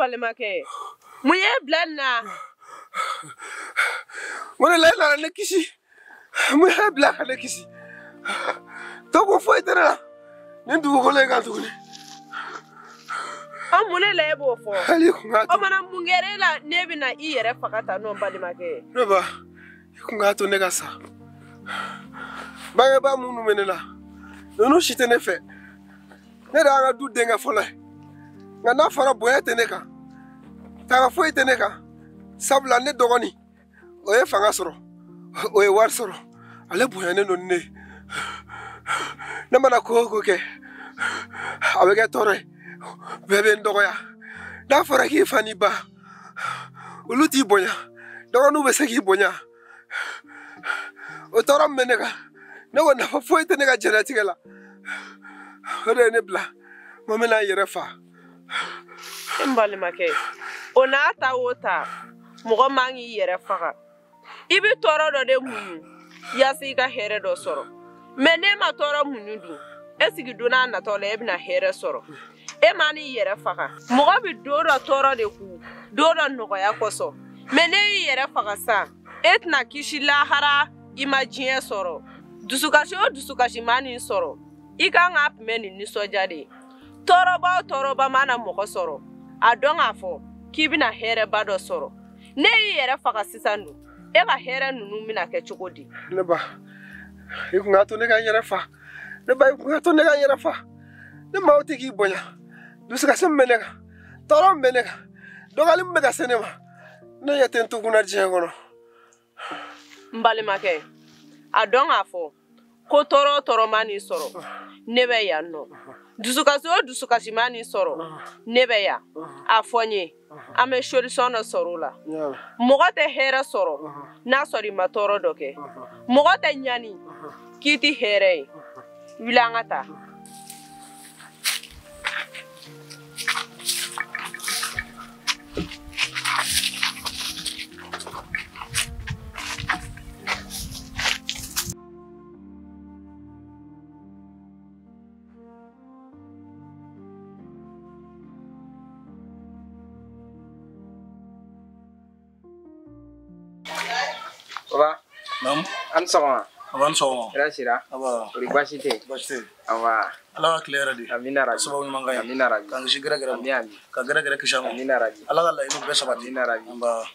Balimakɛ, mun y'e bila nin na? Mun de la e nana ne kisi? Mun y'e bila ka ne kisi? Tɔgɔ foyi tɛ ne la nin dugukolo in kan tuguni. Ɔ mun de la e b'o fɔ? Hali i kun k'a to. O mana mun kɛra e la n'e bɛna i yɛrɛ faga tan nɔ n balimakɛ? Ne ba, i kun k'a to ne ka sa. Bangebaa minnu bɛ ne la, ninnu si tɛ ne fɛ. Ne de y'an ka du denkɛ fɔlɔ ye. Nka n'a fɔra bonya tɛ ne kan, tanga foyi tɛ ne kan. Sabula ne dɔgɔnin, o ye fanga sɔrɔ, o ye wari sɔrɔ, ale bonyanen don ni ne ye. Ne mana ko o ko kɛ, a bɛ kɛ tɔɔrɔ ye. Bɛɛ bɛ n dɔgɔya. N'a fɔra k'i fa n'i ba, olu t'i bonya. Dɔgɔninw bɛ se k'i bonya. O tɔɔrɔ min bɛ ne kan, ne ko nafa foyi tɛ ne ka diɲɛlatigɛ la. O de ye ne bila n ko n bɛna n yɛrɛ fa. N balimakɛ, o n'a ta o ta, mɔgɔ man k'i yɛrɛ faga. I bɛ tɔɔrɔ dɔ de muɲu yaasa i ka hɛrɛ dɔ sɔrɔ. Mɛ n'e ma tɔɔrɔ muɲu dun, e sigi don n'a natɔ la e bɛna hɛrɛ sɔrɔ. E ma n'i yɛrɛ faga. Mɔgɔ bɛ don dɔ tɔɔrɔ de kun, don dɔ nɔgɔya kosɔn. Mɛ n'e y'i yɛrɛ faga sa, e tɛna kisi lahara, i ma diɲɛ sɔrɔ. Dusukasi o dusukasi ma n'i sɔrɔ, i kan k'a kunbɛn ni nisɔndiya de ye. Tɔɔrɔba o tɔɔrɔba mana mɔgɔ sɔrɔ, a dɔn k'a fɔ k'i bɛna hɛrɛba dɔ sɔrɔ. Ne y'i yɛrɛ faga sisan dun, e ka hɛrɛ ninnu bɛna kɛ cogo di? Ne ba, i kun k'a to ne ka n yɛrɛ fa. Ne ba, i kun k'a to ne ka n yɛrɛ fa. Ne maaw tɛ k'i bonya. Dusukasi min bɛ ne kan, tɔɔrɔ min bɛ ne kan, dɔgɔyali min bɛ ka se ne ma, ne ɲɛ tɛ n to kunna diɲɛ kɔnɔ. N balimakɛ, a dɔn k'a fɔ ko tɔɔrɔ o tɔɔrɔ ma n'i sɔrɔ, ne bɛ yan nɔ. Dusukasi o dusukasi ma n'i sɔrɔ, ne bɛ yan. A fɔ n ye, an bɛ solution dɔ sɔrɔ o la. Mɔgɔ tɛ hɛrɛ sɔrɔ n'a sɔrɔ i ma tɔɔrɔ dɔ kɛ. Mɔgɔ tɛ ɲani k'i tɛ hɛrɛ ye. Wuli an ka taa. Baba. Naamu. An ni sɔgɔma. Aba ni sɔgɔma. Hɛrɛ sira. Aba. Kori baasi tɛ yen? Baasi tɛ yen. Aba. Ala ka tile hɛrɛ di. Amina rabi. Sababu ɲuman ka ɲi. Amina rabi. K'an kisi gɛrɛgɛrɛ ma. Ami ami. Ka gɛrɛgɛrɛ kisi a ma. Amina rabi. Ala ka laɲiniw bɛɛ sabati. Amina rabi. Nba.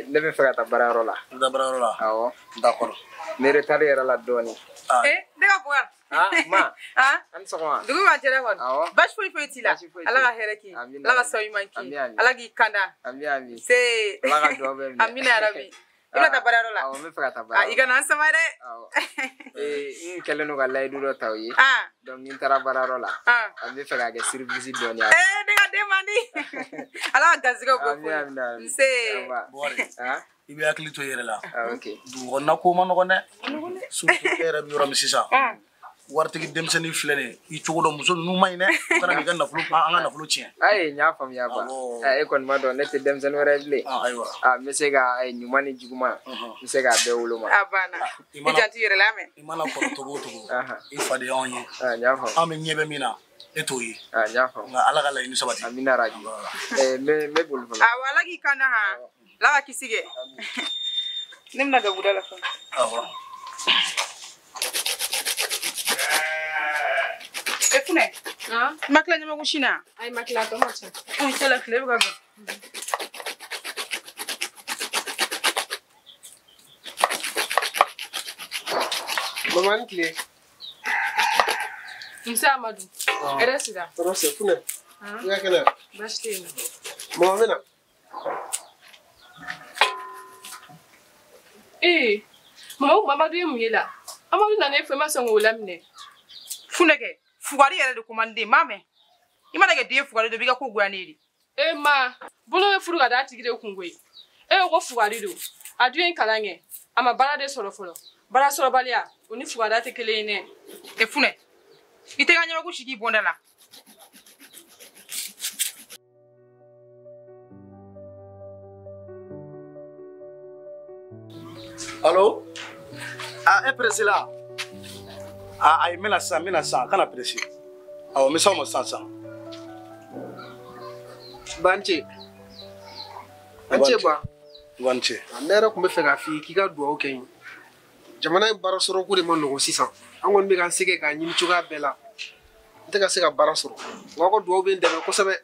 Ne bɛ fɛ ka taa baarayɔrɔ la. I bɛ taa baarayɔrɔ la? Awɔ. D'accord. N bɛ retard yɛrɛ la dɔɔnin. Ah. Ne ka bɔ yan. Ah, ma. Ah. An ni sɔgɔma. Dugu ma jɛra kɔni. Awɔ. Baasi foyi foyi t'i la. Baasi foyi t'i Ala la. ka hɛrɛ k'i ye. Amina. Ala ka sababu ɲuman k'i ye. Ami ami. Ala k'i kanda. Ami ami. Se. Ala ka dugawu bɛɛ minɛ. Amina rabi. I bɛna taa baarayɔrɔ la? Awɔ, n bɛ fɛ ka taa Ah, baarayɔrɔ i kana n sama dɛ. Awɔ. N kɛlen don ka layidu dɔ ta u ye. Ah. Donc ni n taara baarayɔrɔ la. Ah. An bɛ fɛ k'a kɛ surprise dɔɔni ye. Ne ka den man di. Ala ka garisɛgɛw bɛɛ Ami ami ami. Nse. Nba. Buwari. Ah. I bɛ hakili to i yɛrɛ la. Ah, ok. Dugu kɔnɔna ko man nɔgɔn dɛ. Surtout e yɛrɛ bɛ yɔrɔ min sisan. Ah. Waritigi denmisɛnnin filɛ nin ye, i cogo dɔn muso ninnu ma ɲi dɛ. U kana n'i ka nafolo an ka nafolo tiɲɛ. Ayi, n y'a faamuya ba. Awɔ. E kɔni ma dɔn ne tɛ denmisɛnnin wɛrɛ ye bilen. Ah, ayiwa. Ah, n bɛ se ka ɲuman ni juguman, n bɛ se k'a bɛɛ woloma. A banna. I I mana janto i yɛrɛ la mɛ. I mana kɔrɔ togo o togo, Ahan. i fa de y'anw ye. Ah, n y'a faamu. An bɛ ɲɛ bɛ min na, e t'o ye. Ah, n y'a faamu. Nka Ala ka laɲini sabati. Amina rabi. N bɛ boli fɔlɔ. Awɔ, Ala k'i kanda han. Ala ka kisi kɛ. Ne bɛna gabuda la fɔlɔ. Awɔ. E Funɛ. Ah? I ma tila ɲamaku sin na? Ayi, ma tila, tɔ ma ca. Ɔ, cɛ la tile bɛ ka gan. Mama ni tile. Nse Amadu. Hɛrɛ sira. Tɔɔrɔ tɛ, Funɛ. I ka kɛnɛ? Baasi tɛ yen nɔ. Mama n bɛ na. Ee, mama, Amadu ye mun ye la? Amadu nana e fɛ, i ma sɔn k'o laminɛ. Funɛ kɛ, fugari yɛrɛ de ko man di den, m'a mɛn. I mana kɛ den fugari dɔ, i b'i ka ko goya ne ye de. E ma, bolo bɛ furu ka d'a tigi de kun koyi. E ko ko fugari don. A dun ye kalan kɛ. A ma baara de sɔrɔ fɔlɔ. Baara sɔrɔbaliya, o ni fugariya tɛ kelen ye dɛ. E Funɛ, i tɛ n ka ɲamaku si k'i bɔnda la. Allo? Ah, e pressé la? Ah, ayi, n bɛna sisan, n bɛna sisan, kana pressé. Awɔ, n bɛ s'aw ma sisan sisan. Banci. An cɛ ba. N cɛ. Ne yɛrɛ tun bɛ fɛ k'a f'i ye k'i ka dugawu kɛ n ye. Jamana in baara sɔrɔ ko de ma nɔgɔn sisan. An kɔni bɛ k'an se kɛ k'a ɲini cogoya bɛɛ la. N tɛ ka se ka baara sɔrɔ. Nka aw ka dugawu bɛ n dɛmɛ kosɛbɛ.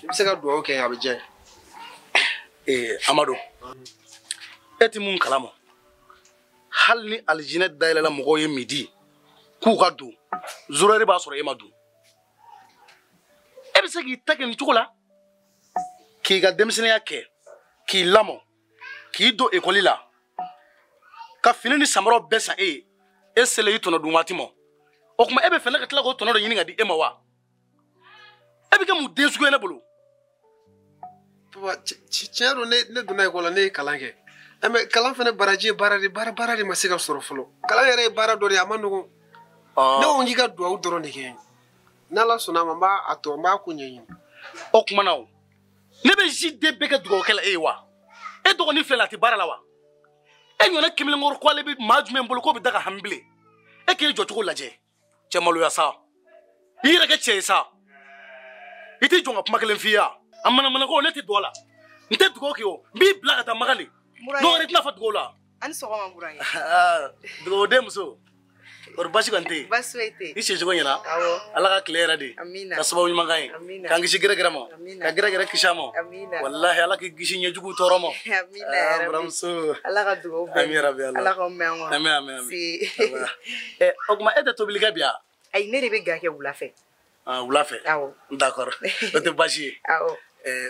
I bɛ se ka dugawu kɛ a bɛ diya n ye. Amadu, e tɛ mun kalama? Hali ni alijinɛ dayɛlɛla mɔgɔw ye midi k'u ka don, zoro b'a sɔrɔ e ma don. E bɛ se k'i ta kɛ nin cogo la, k'i ka denmisɛnninya kɛ, k'i lamɔ, k'i don ekɔli la, ka fini ni samaraw bɛɛ san e ye, e selen i tɔnɔ dun waati ma. O tuma e bɛ fɛ ne ka tila k'o tɔnɔ dɔ ɲini ka di e ma wa? E bɛ kɛ mun den sugu ye ne bolo? Papa, tiɲɛ don, ne donna ekɔli la, ne ye kalan kɛ. Mais kalan fana baraji ye baara de, baara de ma se ka sɔrɔ fɔlɔ. Kalan yɛrɛ ye baara dɔ de ye, a ma nɔgɔn. Ne ko n k'i ka dugawu dɔrɔn de kɛ n ye. N'Ala sɔnna a ma, n b'a to, n b'a ko ɲɛɲini. O tuma na o, ne bɛ si den bɛɛ kɛ dugawukɛla e ye wa? E dɔgɔnin filɛ nin ye, a tɛ baara la wa? E ɲɔgɔnna kemelenkɔrɔ ko ale bɛ maa jumɛn bolo k'o bɛ da ka hami bilen? E k'e jɔcogo lajɛ. Cɛ maloya sa. I yɛrɛ kɛ cɛ ye sa. I t'i jɔ ka kuma kelen f'i ye wa? A manamanako ne tɛ don a la. N tɛ dugawu kɛ o, n b'i bila ka taa Makan de. Dɔw wɛrɛ tɛna fɔ dugawu la. A ni sɔgɔma burankɛ. Dugawuden muso. Kɔri baasi kɔni tɛ yen? Baasi foyi tɛ yen. I sicogo ɲɛna? Awɔ. Ala ka tile yɛrɛ di. Amina. Ka sababu ɲuman k'an ye. Amina. K'an kisi gɛrɛgɛrɛ ma. Amina. Ka gɛrɛgɛrɛ kisi a ma. Amina. Walahi Ala k'i kisi ɲɛjugu tɔɔrɔ ma. Amina ya rabi. Buramuso. Ala ka dugawu bɛɛ. Ami rabi Ala. Ala k'aw mɛn an kɔrɔ. Ami ami ami. Si. O tuma e tɛ tobili kɛ bi wa? Ayi, ne de bɛ ga kɛ wula fɛ. Wula fɛ? Awɔ. D'accord. O tɛ baasi ye. Awɔ.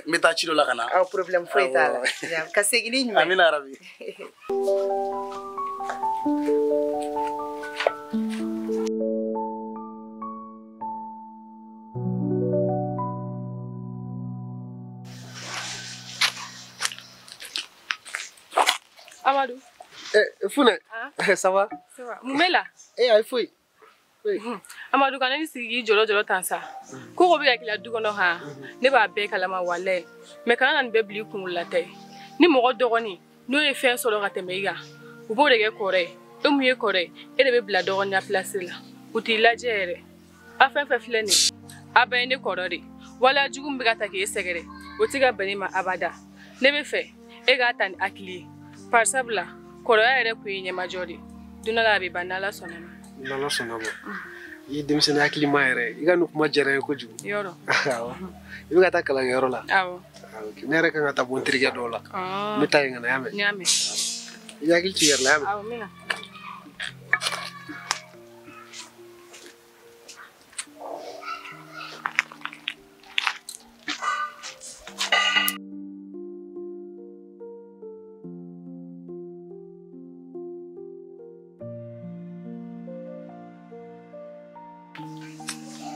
N bɛ taa ci dɔ la ka na. Awɔ, problème foyi t'a la. Ka segin ni ɲuman ye. Amina rabi. Amadou. Funɛ. Ça va? Ça va. Mun b'e la? Ayi foyi. Amadou, kana ni sigi k'i jɔlɔ jɔlɔ tan sa. Ko ko bɛ ka k'i la du kɔnɔ han, ne b'a bɛɛ kalama walayi. Mais kana na nin bɛɛ bila i kunkolo la tɛ. Ni mɔgɔ dɔgɔnin n'o ye fɛn sɔrɔ ka tɛmɛ i kan, u b'o de kɛ kɔrɔ ye. E mun ye kɔrɔ ye, e de bɛ bila dɔgɔninya place la. U t'i lajɛ yɛrɛ. A fɛn fɛn filɛ nin ye, a bɛɛ ye ne kɔrɔ de. Waleya jugu min bɛ ka ta k'e sɛgɛrɛ, o tɛ ka bɛn ne ma abada. Ne bɛ fɛ e k'a ta ni hakili ye. Bari sabula kɔrɔya yɛrɛ kun ye ɲɛmajɔ de ye. Don dɔ la a bɛ ban n'Ala sɔnna ma. N'Ala sɔnna ma. I ye denmisɛnnin hakilima yɛrɛ. I ka nin kuma diyara n ye kojugu. Yɔrɔ. Awɔ. I bɛ ka taa kalankɛyɔrɔ la? Awɔ. Ne yɛrɛ kan ka taa bɔ n terikɛ dɔw la. N bɛ taa yen ka na, y'a mɛn? N y'a mɛn. I hakili to i yɛrɛ la, y'a mɛn? Awɔ, n bɛ na.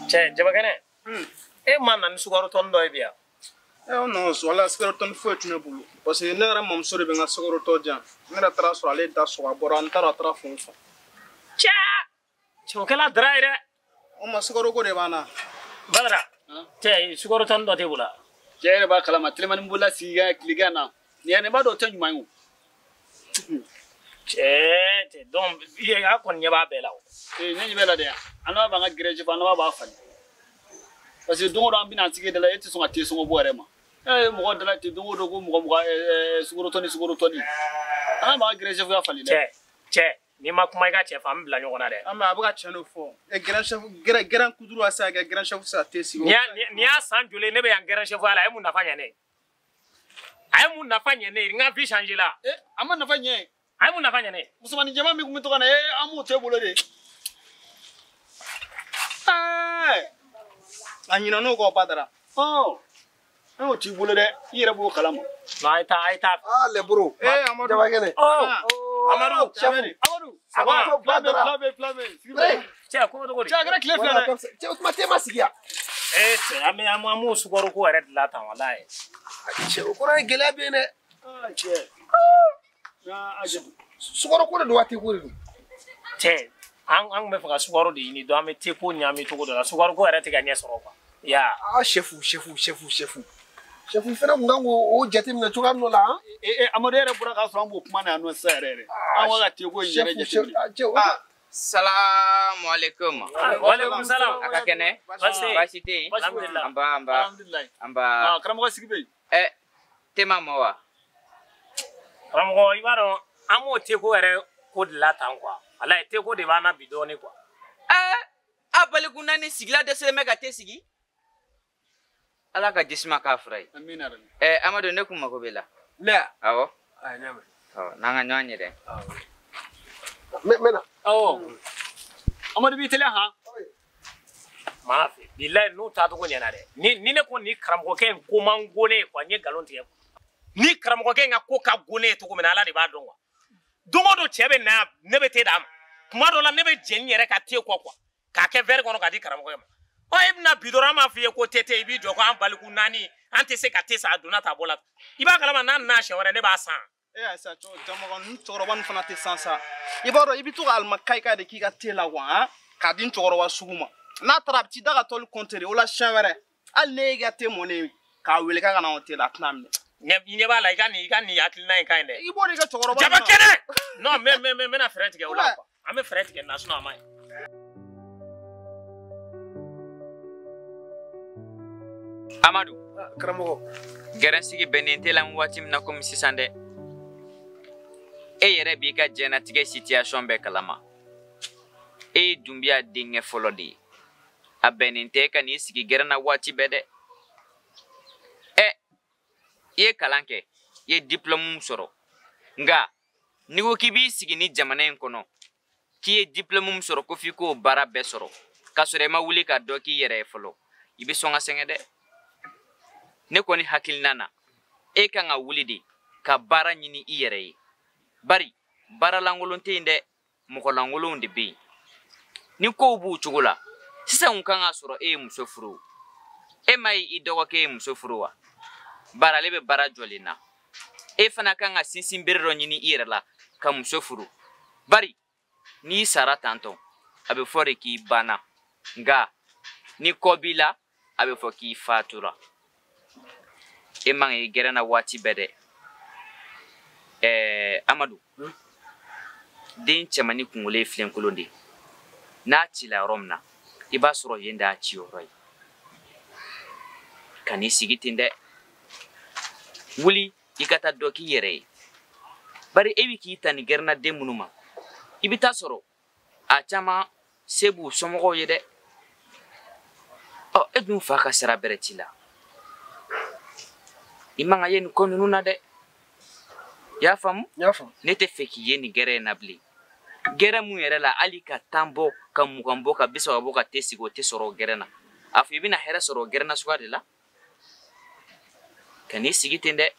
Cɛ Jabakɛnɛ, e ma na ni sukaro tɔni dɔ ye bi yan? Non, wala sukaro tɔni foyi tɛ ne bolo. Parce que ne yɛrɛ mamuso de bɛ n ka sukaro tɔ di yan. Ne yɛrɛ taara sɔrɔ ale da sɔgɔ a bɔra, n taara a taara fo n fa. Cɛ! Cɛ o kɛla dara ye dɛ. O ma sukaro ko de b'an na. Badara, cɛ sukaro tɔni dɔ t'e bolo wa? Cɛ yɛrɛ b'a kalama telimani bolola sigi ka tilegan na. Nin yɛrɛ b'a dɔn o tɛ ɲuman ye o. Cɛ donc i a kɔni ɲɛ b'a bɛɛ la o. Ne ɲɛ bɛ la dɛ. An n'a b'an ka gɛrɛjɛ fɔ, an n'a b'a falen. Parce que don o don an bɛna an sigi da la, e tɛ sɔn ka te sɔngɔ bɔ yɛrɛ ma. E ye mɔgɔ dala ten don o don ko mɔgɔ mɔgɔ sukaro tɔni sukaro tɔni. An b'an ka gɛrɛjɛ fɔ falen dɛ. Cɛ n'i ma kuma i ka cɛ fɛ an bɛ bila ɲɔgɔn na dɛ. An a bɛ ka tiɲɛ de fɔ. Grand chef gɛrɛn kuduru a se ka kɛ grand chef se ka te sigi. Nin y'a san joli ye ne bɛ yan grand chef la, a ye mun nafa ɲɛ ne ye? A ye mun nafa ɲɛ ne ye? N ka vie changer la. A ma nafa ɲɛ. A ye mun nafa ɲɛ ne ye? Musomanin jɛman min tun bɛ to ka na, an b'o to e bolo de. A ɲinɛn'o kɔ Badara. An y'o t'i bolo dɛ, i yɛrɛ b'o kalama. Non, a ye taa, a ye taa. Ah, les bros. Amadou. Jabakɛnɛ. Amadou. Chef. Amadou. Ça va? Badara. Fila bɛ. Cɛ, ko bɛ cogo di? Cɛ, a kɛra tile fila dɛ. Cɛ, o tuma te ma sigi yan. Cɛ, an bɛ an m'o sukaro ko yɛrɛ dilan tan walayi. Cɛ, o kɔrɔ ye gɛlɛya bɛ yen dɛ. Cɛ. Sukaro ko de don wa te ko de don? Cɛ, an tun bɛ fɛ ka sukaro de ɲini, donc an bɛ te ko ɲagami cogo dɔ la, sukaro ko yɛrɛ tɛ ka ɲɛ sɔrɔ quoi. Ya. Ah, chef. Chef fana kun kan k'o jateminɛ cogoya min la. Amadu yɛrɛ bɔra k'a sɔrɔ an b'o kuma na yan nɔ sisan yɛrɛ yɛrɛ. An ko ka te ko in yɛrɛ jateminɛ. Salamu alaikum. Wa alaikum salam. A ka kɛnɛ? Baasi tɛ yen. Alhamdulillah. An ba. Alhamdulillah. An ba. Karamɔgɔ sigi bɛ yen. Te ma mɔ wa? Karamɔgɔ, i b'a dɔn an m'o teko yɛrɛ ko de la tan quoi. Walayi teko de b'an na bi dɔɔnin quoi. Ɛɛ a baliku naani sigila dɛsɛlen bɛ ka te sigi. Ala ka jisuma k'a fura ye. Amina yarabi. Ɛɛ Amadu ne kun mako b'i la. Ne ya? Awɔ. Ayi, n y'a mɛn. Ɔ n'an ka ɲɔgɔn ye dɛ. Awɔ. N bɛ na. Awɔ. Amadu b'i teliya han? Maa fɛ bilayi n'u taacogo ɲɛna dɛ. Ni ne ko nin karamɔgɔkɛ in ko man go ne ye quoi, n ye nkalon tigɛ. Ni karamɔgɔkɛ in ka ko ka go ne ye cogo min na, Ala de b'a dɔn quoi. Don o don cɛ bɛ na yan, ne bɛ te d'a ma. Kuma dɔ la ne bɛ jɛn n yɛrɛ ka te kɔ quoi, k'a kɛ verre kɔnɔ k'a di karamɔgɔkɛ ma. Ɔ e bɛna bi dɔrɔn an b'a f'i ye ko te tɛ, i b'i jɔ ko an baliku naani, an tɛ se ka te san, a donna ta a bɔla. I b'a kalama n'a nana siɲɛ wɛrɛ ne b'a san. E ayisa jamakan ninnu cɛkɔrɔba ninnu fana tɛ san sa. I b'a dɔn i bɛ to ka alimakayi de k'i ka te la quoi han, k'a di n cɛkɔrɔba sugu ma. N'a taara a bɛ t'i da ka tɔli kɔnteri o la siɲɛ wɛrɛ. Hali ne y'i ka te mɔnen ye k'a wele k'a ka na anw te la, a tɛna minɛ. I ɲɛ b'a la, i ka nin hakilina in ka ɲi dɛ. I b'o de kɛ cɛkɔrɔba. Jaba kɛnɛ! Non, n bɛna fɛɛrɛ tigɛ o la quoi. An bɛ fɛɛrɛ tigɛ na sinon a ma ɲi. Amadu. Karamɔgɔ. Gɛrɛnsigi bɛnnen tɛ la waati min na komi sisan dɛ. E yɛrɛ b'i ka diɲɛnatigɛ situation bɛɛ kalama. E ye Dunbiya denkɛ fɔlɔ de ye. A bɛnnen tɛ e ka n'i sigi gɛrɛn na waati bɛɛ dɛ. Ɛ i ye kalan kɛ, i ye diplôme sɔrɔ. Nka n'i ko k'i b'i sigi ni jamana in kɔnɔ, k'i ye diplôme sɔrɔ ko f'i k'o baara bɛɛ sɔrɔ, k'a sɔrɔ i ma wuli ka dɔ k'i yɛrɛ ye fɔlɔ, i bɛ sɔn ka sɛgɛn dɛ. Ne kɔni hakilina na, e kan ka wuli de ka baara ɲini i yɛrɛ ye. Bari baara lankolon tɛ yen dɛ, mɔgɔ lankolonw de bɛ yen. Ni kow b'u cogo la, sisan kun kan ka sɔrɔ e ye muso furu. E ma ye i dɔgɔkɛ ye muso furu wa? Bari ale bɛ baara jɔlen na. E fana kan ka sinsin bere dɔ ɲini i yɛrɛ la ka muso furu. Bari n'i sara tantɔ, a bɛ fɔ de k'i banna. Nka ni kɔ b'i la, a bɛ fɔ k'i fatura. E man k'i gɛrɛn na waati bɛɛ dɛ. Ɛɛ Amadu, den cɛmannin kunkolo ye filenkolon de ye. N'a cila yɔrɔ min na, i b'a sɔrɔ yen de y'a ci yɔrɔ ye. Kan'i sigi ten dɛ. Wuli i ka taa dɔ k'i yɛrɛ ye. Bari e bɛ k'i ta nin gɛrɛnna den minnu ma, i bɛ taa sɔrɔ a caman se b'u somɔgɔw ye dɛ. Ɔ e dun fa ka sira bɛrɛ t'i la. I man ka ye nin ko ninnu na dɛ. I y'a faamu? N y'a faamu. Ne tɛ fɛ k'i ye nin gɛrɛ in na bilen. Gɛrɛ mun yɛrɛ la hali ka 10 bɔ, ka 20 bɔ, ka 30 bɔ, ka te sigi, o tɛ sɔrɔ o gɛrɛ na. A fɔ i bɛna hɛrɛ sɔrɔ o gɛrɛ na suguya de la. Ka n'i sigi ten dɛ.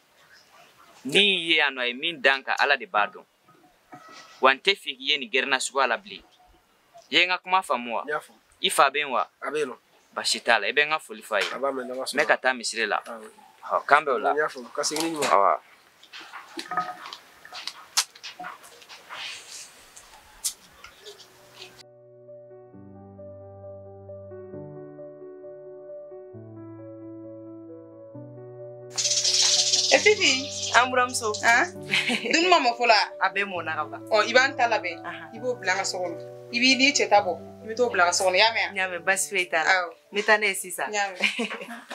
N'i y'i ye yan nɔ, a ye min dan kan, Ala de b'a dɔn. Wa n tɛ fɛ k'i ye nin gɛrɛ na suguya la bilen. I ye n ka kuma faamu wa? N y'a faamu. I fa bɛ yen wa? A bɛ yen nɔ. Baasi t'a la, i bɛ n ka foli f'a ye. A b'a mɛn, n'Ala sɔnna. N bɛ ka taa misiri la. Awɔ. Ɔ k'an bɛn o la. N y'a faamu, ka segin ni ɲuman. Awa. E Fifi, An buramuso. Han? Dumuni ma mɔ fɔlɔ wa? A bɛɛ mɔna ka ban. Ɔ i b'an ta labɛn. I b'o bila an ka so kɔnɔ. I b'i n'i cɛ ta bɔ. I bɛ t'o bila an ka so kɔnɔ. I y'a mɛn wa? N y'a mɛn, baasi foyi t'a la. Awɔ. N bɛ taa n'a ye sisan. N y'a mɛn.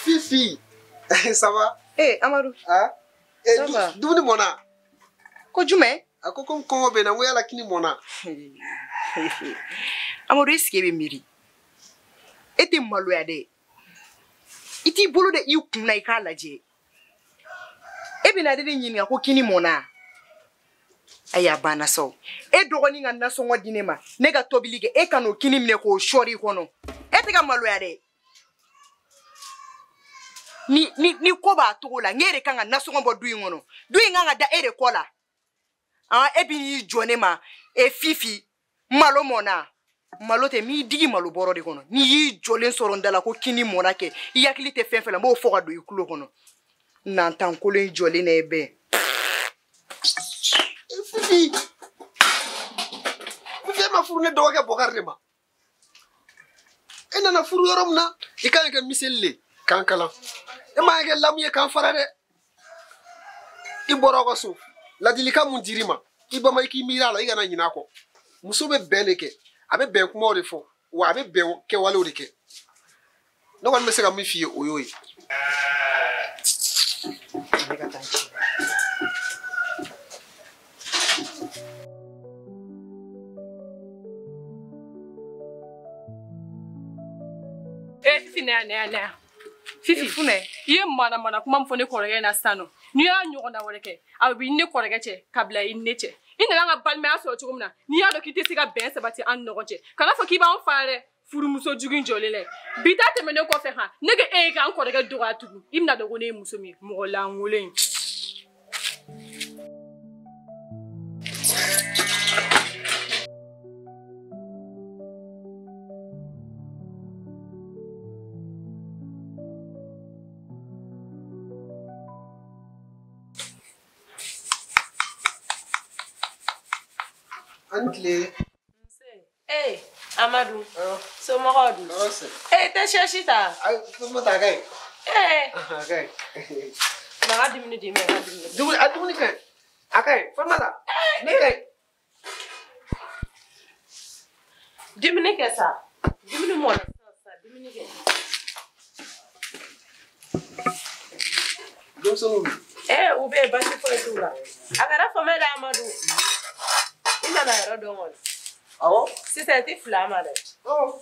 Fifi, ça va? Eh Amadu. Ah? Eh, Ça va? Dumuni mɔna? Ko jumɛn? A ko komi kɔngɔ bɛ n na, n ko yala kini mɔna? Amadu, est-ce que e bɛ miiri? E tɛ maloya dɛ. I t'i bolo da i kun na i k'a lajɛ. E bɛna ne de ɲininka ko kini mɔna? Ayi a banna sa o. E dɔgɔnin ka nasɔngɔ di ne ma, ne ka tobili kɛ, e ka n'o kini minɛ k'o sɔɔri i kɔnɔ. E tɛ ka maloya dɛ. Ni ko b'a togo la, n e de kan ka nasɔngɔ bɔ du in kɔnɔ. Du in kan ka da e de kɔ la. Ah, e bɛ n'i jɔ ne ma, e Fifi, malo mɔna. Malo tɛ, n b'i digi malo bɔrɔ de kɔnɔ. N'i y'i jɔlen sɔrɔ n da la ko kini mɔna kɛ, i hakili tɛ fɛn fɛn la, n b'o fɔ ka don i tulo kɔnɔ. Nantankolon in jɔlen na e bɛn. Fifi, Fifi, e ma furu ne dɔgɔkɛ Bɔkari de ma? E nana furu yɔrɔ min na, i kan ka kɛ miseli le k'an kalan. E man ka kɛ lamu ye k'an fara dɛ. I bɔra aw ka so, ladilikan mun dir'i ma, i bama i k'i miiri a la, i kana ɲinɛ a kɔ. Muso bɛ bɛn de kɛ, a bɛ bɛn kumaw de fɔ, wa a bɛ bɛn kɛwalew de kɛ. Ne kɔni bɛ se ka min f'i ye, o y'o ye. Ne ka taa n ci. Fifi na. Fifi funɛ, i ye mana kuma min fɔ ne kɔrɔkɛ na sisan nɔ, n'i y'a ɲɔgɔnna wɛrɛ kɛ, a b'i ne kɔrɔkɛ cɛ ka bila i ne cɛ. I nana an ka balimaya sɔrɔ cogo min na, n'i y'a dɔn k'i tɛ se ka bɛn sabati an ni ɲɔgɔn cɛ, kana fɔ k'i b'an fa dɛ. Furumuso jugu in jɔlen dɛ. Bi ta tɛmɛnen kɔfɛ han, ne ko e ye k'an kɔrɔkɛ dɔgɔya tugun, i bɛna dɔn ko ne ye muso min ye, mɔgɔ lankolon in. An tile. Ee Amadu, somɔgɔw dun? Ee tɛ sɛsi ta? Ayi, ma ta a ka ɲi. Ee. A ka ɲi. Ma ka dumuni d'i ma, ka dumuni. Dumuni, a dumuni ka ɲi. A ka ɲi, Fatumata. Ne ka ɲi. Dumuni kɛ sa. Dumuni mɔna sisan sisan, dumuni kɛ. Denmisɛnninw dun? Ee u bɛ yen, baasi foyi t'u la. A kɛra fama ye dɛ Amadu. I nana yɔrɔ dɔn kɔni. Awɔ. Sisan i tɛ fili a ma dɛ. Awɔ.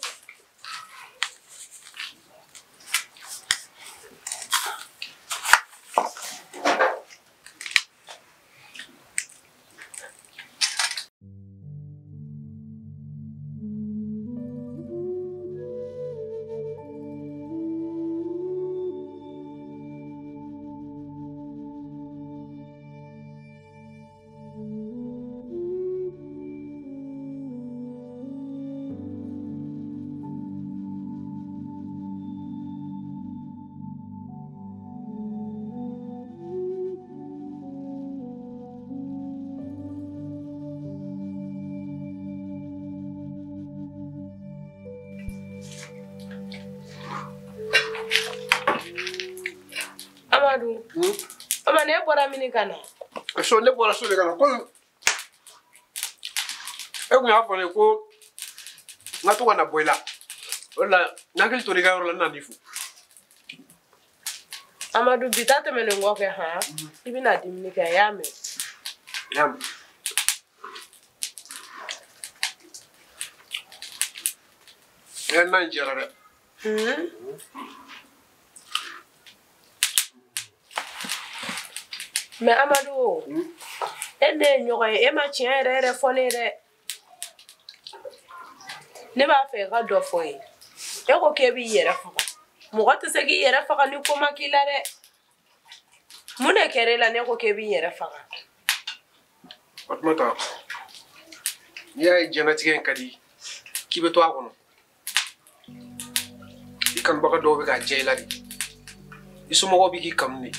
Amadu, Ama ne bɔra min ka na? So ne bɔra so de ka na komi e kun y'a fɔ ne ko n ka to ka na bɔ i la, o de la n hakili tora i ka yɔrɔ la, n nana i fo. Amadu, bi ta tɛmɛnen kɔfɛ han, i bɛna dumuni kɛ, i y'a mɛn? I y'a mɛn. I ka na in diyara dɛ. Mais Amadu, e ne ye ɲɔgɔn ye, e ma tiɲɛ yɛrɛ yɛrɛ fɔ ne ye dɛ. Ne b'a fɛ i ka dɔ fɔ n ye. E ko k'e b'i yɛrɛ faga. Mɔgɔ tɛ se k'i yɛrɛ faga ni ko ma k'i la dɛ. Mun de kɛra e la ne ko k'e b'i yɛrɛ faga? Fatumata, n'i y'a ye diɲɛlatigɛ in ka di k'i bɛ to a kɔnɔ, i kanubaga dɔw bɛ k'a diya i la de, i somɔgɔw bɛ k'i kanu de,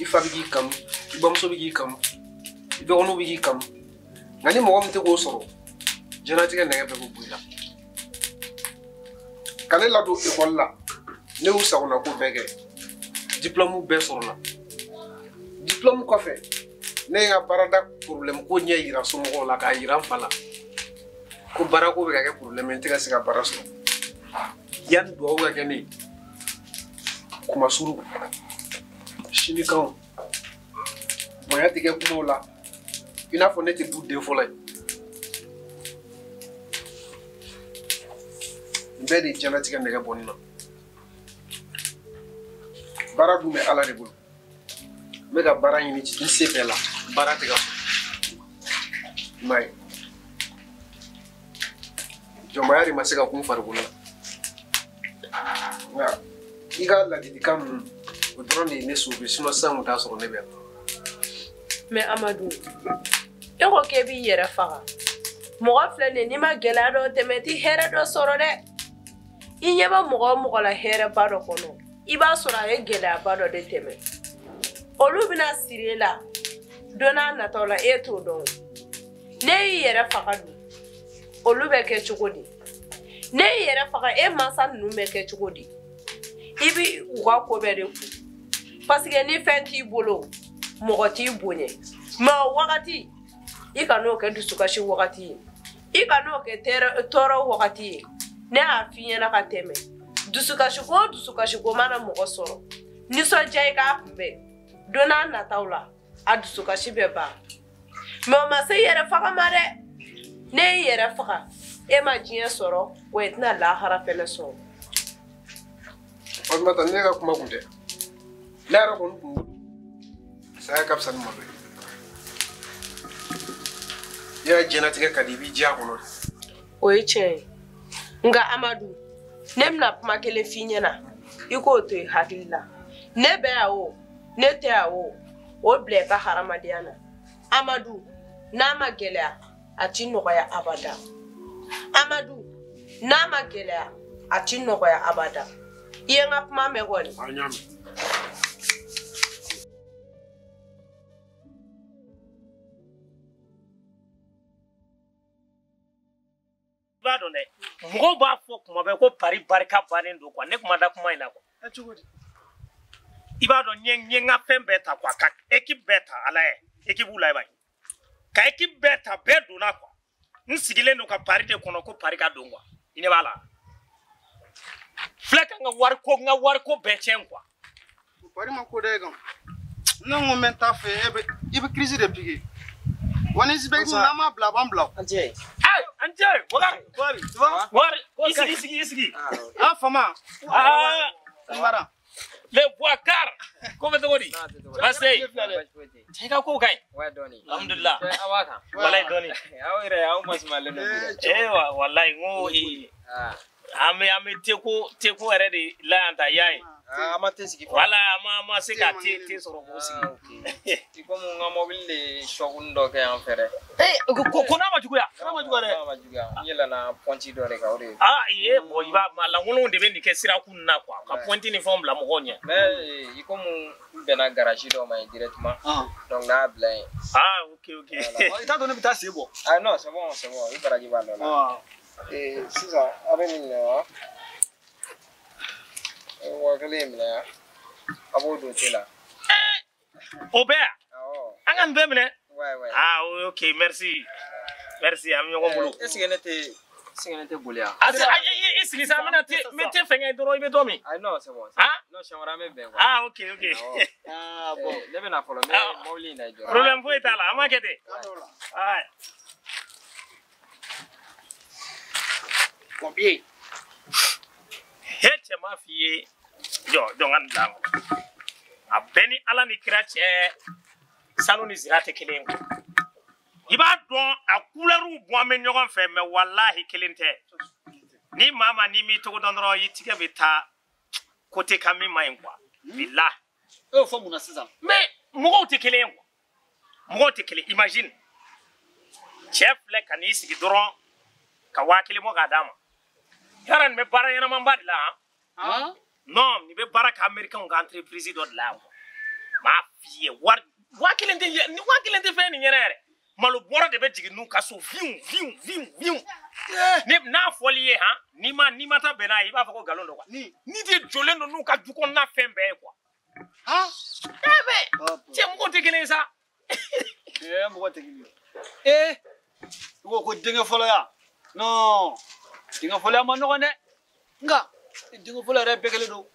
i fa bɛ k'i kanu, i bamuso bɛ k'i kanu, i dɔgɔninw bɛ k'i kanu. Nka ni mɔgɔ min tɛ k'o sɔrɔ, diɲɛlatigɛ nɛgɛ bɛɛ bɛ bɔ i la. Ka ne ladon ekɔli la, ne y'u sagonako bɛɛ kɛ, diplɔmu bɛɛ sɔrɔla. Diplɔmu kɔfɛ, ne ye n ka baarada problème ko ɲɛ yira somɔgɔw la, k'a yira n fa la ko baarako bɛ ka kɛ problème ye, n tɛ ka se ka baara sɔrɔ. Yanni duwawu ka kɛ ne ye, kumasuru, sinikanw, bonya tɛ kɛ kumaw la, i n'a fɔ ne tɛ du den fɔlɔ ye. Nin bɛɛ de ye diɲɛlatigɛ nɛgɛ bɔ ne na. Baara dun bɛ Ala de bolo. N bɛ ka baara ɲini n se bɛɛ la, baara tɛ ka sɔrɔ. I m'a ye, jɔnmaya de ma se ka kun farikolo la. Nka i ka ladilikan ninnu, o dɔrɔn de ye ne sauver, sinon sisan kun t'a sɔrɔ ne bɛ yan. Mais Amadu, e ko k'e b'i yɛrɛ faga. Mɔgɔ filɛ nin ye, n'i ma gɛlɛya dɔ tɛmɛ, i tɛ hɛrɛ dɔ sɔrɔ dɛ. I ɲɛ bɛ mɔgɔ o mɔgɔ la hɛrɛba dɔ kɔnɔ, i b'a sɔrɔ a ye gɛlɛyaba dɔ de tɛmɛ. Olu bɛna siri e la don n'a nataw la, e t'o dɔn. Ne y'i yɛrɛ faga dun, olu bɛ kɛ cogo di? Ne y'i yɛrɛ faga e mansa ninnu bɛ kɛ cogo di? I bi u ka ko bɛɛ de kun. Parce que ni fɛn t'i bolo, mɔgɔ t'i bonya. Mais o wagati, i kan'o kɛ dusukasi wagati ye. I kan'o kɛ tɔɔrɔ wagati ye. Ne y'a f'i ɲɛna ka tɛmɛ. Dusukasi ko o dusukasi ko mana mɔgɔ sɔrɔ, nisɔndiya i k'a kunbɛn. Don n'a nataw la, a dusukasi bɛ ban. Mais o ma se i yɛrɛ faga ma dɛ. Ne y'i yɛrɛ faga, e ma diɲɛ sɔrɔ, wa i tɛna lahara fɛnɛ sɔrɔ. Fatumata, ne ka kuma kun tɛ. Ne yɛrɛ kɔni kun bolo, saya ka fisa ni malo ye. I yɛrɛ diɲɛlatigɛ ka di, i b'i diya a kɔnɔ de. O ye tiɲɛ ye. Nka Amadu, ne bɛna kuma kelen f'i ɲɛna, i k'o to i hakili la. Ne bɛ yan o, ne tɛ yan o, o bila i ka hadamadenya na. Amadu, n'a ma gɛlɛya, a ti nɔgɔya abada. Amadu, n'a ma gɛlɛya, a ti nɔgɔya abada. I ye n ka kuma mɛn kɔni? A y'a mɛn. I b'a dɔn dɛ, mɔgɔw b'a fɔ kuma bɛɛ ko pari barika bannen don quoi. Ne kuma da kuma in na quoi. I b'a dɔn n ye n ka fɛn bɛɛ ta quoi, ka équipe bɛɛ ta ala ye, équipe la i b'a ye. Ka équipe bɛɛ ta, bɛɛ donna quoi. N sigilen don ka pari de kɔnɔ ko pari ka don quoi. I ɲɛ b'a la. Filɛ ka n ka wariko bɛɛ tiɲɛ quoi. Pari ma ko da e kan. Ne ko n bɛ taa fɛ, e bɛ i bɛ crise de piquer. Wa ni Zibɛki n'an m'a bila a b'an bila. An cɛ. An cɛ, Wakari. Tu vois? Wakari, i sigi. Ah, Fama. Ah, Mara. Le Bouakar. Ko bɛ cogo di? Baasi tɛ yen. Cɛ ka kow ka ɲi. Ouais, dɔɔni. Alhamdulillah. Aw b'a kan. Walayi dɔɔni. Aw yɛrɛ aw masumalen don bi dɛ. Eh walayi n ko an bɛ teko yɛrɛ de la yan ta y'a ye. An ma te sigi fɔlɔ. Wala an ma se ka te sɔrɔ k'o sigi. I komi n ka mobili de choc dɔ kɛ yan fɛ dɛ. Ko n'a ma juguya. N'a ma juguya dɛ. N'a ma juguya. N yɛlɛnna pɔnti dɔ de kan o de ye. Ah iye bon i b'a lankolonw de bɛ nin kɛ sirakun na quoi ka pɔnti ni fɛnw bila mɔgɔw ɲɛ. Mais i komi n bɛnna garage dɔ ma yen directement. Donc n'a bila yen. Ah ok ok. I t'a dɔn ne bɛ taa sen bɔ. Ah non c'est bon i baraji b'a dɔ la. Sisan a bɛ nin minɛ wa? 5000 in minɛ yan. A b'o don te la. O bɛɛ yan? Awɔ. An ka nin bɛɛ minɛ? Ouais ouais. Ah ok merci. Merci an bɛ ɲɔgɔn bolo. Est ce que ne tɛ boli yan? A i sigi sa n bɛna te n bɛ te fɛngɛ dɔrɔn i bɛ dɔ min. Ah non c'est bon. Ah? Non siɲɛ wɛrɛ an bɛ bɛn quoi. Ah ok ok. Ah bon ne bɛ na fɔlɔ n bɛ mobili in na i jɔ. Problème foyi t'a la an b'a kɛ ten. Ouais. Combien? He cɛ m'a f'i ye jɔ n ka nin bila n kɔnɔ. A bɛɛ ni Ala ni kira cɛ sanu ni zira tɛ kelen ye quoi. I b'a dɔn a couleur bɔ an bɛ ɲɔgɔn fɛ mais walahi kelen tɛ. Ni maa ma n'i m'i tɔgɔ dɔn dɔrɔn i tigɛ bɛ taa côté kan min man ɲi quoi. Bilahi. E y'o fɔ mun na sisan? Mais mɔgɔw tɛ kelen ye quoi. Mɔgɔw tɛ kelen imagine. Cɛ filɛ ka n'i sigi dɔrɔn ka 5000 bɔ k'a d'a ma. Yara nin bɛ baara ɲɛnamanba de la han? Non nin bɛ baara kɛ américain ka entreprise dɔ de la yan quoi. M'a f'i ye wari 5000 tɛ ni 5000 tɛ fɛn nin ɲɛna yɛrɛ. Malo bɔrɔ de bɛ jigin n'u ka so viw viw viw viw. Ne n'a fɔl'i ye han n'i ma taa bɛn n'a ye i b'a fɔ ko nkalon don quoi. Ni de jɔlen don n'u ka du kɔnɔna fɛn bɛɛ ye quoi. Han? Eh mais cɛ mɔgɔw tɛ kelen ye sa. Mɔgɔ tɛ kelen ye. I ko denkɛ fɔlɔya. Non denkɛ fɔlɔya ma nɔgɔn dɛ. Nka denkɛ fɔlɔ yɛrɛ bɛɛ kelen don.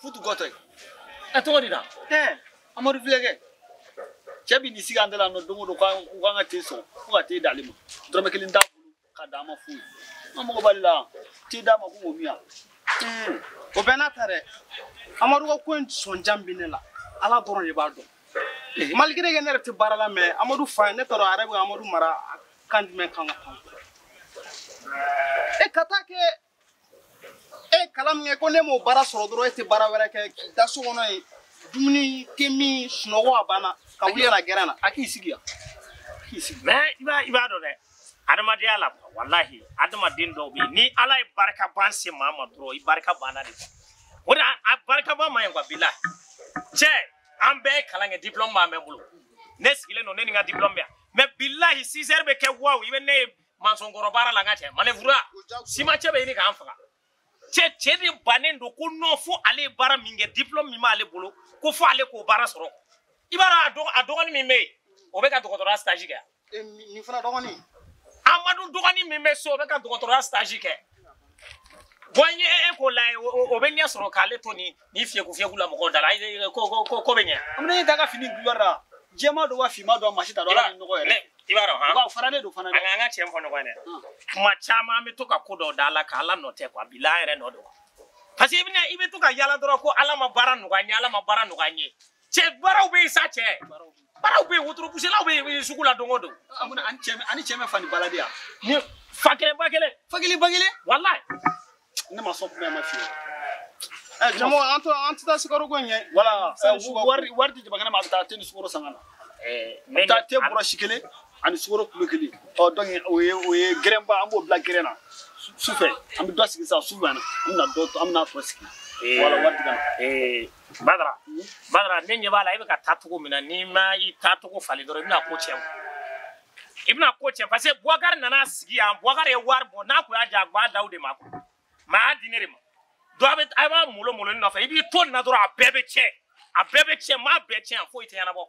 Futu gɔtɔ ye. A tɔgɔ di da? Amadu filɛ kɛ. Cɛ bi n'i sigi an da la nɔ don o don k'an ka te sɔn ko ka te d'ale ma. Dɔrɔmɛ kelen t'a bolo ka d'a ma foyi. An mago b'ale la te d'a ma ko k'o min yan. O bɛɛ n'a ta dɛ. Amadu ka ko in sɔnjan bɛ ne la. Ala dɔrɔn de b'a dɔn. Malgré que ne yɛrɛ tɛ baara la mais Amadu fa ye ne t'a dɔn a yɛrɛ bɛ ka Amadu mara kan jumɛn kan ka tan. E ka taa kɛ e kalan min kɛ ko ne m'o baara sɔrɔ dɔrɔn e tɛ baara wɛrɛ kɛ k'i da so kɔnɔ yen dumuni tɛ min sunɔgɔ a banna ka wuli ka na gɛrɛn na. A k'i sigi yan. K'i sigi. Mais i b'a dɔn dɛ adamadenya la walahi adamaden dɔw bɛ yen ni Ala ye barika ban se maa ma dɔrɔn i barika banna de quoi. O de a barika ban man ɲi quoi bilahi. Cɛ an bɛɛ ye kalan kɛ diplôme b'an bɛɛ bolo. Ne sigilen don ne ni n ka diplôme bɛ yan. Mais bilahi 6 heures bɛ kɛ waw i bɛ ne ye Mansɔnkɔrɔ baara la n ka cɛ manœuvre siman cɛ bɛ ɲini k'an faga. Cɛ de bannen don ko non fo ale ye baara min kɛ diplôme min b'ale bolo ko fo ale k'o baara sɔrɔ. I b'a dɔn a dɔgɔnin min bɛ yen o bɛ ka dɔgɔtɔrɔya stage kɛ. Nin fana dɔgɔnin. Amadu dɔgɔnin min bɛ so o bɛ ka dɔgɔtɔrɔya stage kɛ. Bon e k'o lajɛ o bɛ ɲɛ sɔrɔ k'ale to nin fiyeku fiyeku la mɔgɔw da la ko bɛ ɲɛ. An bɛ ne ta ka fini couleur la jɛman don wa finman don wa maa si t'a dɔn ala ni nɔgɔ yɛrɛ. I b'a dɔn han. Wa faralen don fana dɛ. An ka tiɲɛ fɔ ɲɔgɔn ye dɛ. Kuma caman an bɛ to ka ko dɔw da la k'Ala nɔ tɛ quoi bilahi an yɛrɛ nɔ don. Parce que i bɛ to ka yala dɔrɔn ko Ala ma baara nɔgɔya n ye Ala ma baara nɔgɔya n ye. Cɛ baaraw bɛ yen sa cɛ. Baaraw bɛ yen wotorobuselaw bɛ yen sugu la don o don. Ani cɛ bɛ fani balade yan. Ni fa kelen ba kelen. Fa kelen ba kelen. Walayi. Ne ma sɔn kuma ma fiyewu. Jamo an tɛ taa sukaro ko in ɲɛ. Voilà wari di jamakɛnɛ ma a bɛ taa te ni sukaro san ka na. A bɛ taa te bɔrɔsi kelen ani sukaro kulo kelen. Ɔ donc o ye gɛrɛnba an b'o bila gɛrɛn na sufɛ an bɛ dɔ sigi sisan su bɛ na an bɛna dɔ an bɛna tɔ sigi. Voilà wari di ka na. Badara ne ɲɛ b'a la e bɛ ka taa cogo min na n'i ma i taacogo falen dɔrɔn i bɛna ko tiɲɛ. I bɛna ko tiɲɛ parce que Boubacar nana sigi yan Boubacar ye wari bɔ n'a kun y'a diya a kun b'a d'aw de ma quoi. Mais a y'a di ne de ma. Donc a b'a molo molo nɔfɛ i b'i to nin na dɔrɔn a bɛɛ bɛ tiɲɛ. A bɛɛ bɛ tiɲɛ maa bɛɛ tiɲɛ foyi tɛ ɲɛnabɔ.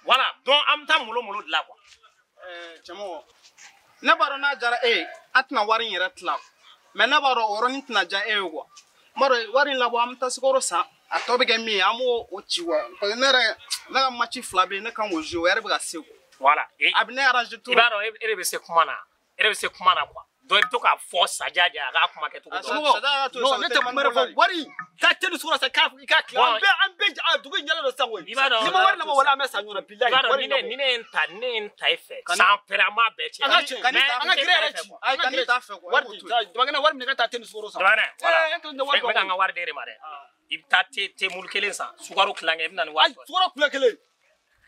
Voilà donc an bɛ taa molo molo de la quoi. Cɛmɔgɔ ne b'a dɔn n'a diyara e ye an tɛna wari in yɛrɛ tila mais ne b'a dɔn o yɔrɔnin tɛna diya e ye quoi. N b'a dɔn wari in labɔ an bɛ taa sukaro san a tɔ bɛ kɛ min ye an b'o o ci quoi parce que ne yɛrɛ ne ka match 2 bɛ yen ne kan k'o jouer o yɛrɛ bɛ ka se quoi. Voilà a bɛ ne arranger trop. I b'a dɔn e de bɛ se kuma na e de bɛ se kuma na quoi. Donc i bɛ to k'a fɔ Sadia a k'a kuma kɛcogo dɔn. Non ne tɛ kuma wɛrɛ fɔ wari taa te ni sukaro san k'a i k'a tila an bɛɛ dugu in ɲɛlen don sisan koyi. I b'a dɔn n'i ma wari labɔ wala an bɛ sa ɲɔgɔn na bilahi. I b'a dɔn ni ne ye n ta ni ne ye n ta i fɛ san pɛrɛ an b'a bɛɛ tiɲɛ. An ka tiɲɛ an ka gɛrɛ yɛrɛ ci. Ayi kan'i t'a fɛ quoi. Wari di Jamakɛnɛ wari minɛ ka taa te ni sukaro san. Jamakɛnɛ voilà n bɛ ka n ka wari d'e de ma dɛ. I bɛ taa te mulu kelen san sukaro tilancɛ i bɛ na ni wari. Ayi sukaro kulo kelen.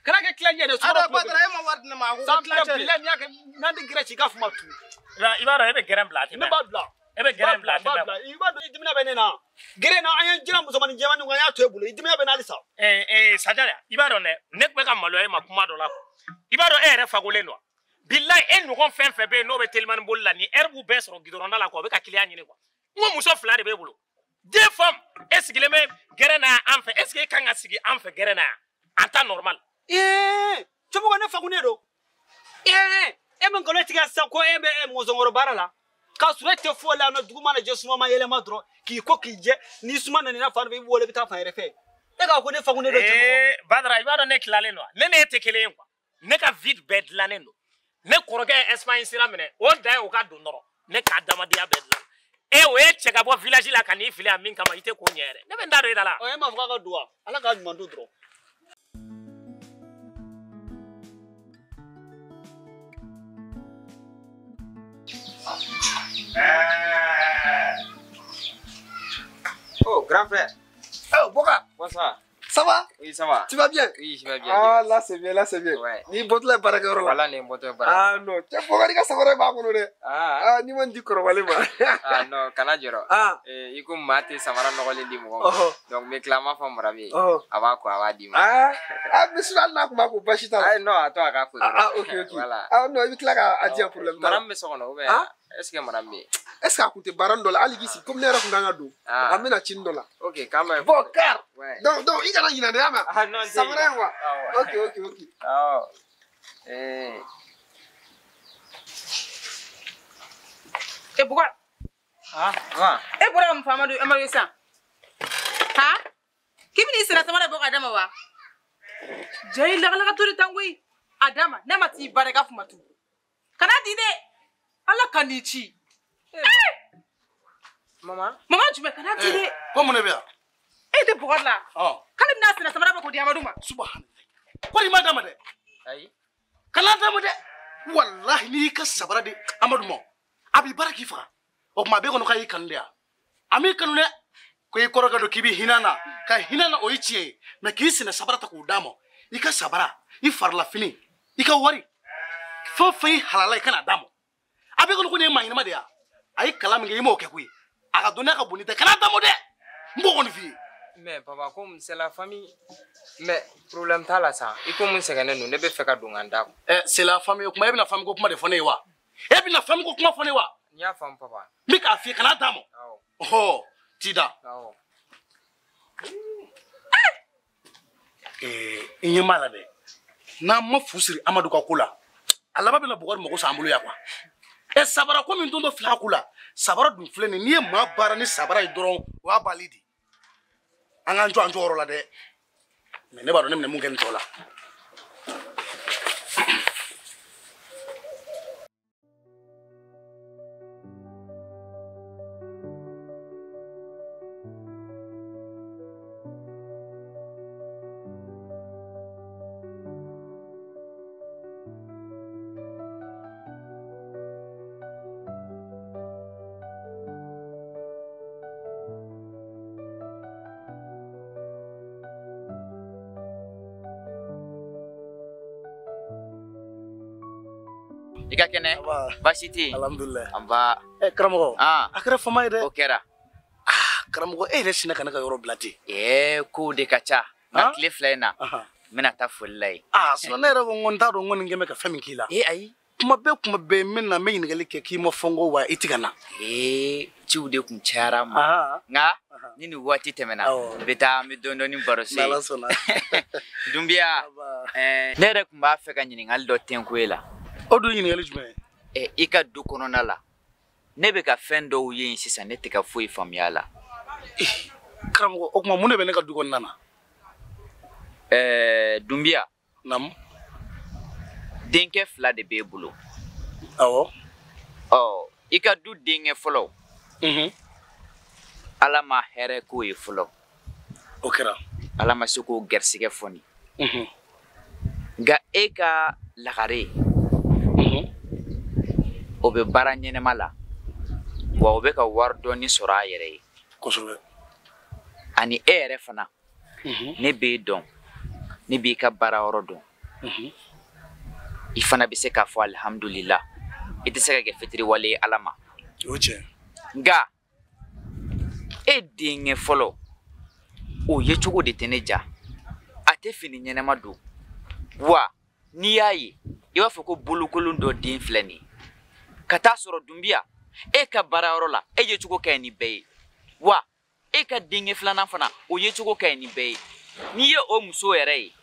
Kana kɛ tilancɛ dɛ sukaro kulo kelen. E ma wari di ne ma a ko ko tilancɛ de. Bilahi n'i y'a kɛ n'an tɛ gɛrɛ ci i k'a fɔ ma tugun. I b'a dɔn e bɛ gɛrɛn bila a tɛ mɛn. Ne b'a bila. E bɛ gɛrɛn bila a tɛ mɛn. I b'a dɔn i dimina bɛ ne na. Gɛrɛn na an ye jira musomanin jɛmannin kun an y'a to e bolo i dimina bɛ na halisa. Sadia i b'a dɔn dɛ ne tun bɛ ka maloya e ma kuma dɔ la i b'a dɔn e yɛrɛ fagolen don wa. Bilahi e ɲɔgɔn fɛn fɛn bɛ yen n'o bɛ telimani boli la ni heure b'u bɛɛ sɔrɔ gidɔrɔn da la quoi o bɛ ka kiliyan ɲini quoi. N ko muso 2 de b'e bolo. 2 femmes e sigilen bɛ gɛrɛn na yan an fɛ est ce que e kan ka sigi an fɛ gɛrɛn na yan en temps normal. Cɛmɔgɔ ne fagunnen don. E min nkalon tigɛ sisan ko e bɛ mɔzɔnkɔrɔ baara la k'a sɔrɔ e tɛ foyi la yan nɔ dugu mana jɛ suma ma yɛlɛma dɔrɔn k'i ko k'i jɛ ni suma nana i n'a fan fɛ i b'o wele i bɛ taa fan wɛrɛ fɛ e k'a ko ne fagunnen don cɛmɔgɔ. Badara i b'a dɔn ne tilalen don wa ne n'e tɛ kelen ye quoi ne ka vie bɛɛ dilannen don ne kɔrɔkɛ ye Espagne sira minɛ o dan ye o ka don dɔrɔn ne ka adamadenya bɛɛ dilan e o ye cɛ ka bɔ village la ka n'i fili yan min kama i tɛ k'o ɲɛ yɛrɛ ne bɛ n da don e da la. Ɔ e m'a fɔ k'a ka don wa Ala k'a ɲuman don dɔrɔn. Oh, grand frère. Oh, Boka. Bonsoir. Ça va? Oui, ça va. Tu vas bien? Oui, je vais bien. Ah, là, c'est bien, là, c'est bien. Ouais. Ni botla barakoro la. Voilà, ni botla barakoro. Ah, non. Tu Boka ni ka sabara ba kono de. Ah. Ah, ni man di korowale ma. Ah, non, kana jɔrɔ. Ah. I ko maa tɛ samara nɔgɔlen di mɔgɔ ma. Donc, n bɛ tila n b'a fɔ Marabi ye. Oh. A b'a ko, a b'a d'i ma. Ah, ah, mais sinon hali n'a kun b'a ko baasi t'a la. Ah, non, a to a k'a ko. Ah, ok, ok. Voilà. Ah, non, i bɛ tila k'a di yan problème t'a la. Maramu bɛ so kɔnɔ ou bien? Ah? Est-ce que Maramu bɛ yen? Est-ce que a kun tɛ baara dɔ la hali k'i sigi komi ne yɛrɛ kun kan ka don. Ah. An bɛna cini dɔ la. Ok, k'an bɛn. Bon, car. Ouais. Donc, i kana ɲinɛ dɛ, y'a mɛn? Ah, non, n tɛ Samara in wa? Awɔ. Ok, ok, ok. Awɔ. E Boubacar. Ah, wa? E bɔra ka mun fɔ Amadu ye sisan? Han? K'i bɛn'i senna samara bɔ k'a d'a ma wa? Ja ye lakalakatɔ de tan koyi. A d'a ma n'a ma t'i baara i k'a fɔ ma tugun. Kana di dɛ. Ala ka n'i ci. Mama? Mama jumɛn kana di dɛ. Ko mun de bɛ yan? E tɛ Boubacar la. K'ale bɛna senna samara bɔ k'o di Amadu ma. Subahanallahi. Kɔri i ma d'a ma dɛ. Ayi. Kana d'a ma dɛ. Walahi n'i y'i ka sabara di Amadu ma, a b'i baara k'i faga. O tuma a b'e kɔnɔ k'a y'i kanu de yan. A m'i kanu dɛ. Ko i kɔrɔkɛ don k'i bɛ hinɛ na. Ka hinɛ na o ye tiɲɛ ye. Mais k'i senna sabara ta k'o d'a ma. I ka sabara, i farilafini, i ka wari. Fɛn o fɛn ye halala ye i kana d'a ma. A b'e kɔnɔ ko nin ye maa ɲɛnama de ye wa? A ye kalan min kɛ i m'o kɛ koyi. A ka dɔnniya ka bon ni tɛ. Kana d'a ma dɛ. N b'o kɔni f'i ye. Mais papa, comme c'est la famille, mais problème t'a la sa. I ko mun sɛgɛnnen don, ne bɛ fɛ ka don ka n da. C'est la famille, o kuma e bɛna famille ko kuma de fɔ ne ye wa? E bɛna fɛn min ko kuma fɔ ne wa? N y'a faamu papa. N bɛ k'a f'i ye kana d'a ma. Awɔ. Ɔhɔ t'i da. Awɔ. I ɲɛ b'a la dɛ. N'an ma fu siri Amadu ka ko la, a laban bɛna Bukari mago sa an bolo yan quoi. Sabara ko min don dɔ filɛ a ko la, sabara dun filɛ nin ye, n'i ye maa baara ni sabara ye dɔrɔn o y'a bali de. An k'an jɔ an jɔyɔrɔ la dɛ. Mais ne b'a dɔn ne bɛna mun kɛ nin tɔ la. I ka kɛnɛ baasi tɛ yen. Alhamdulilayi. Anba. Karamɔgɔ. A kɛra fama ye dɛ. O kɛra. Karamɔgɔ e yɛrɛ sinna ka ne ka yɔrɔ bila ten. Kow de ka ca. Nka tile 2 in na. N bɛna taa foli la yen. Sinon ne yɛrɛ ko n ko n t'a dɔn n ko nin kɛ bɛ ka fɛn min k'i la. Ayi. Kuma bɛɛ n bɛ na n bɛ ɲininkali kɛ k'i ma fɔ n kɔ wa i tɛ ka na. Ciw de kun cayara n ma. Nka ni nin waati tɛmɛna. N bɛ taa an bɛ dɔɔnin dɔɔnin baro se. N'Ala sɔnna. Dunbiya. Ne yɛrɛ tun b'a fɛ ka ɲininkali dɔ tɛnku e la. O dun ɲininkali jumɛn ye? I ka du kɔnɔna la ne bɛ ka fɛn dɔw ye yen sisan ne tɛ ka foyi faamuya a la. Karamɔgɔ o tuma mun de bɛ ne ka du kɔnɔna na? Dunbiya. Naamu. Denkɛ 2 de b'e bolo. Awɔ. Ɔ i ka du denkɛ fɔlɔ. Ala ma hɛrɛ k'o ye fɔlɔ. O kɛra. Ala ma se k'o garisigɛ fɔni. Nka e ka lagare. O bɛ baara ɲɛnɛma la wa o bɛ ka wari dɔɔni sɔrɔ a yɛrɛ ye. Kosɛbɛ. Ani e yɛrɛ fana. Ne b'e dɔn, ne b'i ka baara yɔrɔ dɔn. I fana bɛ se k'a fɔ alihamudulila i tɛ se ka kɛ fitiriwale ye Ala ma. O tiɲɛ. Nka e denkɛ fɔlɔ o yecogo de tɛ ne ja. A tɛ fini ɲɛnɛma don wa n'i y'a ye i b'a fɔ ko bolokolon dɔ den filɛ nin ye. Ka taa sɔrɔ Dunbiya e ka baarayɔrɔ la e yecogo ka ɲi ni bɛɛ ye wa e ka denkɛ filanan fana o yecogo ka ɲi ni bɛɛ ye. N'i ye o muso yɛrɛ ye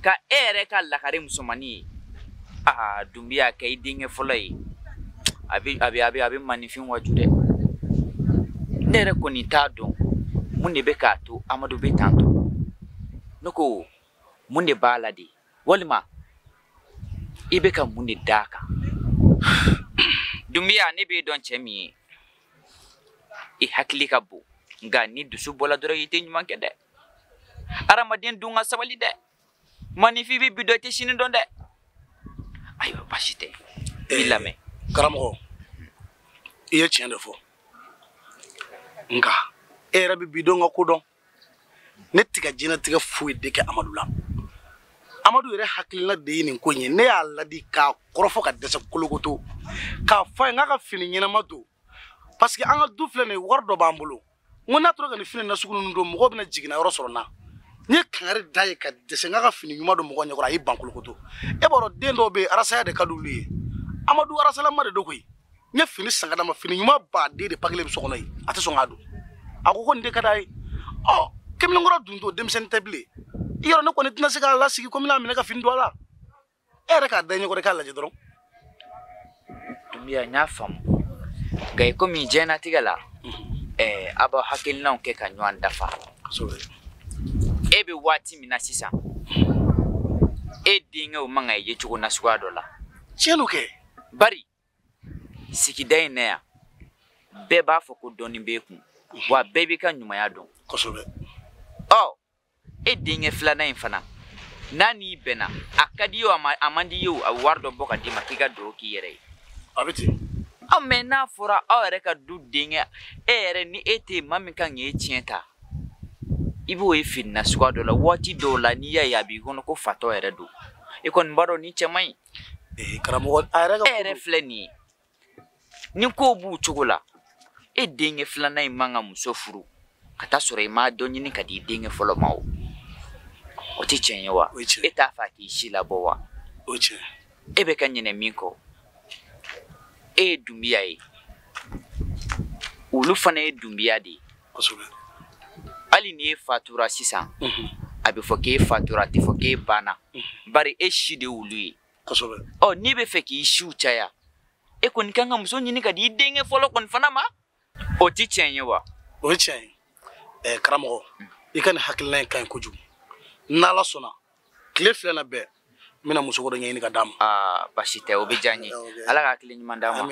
ka e yɛrɛ ka lakare musomannin ye, Dunbiya kɛ i denkɛ fɔlɔ ye, a bɛ maninfin waju dɛ. Ne yɛrɛ kɔni t'a dɔn mun de bɛ k'a to Amadu bɛ tan tɔ. Ne ko mun de b'a la de, walima i bɛ ka mun de d'a kan? Dunbiya ne b'e dɔn cɛ min ye, i hakili ka bon nka ni dusu bɔla dɔrɔn i tɛ ɲuman kɛ dɛ. Hadamaden dun ka sabali dɛ. Maninfin bɛ bi dɔn i tɛ sini dɔn dɛ. Ayiwa baasi tɛ, n b'i lamɛn. Karamɔgɔ i ye tiɲɛ de fɔ nka e yɛrɛ bɛ bi dɔn ka ko dɔn. Ne tɛ ka diɲɛlatigɛ foyi de kɛ Amadu la. Amadu yɛrɛ hakilina de ye nin ko in ye. Ne y'a ladi k'a kɔrɔfɔ ka dɛsɛ kolokoto k'a fɔ a ye n k'a ka fini ɲɛnama don parce que an ka du filɛ nin ye wari dɔ b'an bolo. N ko n'a tora ka nin fini nasugu ninnu don mɔgɔw bɛna jiginna yɔrɔ sɔrɔ n na. N ye kangari da ye ka dɛsɛ n k'a ka fini ɲuman don mɔgɔw ɲɛkɔrɔ a y'i ban kolokoto. E b'a dɔn den dɔw bɛ yen arasaya de ka d'olu ye. Amadu arasalama de don koyi. N ye fini san ka d'a ma, fini ɲuman baden de paquet bɛ so kɔnɔ yen, a tɛ sɔn k'a don. A ko ko nin de ka d'a ye. Ɔ kamalenkɔrɔ dun to denmisɛnnin tɛ bilen. I yɔrɔ ne kɔni tɛna se k'a lasigi komi n'a minɛ ka fini don a la. E yɛrɛ k'a da ɲɛkɔrɔ i k'a lajɛ dɔrɔn. Dunbiya n y'a faamu nka i komi diɲɛnatigɛ la a b'aw hakilinaw kɛ ka ɲɔgɔn dafa. E bɛ waati min na sisan e denkɛw man ka ye cogo nasuguya dɔ la. Tiɲɛ don kɛ. Bari sigida in na yan bɛɛ b'a fɔ ko dɔnni b'e kun wa bɛɛ b'i ka ɲumanya dɔn. Kosɛbɛ. Ɔ e denkɛ filanan in fana n'a n'i bɛnna a ka di ye o a man di ye o a bɛ wari dɔ bɔ ka d'i ma k'i ka dugawu k'i yɛrɛ ye. A bɛ ten. Ɔ mɛ n'a fɔra aw yɛrɛ ka du denkɛ e yɛrɛ ni e tɛ yen maa min kan k'e tiɲɛ ta i b'o ye fini nasuguya dɔ la waati dɔw la n'i y'a ye a b'i kɔnɔ ko fatɔ yɛrɛ don. E kɔni b'a dɔn ni cɛ man ɲi. Karamɔgɔ a yɛrɛ ka. E yɛrɛ filɛ nin ye ni kow b'u cogo la e denkɛ filanan in man ka muso furu ka taa sɔrɔ i m'a dɔ ɲini ka di i denkɛ fɔlɔ ma o. O tɛ tiɲɛ ye wa? E t'a fɛ a k'i si labɔ wa? O tiɲɛ. E bɛ ka ɲinɛ min kɔ E ye Dunbiya ye. Olu fana ye Dunbiya de ye. Kosɛbɛ. Hali n'i ye fatura sisan, a bɛ fɔ k'e fatura, a tɛ fɔ k'e banna. Bari e si de y'olu ye. Kosɛbɛ. Ɔ n'i bɛ fɛ k'i siw caya, e kɔni kan ka muso ɲini ka di i denkɛ fɔlɔ kɔni fana ma. O ti tiɲɛ ye wa? O ye tiɲɛ ye. Karamɔgɔ, i ka nin hakilina in ka ɲi kojugu. N'Ala sɔnna, tile fila na bɛɛ, n bɛna muso dɔ ɲɛɲini ka d'a ma. Aa basi tɛ, o bɛ diya n ye. Ala ka hakili ɲuman d'a ma.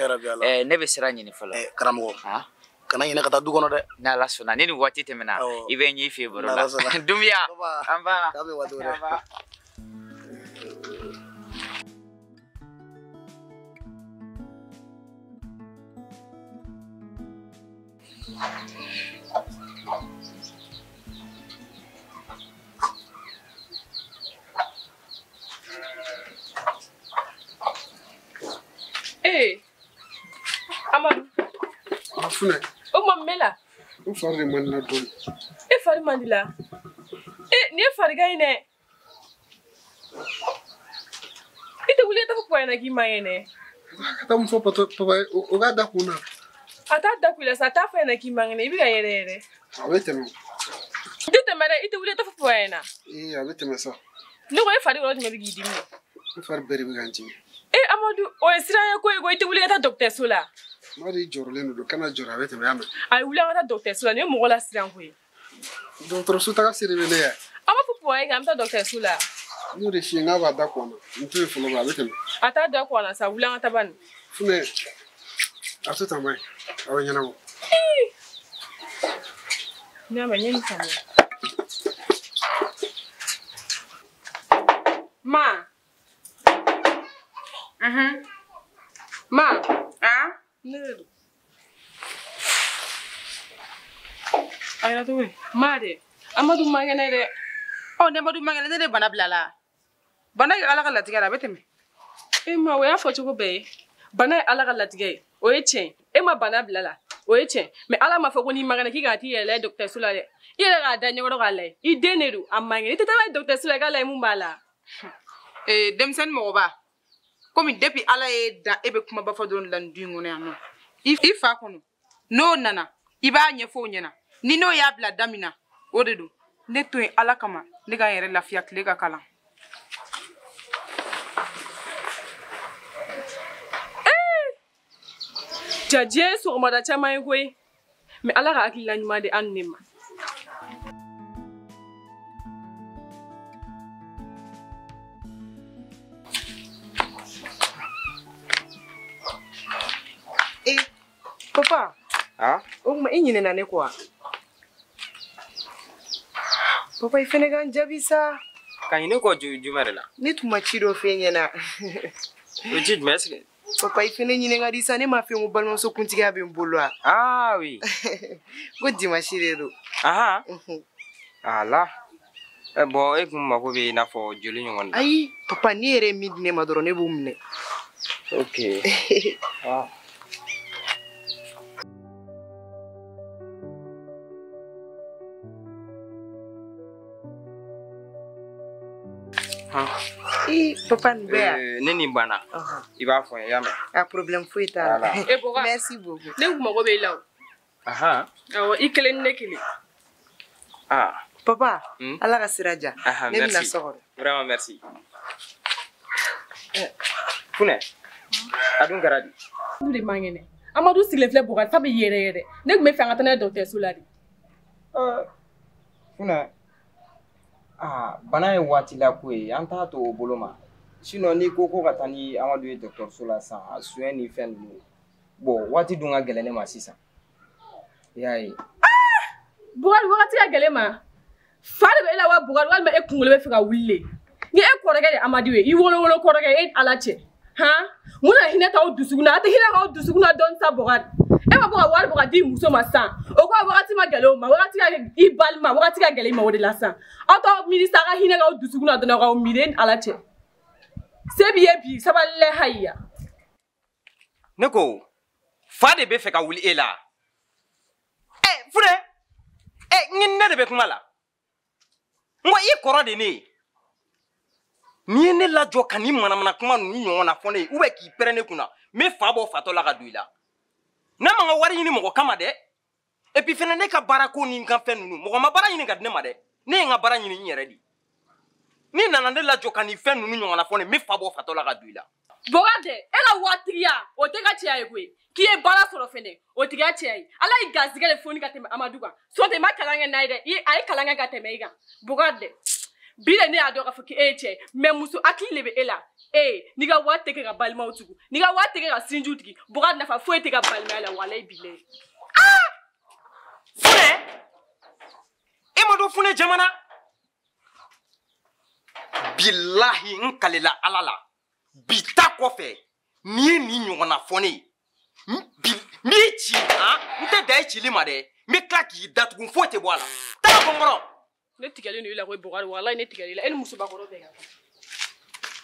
Ne bɛ sira ɲini fɔlɔ. Karamɔgɔ, kana ɲinɛ ka taa du kɔnɔ dɛ. N'Ala sɔnna, ni nin waati tɛmɛna, i bɛ n ye i fɛ yen baro la. Dunbiya, an ba. Ee Amadu. A Funɛ. O tuma mun b'e la? N fari de man di n na dɔɔnin. E fari man di la? E nin ye farigan ye dɛ. I tɛ wuli i ka taa fɔ papa ɲɛna k'i man kɛnɛ. Ka taa mun fɔ papa ye, o k'a da kun na. A t'a da kun i la sa, a t'a fɔ a ɲɛna k'i man kɛnɛ, i bɛ ka yɛrɛ yɛrɛ. A bɛ tɛmɛ. I tɛ tɛmɛ dɛ, i tɛ wuli i ka taa fɔ papa ɲɛna. Ee a bɛ tɛmɛ sa. Ne ko e fari yɔrɔ jumɛn bɛ k'i dimi? N fari bɛɛ de bɛ ka n dimi. E Amadu, o ye siran ye ko ye ko i tɛ wuli ka taa dɔgɔtɔrɔso la. N'a i jɔrɔlen don, kana jɔrɔ, a bɛ tɛmɛ, y'a mɛn. A ye wuli an ka taa dɔgɔtɔrɔso la, nin ye mɔgɔ la siran ko ye. Dɔgɔtɔrɔso taga se de bɛ ne ye. An b'a fɔ papa ye k'an bɛ taa dɔgɔtɔrɔso la. N y'o de f'i ye, n k'a b'a da kɔn na, n to yen fɔlɔ, a bɛ tɛmɛ. A t'a da kɔn na sa, wuli an ka taa bani. Funɛ, a to tan ba ye, a bɛ ɲɛnabɔ. Ne y'a mɛn, n ye nin faamuya. Ma. Ma. Ne de don. A yɛrɛ cogo di? Ma dɛ, Amadu man kɛnɛ dɛ. Ɔ ni Amadu man kɛnɛ, ne de bana bila la. Bana ye Ala ka latigɛ la, a bɛ tɛmɛ. E ma, o y'a fɔ cogo bɛɛ ye. Bana ye Ala ka latigɛ ye, o ye tiɲɛ ye. E ma bana bila la, o ye tiɲɛ. Mais Ala m'a fɔ ko n'i man kɛnɛ k'i kana t'i yɛrɛ lajɛ dɔgɔtɔrɔso la dɛ. I yɛrɛ k'a da ɲɛkɔrɔ k'a lajɛ. I den de don, a man kɛnɛ. I tɛ taa n'a ye dɔgɔtɔrɔso la i k'a lajɛ mun b'a la. Denmisɛnnin mɔgɔba. Komi depuis Ala ye dan, e bɛ kumaba fɔ dɔrɔn de la nin du in kɔnɔ yan nɔ. I fa kɔnɔ, n'o nana, i b'a ɲɛfɔ o ɲɛna. Ni n'o y'a bila da min na, o de don. Ne to yen Ala kama, ne ka n yɛrɛ lafiya tile ka kalan. Ja diɲɛ ye sɔgɔmada caman ye koyi. Mais Ala ka hakilina ɲuman di an ni ne ma. Papa, o tuma i ɲinɛna ne kɔ wa? Papa, i fɛnɛ ka n jaabi sa. Ka ɲinɛ kɔ jumɛn de la? Ne tun ma ci dɔ f'e ɲɛna. O ci jumɛn est-ce que? Papa, i fɛnɛ ɲinɛ ka di sa, ne m'a f'i ye ko balimamuso kuntigiya bɛ n bolo wa? Ah oui. Ko dimanche de don. Ahan. Ala. Bon, e kun mako bɛ i n'a fɔ joli ɲɔgɔn na. Ayi, papa, n'i yɛrɛ ye min di ne ma dɔrɔn, ne b'o minɛ. Ok. Ah. Papa nin bɛ yan. Ne nin banna. I b'a fɔ n ye, i y'a mɛn. A problème foyi t'a la. E Boka. Merci beaucoup. Ne kun mago bɛ i la o. Awɔ, i kelen ni ne kelen. Ah. Papa, Ala ka sira diya. Ne bɛna so kɔnɔ. Vraiment merci. Funɛ, a dun kɛra di? Amadu de man kɛnɛ. Amadu sigilen filɛ Bokari f'a bɛ yɛrɛ yɛrɛ. Ne tun bɛ fɛ an ka taa n'a ye dɔgɔtɔrɔso la de. Funɛ. Ah, bana ye waati la ko ye, an t'a to o bolo ma. Sinon n'i ko ko ka taa ni Amadu ye dɔgɔtɔrɔso la sisan, a soin ni fɛn ninnu. Bon, waati dun ka gɛlɛn ne ma sisan. I y'a ye. Bokari, wagati ka gɛlɛn ma. Fa de bɛ e la wa Bokari, walima e kunkolo bɛ fɛ ka wuli de. Ni e kɔrɔkɛ de Amadu ye, i wolo kɔrɔkɛ e Ala cɛ. Han? Mun na hinɛ t'aw dusukun na? A tɛ hinɛ k'aw dusukun na dɔɔni sa Bokari. E ma bɔ ka wari bɔ ka di muso ma sisan. O ko wagati ma gɛlɛn o ma, wagati ka i balima, wagati ka gɛlɛn i ma o de la sisan. Aw t'aw miiri sa, a ka hinɛ k'aw dusukun na dɔrɔn k'aw miiri e ni Ala cɛ. Se b'i ye bi, sabali lɛ hayiya. Ne ko, fa de bɛ fɛ ka wuli e la. Funɛ, ne de bɛ kuma la. N ko i kɔrɔ de ne ye. N'i ye ne lajɔ ka nin manamana kuma ninnu ɲɔgɔn na fɔ ne ye ou bien k'i pɛrɛn ne kunna, n bɛ fa bɔ fatɔ la ka don i la. Ne man ka wari ɲini mɔgɔ kama dɛ. Et puis fɛnɛ ne ka baarako ni n ka fɛn ninnu, mɔgɔ ma baara ɲini ka di ne ma dɛ. Ne ye n ka baara ɲini n yɛrɛ de. N'i nana ne lajɔ ka nin fɛn ninnu ɲɔgɔn na fɔ ne, n bɛ fa bɔ fatɔ la ka don i la. Bɔgɔ dɛ, e ka watigiya o tɛ ka cɛya ye koyi. K'i ye baara sɔrɔ fɛnɛ o tɛ ka cɛya ye. Ala ye garizigɛ de foni ka tɛmɛ Amadu kan. Sɔn tɛ i ma kalan kɛ n'a ye dɛ, a ye kalan kɛ ka tɛmɛ i kan. Bɔgɔ dɛ, bi de ne y'a dɔn k'a fɔ k'e ye cɛ ye, mɛ muso hakili de bɛ e la. Ee, n'i ka wari tɛ kɛ ka balimaw tugu, n'i ka wari tɛ kɛ ka sinjiw tigi, bɔgɔ nafa foyi tɛ ka balimaya la, walayi bilayi. Aa! Funɛ! E ma dɔn Funɛ jamana? Bilahi n kalela Ala la. Bi ta kɔfɛ n'i ye nin ɲɔgɔnna fɔ ne ye, n b'i ci, han, n tɛ dan i cili ma dɛ, n bɛ tila k'i datugu foyi tɛ bɔ a la. Taa bɔ n kɔrɔ. Ne tigɛlen don i la koyi Bɔkari, walayi ne tigɛlen i la, e ni musobakɔrɔ bɛɛ ka kan.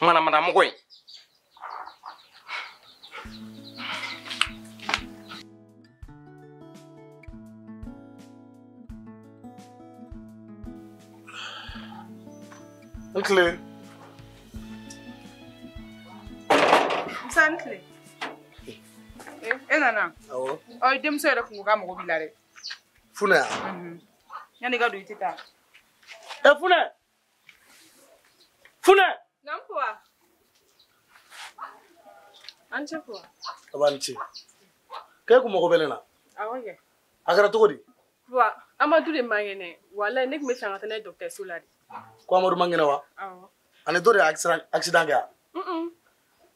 Manamanamɔgɔ in. N tile. Musa, n tile. E nana? Awɔ. Ɔ, i denmuso yɛrɛ kun ko k'a mago b'i la dɛ. Funɛ yan? Yanni i ka don i tɛ taa. Ɛ Funɛ! Funɛ! Naamu Papa. An ce Papa. A b'an ce. K'e kun mago bɛ ne la? Awɔ kɛ. A kɛra cogo di? Papa, Amadu de man kɛnɛ. Walayi ne tun bɛ fɛ ka taa n'a ye dɔgɔtɔrɔso la de. Ko Amadu man kɛnɛ wa? Awɔ. Ani dɔ de ye accident kɛ yan?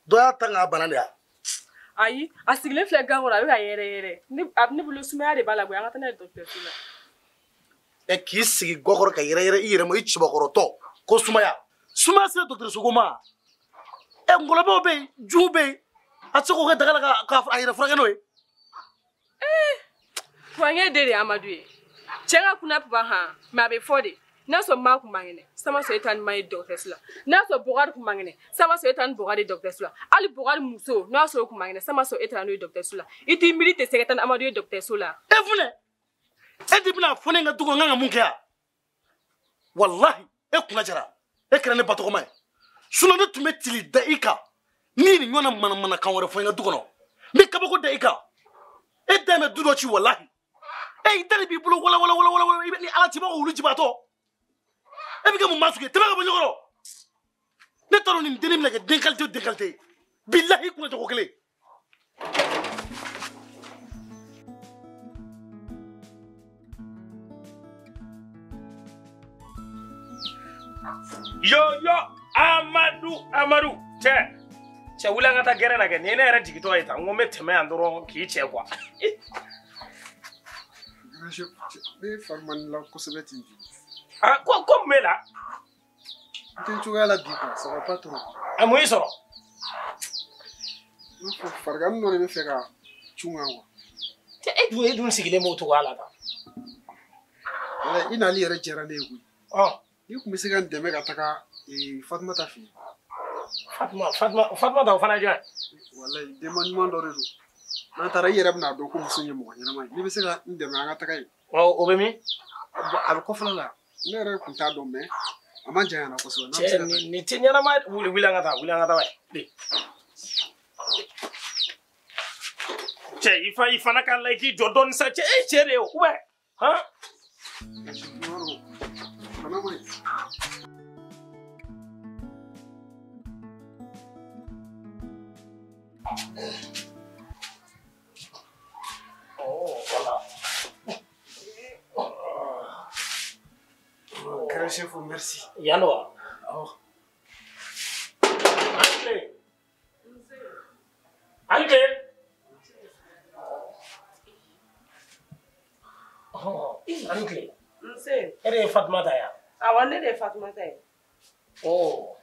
Dɔ y'a ta k'a bana de yan? Ayi, a sigilen filɛ gan kɔrɔ, a bɛ ka yɛrɛ yɛrɛ. A bɛ ne bolo sumaya de b'a la koyi, an ka taa n'a ye dɔgɔtɔrɔso la. Ɛ k'i sigi gakɔrɔ ka yɛrɛ yɛrɛ i yɛrɛ ma i cɛbakɔrɔtɔ ko sumaya. Sumaya sera dɔgɔtɔrɔso ko ma. Ɛ ngɔlɔbɛw bɛ yen, juw bɛ yen, a tɛ se k'o kɛ daga la k'a yɛrɛ furakɛ n'o ye. Ee, Papa den de ye Amadu ye. Cɛ ka kunna Papa han, mɛ a bɛ fɔ de. N'a sɔrɔ maa kun man kɛnɛ, sama sɔrɔ e taa ni maa ye dɔgɔtɔrɔso la. N'a sɔrɔ Bɔkari kun man kɛnɛ, sama sɔrɔ e taa ni Bɔkari ye dɔgɔtɔrɔso la. Hali Bɔkari muso, n'a sɔrɔ o kun man kɛnɛ, sama sɔrɔ e taara n'o ye dɔgɔtɔrɔso la. I t'i miiri tɛ se ka taa ni Amadu ye dɔgɔtɔrɔso la. E Funɛ, e de bɛna fɔ ne ka du kɔnɔ n kan ka mun kɛ yan? Walahi, e kunna jara, e kɛra ne batɔgɔma ye. Sinon ne tun bɛ tili da i kan, n'i nin ɲɔgɔnna manamanakan wɛrɛ fɔ n ka du kɔnɔ, n bɛ kabako da i kan. E da bɛ du dɔ ci walahi. E i da de b'i bolo wala wala wala wala, i bɛ ni Ala cɛ i b'a fɔ wulu jibaatɔ. E bɛ kɛ mun maa sugu ye? Tɛmɛ ka bɔ ɲɔgɔn kɔrɔ. Ne t'a dɔn nin dennin bɛna kɛ den qualité o den qualité ye. Bilahi kunna jago kelen. Yo yo Amadu Amadu cɛ cɛ wuli an ka taa gɛrɛn na kɛ nin ye ne yɛrɛ jigintɔ ye tan n ko n bɛ tɛmɛ yan dɔrɔn k'i cɛ quoi. Ne fari man di la kosɛbɛ ten bi. Ah ko mun b'e la? N tɛ n cogoya la bi quoi, ça va pas trop. A mun y'i sɔrɔ? I b'a fɔ farigan dɔ de bɛ fɛ ka cun kan quoi. Cɛ e dun sigilen b'o cogoya la tan. Walayi i nali yɛrɛ diyara ne ye koyi. Ɔn. N'i kun bɛ se ka n dɛmɛ ka taga Fatumata fɛ yen. Fatumata o fana ye jɔn ye? Walayi denba ɲuman dɔ de don. N'an taara i yɛrɛ bɛna dɔn ko muso in ye mɔgɔ ɲɛnama ye. N'i bɛ se ka n dɛmɛ an ka taga yen. Ɔ o bɛ min? A bɛ kɔfɛla la. Ne yɛrɛ kun t'a dɔn mɛ a man janya na kosɛbɛ. Cɛ nin tɛ ɲɛnama ye. Wuli an ka taa, wuli an ka taa bayi. Cɛ i fana ka la i k'i jɔ dɔɔnin sa cɛ e cɛ de ye o ou bien han? Bana man ɲi. Oh, voilà. Grand chef, merci. Yano. Oh. Angle. Angle. Oh, Angle. Nse. E de ye Fatumata ye wa? Awɔ, ne de ye Fatumata ye. Oh.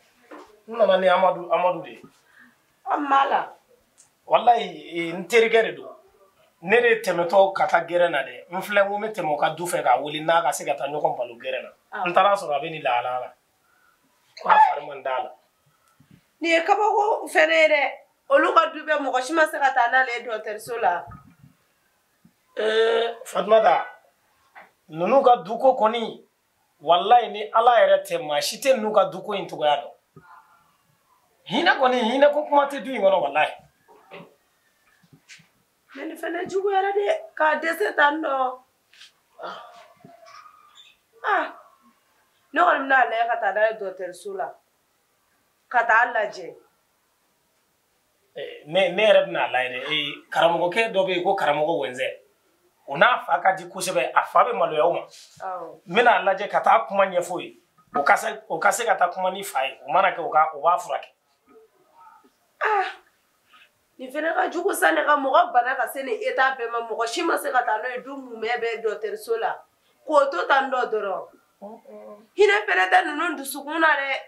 N nana ni Amadu de ye. An b'a la. Walayi n terikɛ de don. Ne de tɛmɛtɔ ka taa gɛrɛn na dɛ. N filɛ n ko n bɛ tɛmɛ o ka du fɛ k'a wele n'a ka se ka taa ɲɔgɔn balo gɛrɛn na. N taara sɔrɔ a bɛ nin lahalaya la. K'a fari man d'a la. Nin ye kabako fɛnɛ ye dɛ. Olu ka du bɛɛ mɔgɔ si ma se ka taa n'ale ye dɔgɔtɔrɔso la. Fatumata, ninnu ka duko kɔni, walayi ni Ala yɛrɛ tɛ maa si tɛ ninnu ka duko in cogoya dɔn. Hinɛ kɔni hinɛ ko kuma tɛ du in kɔnɔ walayi. Mais nin fɛnɛ juguyara dɛ k'a dɛsɛ tan nɔ. Ah, ne kɔni bɛna lajɛ ka taa n'a ye dɔgɔtɔrɔso la ka taa lajɛ. Ne yɛrɛ bɛna lajɛ dɛ. Karamɔgɔkɛ dɔ bɛ yen ko karamɔgɔ Wɛnzɛ. O n'a fa ka di kosɛbɛ, a fa bɛ maloya o ma. N bɛna lajɛ ka taa kuma ɲɛfɔ ye. O ka se ka taa kuma ni fa ye. O mana kɛ o b'a furakɛ. Ah, nin fɛnɛ ka jugu sa ne ka mɔgɔ bana ka se nin état bɛɛ ma, mɔgɔ si ma se ka taa n'o ye du mumɛ bɛɛ dɔgɔtɔrɔso la. K'o to tan dɔ dɔrɔn. Hinɛ fɛnɛ tɛ ninnu dusukun na dɛ.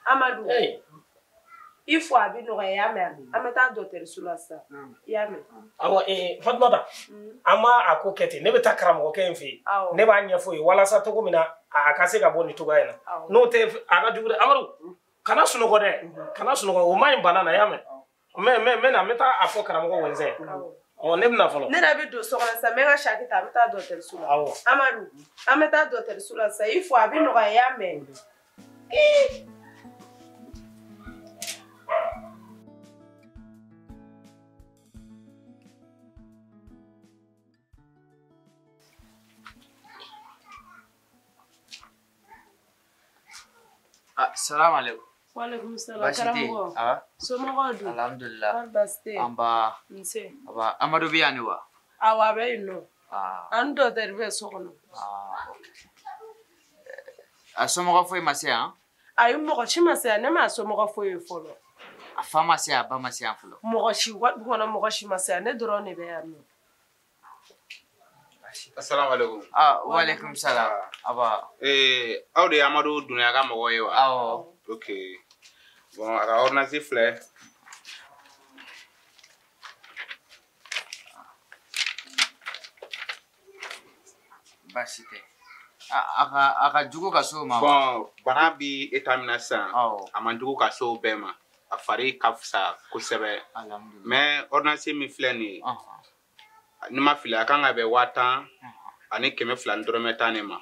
Amadu. I fo a bɛ nɔgɔya, i y'a mɛn? An bɛ taa dɔgɔtɔrɔso la sisan, i y'a mɛn? Awɔ, Fatumata, an b'a a ko kɛ ten. Ne bɛ taa karamɔgɔkɛ in fɛ yen. Ne b'a ɲɛfɔ ye walasa cogo min na a ka se ka bɔ nin cogoya in na. N'o tɛ a ka jugu dɛ. Amadu, kana sunɔgɔ dɛ, kana sunɔgɔ, o man ɲi bana na, i y'a mɛn? N bɛ na, n bɛ taa a fɔ karamɔgɔ Wɛnzɛ ye. Ɔ, ne bɛ na fɔlɔ. Ne yɛrɛ bɛ don so kɔnɔ sisan, n bɛ n ka saki ta, an bɛ taa dɔgɔtɔrɔso la. Awɔ. Amadu, an bɛ taa dɔgɔtɔrɔso la sisan, i fo a bɛ nɔgɔya, i y'a mɛn? Salam alaikum. Wa alaikum salam. Karamɔgɔ. Somɔgɔw dun? Alhamdulillah. Kɔri baasi tɛ yen? Anba. Nse. Aba, Amadu bɛ yan ni wa? Awɔ, a bɛ yen nɔ. An dɔgɔtɔrɔ bɛ so kɔnɔ. A somɔgɔ foyi ma se yan? Ayi, mɔgɔ si ma se yan. Ne ma somɔgɔ foyi ye fɔlɔ. A fa ma se yan, a ba ma se yan fɔlɔ? Mɔgɔ si, wa du kɔnɔ mɔgɔ si ma se yan. Ne dɔrɔn de bɛ yan nɔ. Assalamu alaikum. Ah, wa alaikum salam. Aba. Aw de ye Amadu Dunuya ka mɔgɔ ye wa? Awɔ. Ok. Bon, a ka ordonnance filɛ. Baasi tɛ. A ka jugu ka s'o ma. Bon, bana bi état min na sisan, a man jugu ka s'o bɛɛ ma. A fari ka fisa kosɛbɛ. Alhamdulillah. Mais ordonnance min filɛ nin ye. Ni ma fili a kan ka bɛn 10 000 ani 210 de ma.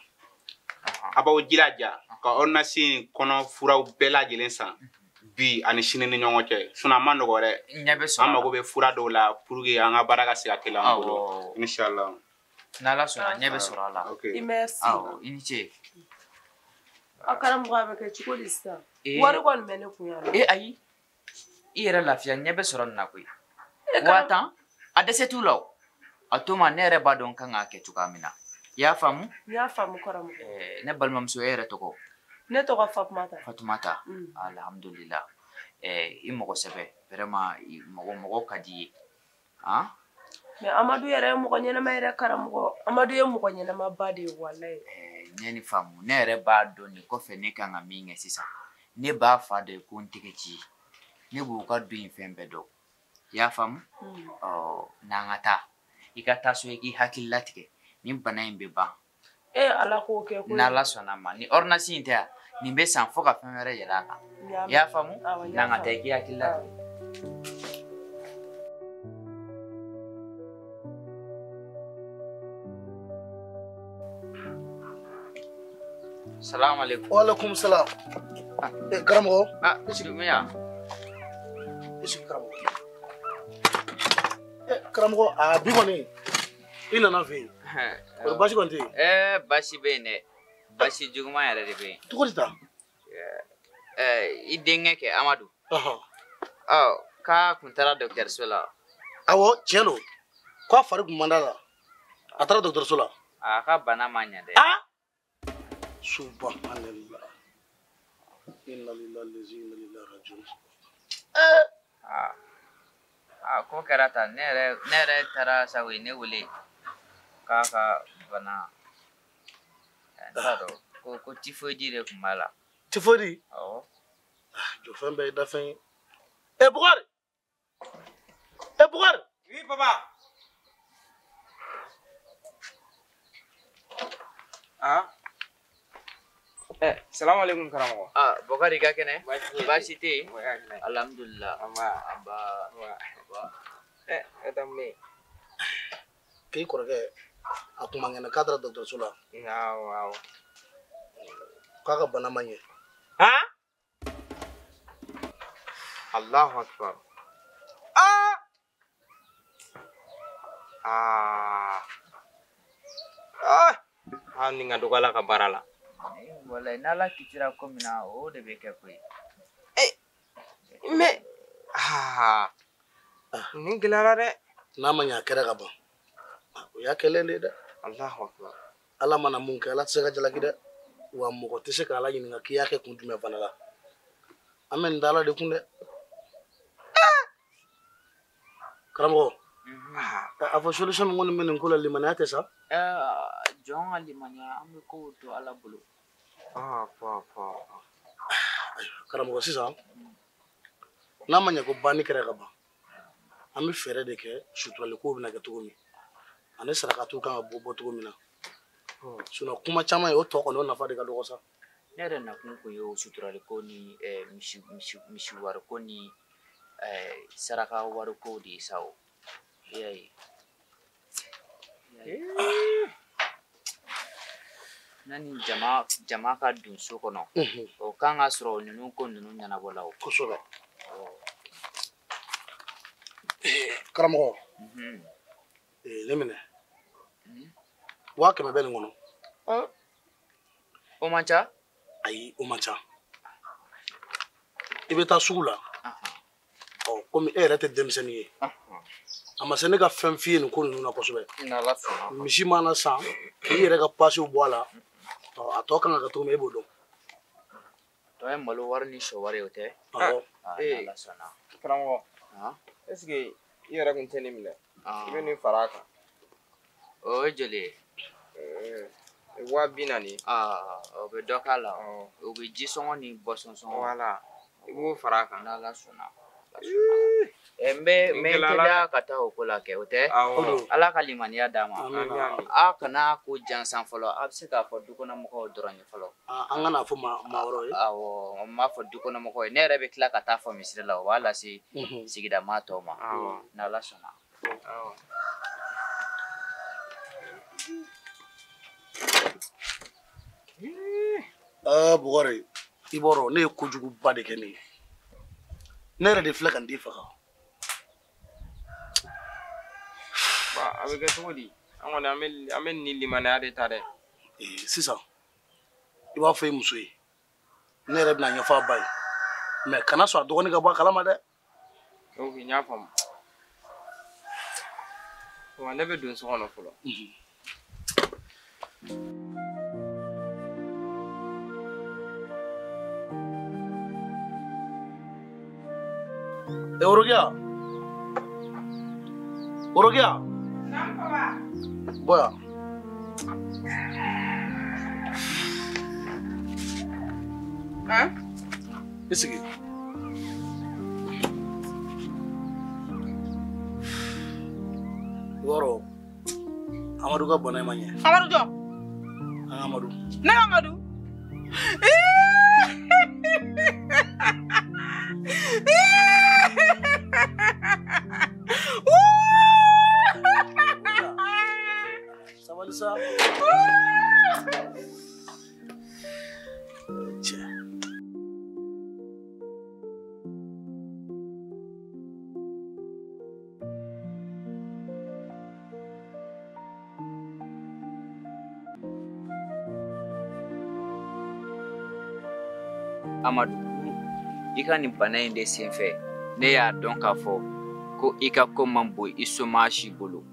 A b'aw jilaja ka ordonnance in kɔnɔ furaw bɛɛ lajɛlen san bi ani sini ni ɲɔgɔn cɛ. Sinon a ma nɔgɔ dɛ. Ɲɛ bɛ sɔrɔ. An mago bɛ fura dɔw la pour que an ka baara ka se ka teliya an bolo. Inshallah. N'Ala sɔnna ɲɛ bɛ sɔrɔ a la. I merci. Awɔ, i ni ce. Aw karamɔgɔ, a bɛ kɛ cogo di sisan? Wari kɔni bɛ ne kun yan nɔ. Ayi. I yɛrɛ lafiya, ɲɛ bɛ sɔrɔ nin na koyi. 10 000 a dɛsɛ t'u la o. A to ma ne yɛrɛ b'a dɔn kan k'a kɛ cogoya min na. I y'a faamu? N y'a faamu karamɔgɔ. Ne balimamuso, e yɛrɛ tɔgɔ? Ne tɔgɔ Fatumata. Fatumata. Alhamdulillah. I mɔgɔ sɛbɛ, vraiment mɔgɔ ka di i ye. Han? Mais Amadu yɛrɛ ye mɔgɔ ɲɛnama yɛrɛ karamɔgɔ. Amadu ye mɔgɔ ɲɛnamaba de ye walayi. N ye nin faamu. Ne yɛrɛ b'a dɔn nin kɔfɛ ne kan ka min kɛ sisan. Ne b'a fa dɔn ko n tɛgɛ ci. Ne b'u ka du in fɛn bɛɛ dɔn. I y'a faamu? Ɔ, n'an ka taa. I ka taa so i k'i hakili latigɛ nin bana in bɛ ban. Ala k'o kɛ koyi. N'Ala sɔnna ma ni ordonnance in tɛ yan, nin bɛ san fo ka fɛn wɛrɛ yɛlɛ a kan. I y'a faamu? N'an ka taa i k'i hakili latigɛ. Salamu alaikum. Wa alaikum salam. Karamɔgɔ. Dumbuya. I sigi karamɔgɔ. Karamɔgɔ, a bi kɔni i nana fɛ yen. O baasi kɔni tɛ yen? Baasi bɛ yen dɛ. Baasi juguman yɛrɛ de bɛ yen. Cogo di tan? I denkɛ kɛ Amadu. Ɔ, k'a kun taara dɔgɔtɔrɔso la. Awɔ, tiɲɛ don. K'a fari kun man d'a la. A taara dɔgɔtɔrɔso la. A ka bana ma ɲɛ dɛ. Subhanallah. Inna lillahi wa inna ilaihi rajiun. Ko kɛra tan, ne yɛrɛ taara sa o ye ne wele k'a ka bana n t'a dɔn ko typhoïde de tun b'a la. Typhoïde? Awɔ. Jɔfɛn bɛɛ ye dafɛn ye. Bukari! Bukari! Oui, papa. Ah. Salamu alaikum karamɔgɔ. Bukari ka kɛnɛ? Baasi tɛ yen? Alhamdulillah. Anba. Anba. E taa mun ye? K'i kɔrɔkɛ a kun man kɛnɛ k'a taara dɔgɔtɔrɔso la. Awɔ awɔ. K'a ka bana ma ɲɛ. Han? Allahu akbar. Aa! Aa! Aa! Aa, nin ka dɔgɔ Ala ka baara la. Walayi, n'Ala kitira ko min na, o de bɛ kɛ koyi. Mais aa, nin gɛlɛyara dɛ. N'a ma ɲɛ a kɛra ka ban, o y'a kɛlen de ye dɛ. Allahu akbar. Ala mana mun kɛ, Ala tɛ se ka jalaki dɛ. Wa mɔgɔ tɛ se ka Ala ɲininka k'i y'a kɛ kun jumɛn fana la. An bɛ nin da Ala de kun dɛ. Karamɔgɔ, a fɔ solution min kɔni bɛ nin ko la, limaniya tɛ sa. Jɔn ka limaniya, an bɛ kow to Ala bolo. Karamɔgɔ, sisan n'a ma ɲɛ ko banni kɛra ka ban, an bɛ fɛɛrɛ de kɛ suturali kow bɛna kɛ cogo min, ani sarakatiw kan ka bɔ cogo min na. Sinon kuma caman ye o tɔ kɔni o nafa de ka dɔgɔ sa. Ne yɛrɛ nakun kun ye o suturali ko ni misi wariko ni saraka wariko de ye sa o. I y'a ye. Yanni jama ka don so kɔnɔ, o kan ka sɔrɔ ninnu ko ninnu ɲɛnabɔ la o. Kosɛbɛ. Karamɔgɔ, ne minɛ. 500 bɛ nin kɔnɔ. O man ca? Ayi, o man ca. I bɛ taa sugu la. Ɔ, komi e yɛrɛ tɛ denmisɛnnin ye. A ma se ne ka fɛn f'i ye nin ko ninnu na kosɛbɛ. Misi mana san, k'i yɛrɛ ka pasiw bɔ a la. A tɔ kan ka kɛ cogo min, e b'o dɔn. Tɔ ye malo wari ni sɔ wari ye, o tɛ? Awɔ. N'Ala sɔnna. Karamɔgɔ, est ce que i yɛrɛ kun tɛ nin minɛ? I bɛ nin fara a kan. O ye joli ye? 40,000. O bɛ dɔ k'a la. O bɛ ji sɔngɔ ni boisson sɔngɔ. Voilà, i b'o fara a kan. N'Ala sɔnna. N bɛ teliya ka taa o ko la kɛ, o tɛ? Ala ka limaniya d'a ma. A kana ko jansan fɔlɔ, a bɛ se k'a fɔ dukɔnɔmɔgɔw dɔrɔn ye fɔlɔ. An kana fɔ maa wɛrɛw ye. Awɔ, n b'a fɔ dukɔnɔmɔgɔw ye. Ne yɛrɛ bɛ tila ka taa fɔ misiri la, o b'a lase sigida maa tɔw ma. N'Ala sɔnna. Bugari, i b'a dɔn ne ye kojuguba de kɛ ne ye. Ne yɛrɛ de filɛ ka n den faga. A bɛ kɛ cogo di? An kɔni an bɛ nin limaniya de ta dɛ. Sisan i b'a fɔ i muso ye, ne yɛrɛ bɛna ɲɛfɔ a ba ye, mais kana sɔn a dɔgɔnin ka bɔ a kalama dɛ. Ok, n y'a faamu. Wa ne bɛ don so kɔnɔ fɔlɔ. Orokia, Orokia, bɔ yan. I sigi. I b'a dɔn Amadu ka bana in ma ɲɛ. Amadu jɔn? An Amadu. Ne Amadu. Sabali sa. Cɛ. Amadu, i ka nin bana in de senfɛ, ne y'a dɔn k'a fɔ ko i ka ko man bon i somaa si bolo.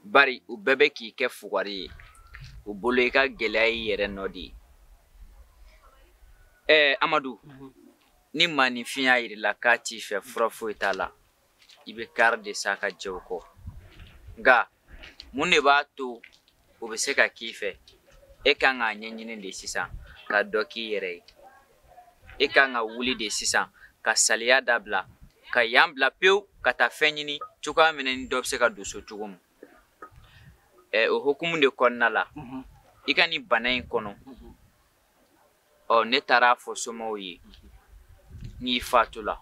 Bari u bɛɛ bɛ k'i kɛ fugari ye. U bolo i ka gɛlɛya y'i yɛrɛ nɔ de ye. Amadu, ni maaninfin y'a yir'i la k'a t'i fɛ, fura foyi t'a la, i bɛ kari de sa ka jɛ o kɔ. Nka mun de b'a to o bɛ se ka k'i fɛ? E kan k'a ɲɛɲini de sisan ka dɔ k'i yɛrɛ ye. E kan ka wuli de sisan ka saliya dabila, ka yan bila pewu ka taa fɛn ɲini cogoya min na ni dɔ bɛ se ka don so cogo min. O hukumu de kɔnɔna la, i ka nin bana in kɔnɔ, ɔ ne taara a fɔ somaw ye n'i fatula.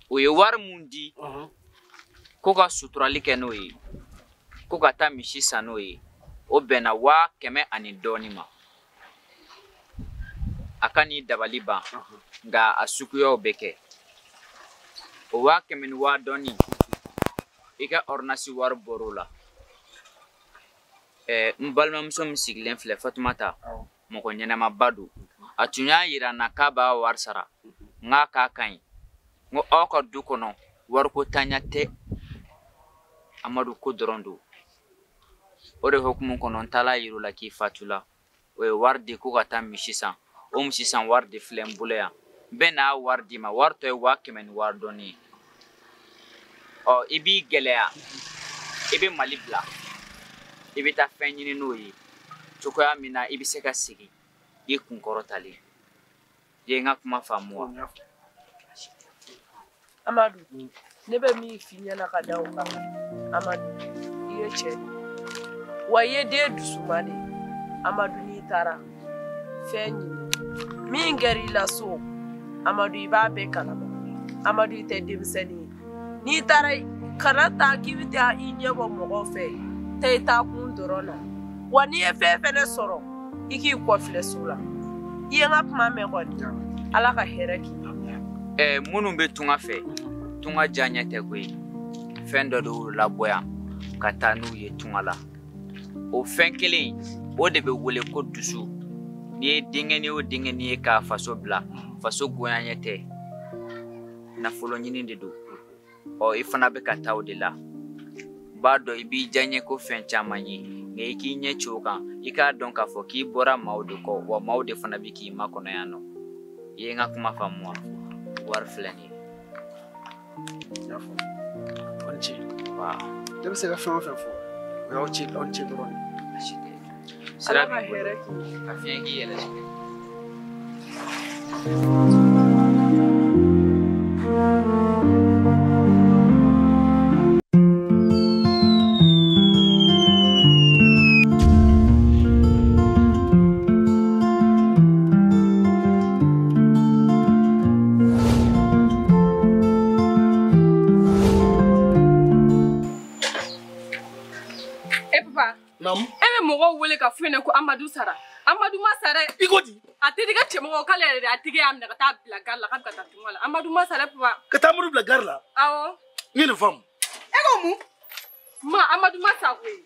O ye wari mun di ko ka suturali kɛ n'o ye, ko ka taa misi san n'o ye, o bɛnna 100 ani dɔɔnin ma. A ka n'i dabali ban nka a suguyaw bɛ kɛ. O 100 ni waa dɔɔni i ka ordonnance wari bɔr'o la. N balimamuso min sigilen filɛ Fatumata, mɔgɔ ɲɛnamaba don. A tun y'a yira n na k'a b'a wari sara, n k'a k'a ka ɲi. N ko aw ka du kɔnɔ wariko tanya tɛ, Amadu ko dɔrɔn don. O de hukumu kɔnɔ n taara yir'u la k'i fatula. O ye wari di ko ka taa misi san. O misi san wari de filɛ n bolo yan. N bɛ n'a wari d'i ma, wari tɔ ye 100 ni waa dɔɔni ye. Ɔ i b'i gɛlɛya, i bɛ Mali bila, i bɛ taa fɛn ɲini n'o ye cogoya min na i bɛ se ka segin i kunkɔrɔtalen. I ye n ka kuma faamu wa? Amadu, ne bɛ min f'i ɲɛna ka da o kan, Amadu, i ye cɛ de ye, wa i ye den dusuma de ye. Amadu, n'i taara fɛn ɲini min kɛra i la so, Amadu, i b'a bɛɛ kalama. Amadu, i tɛ denmisɛnnin ye. N'i taara, kana taa k'i bɛ taa i ɲɛ bɔ mɔgɔw fɛ, taa i taa kun dɔrɔn na. Wa n'i ye fɛn fɛnɛ sɔrɔ, i k'i kɔfilɛ so la. I ye n ka kuma mɛn kɔni, Ala ka hɛrɛ k'i ye. Minnu bɛ tunga fɛ, tunga diya ɲɛ tɛ koyi. Fɛn dɔ de y'u labɔ yan ka taa n'u ye tunga la. O fɛn kelen o de bɛ wele ko dusu. N'i ye denkɛnin o denkɛnin ye k'a faso bila, faso goya ɲɛ tɛ, nafolo ɲini de don. Ɔ i fana bɛ ka taa o de la. N b'a dɔn i b'i diya ko fɛn caman ye, nka i k'i ɲɛ ci o kan, i k'a dɔn k'a fɔ k'i bɔra maaw de kɔ, wa maaw de fana bɛ k'i makɔnɔ yan nɔ. I ye n ka kuma faamu wa? Wari filɛ nin ye. N y'a faamu. Aw ni ce. Ne bɛ se ka fɛn o fɛn fɔ, o y'aw ce, aw ni ce dɔrɔn de. Baasi tɛ. Sira b'i bolo, ka fiɲɛ k'i yɛrɛ la. Ka f'u ɲɛna ko Amadu sara. Amadu ma sara. I ko di? A terikɛ cɛmɔgɔ k'ale yɛrɛ de a tigi y'a minɛ ka taa bila gari la k'a bɛ ka taa tunga la. Amadu ma sara papa. Ka taa Amadu bila gari la? Awɔ. N ye nin faamu. E ko mun? Ma Amadu ma sa koyi.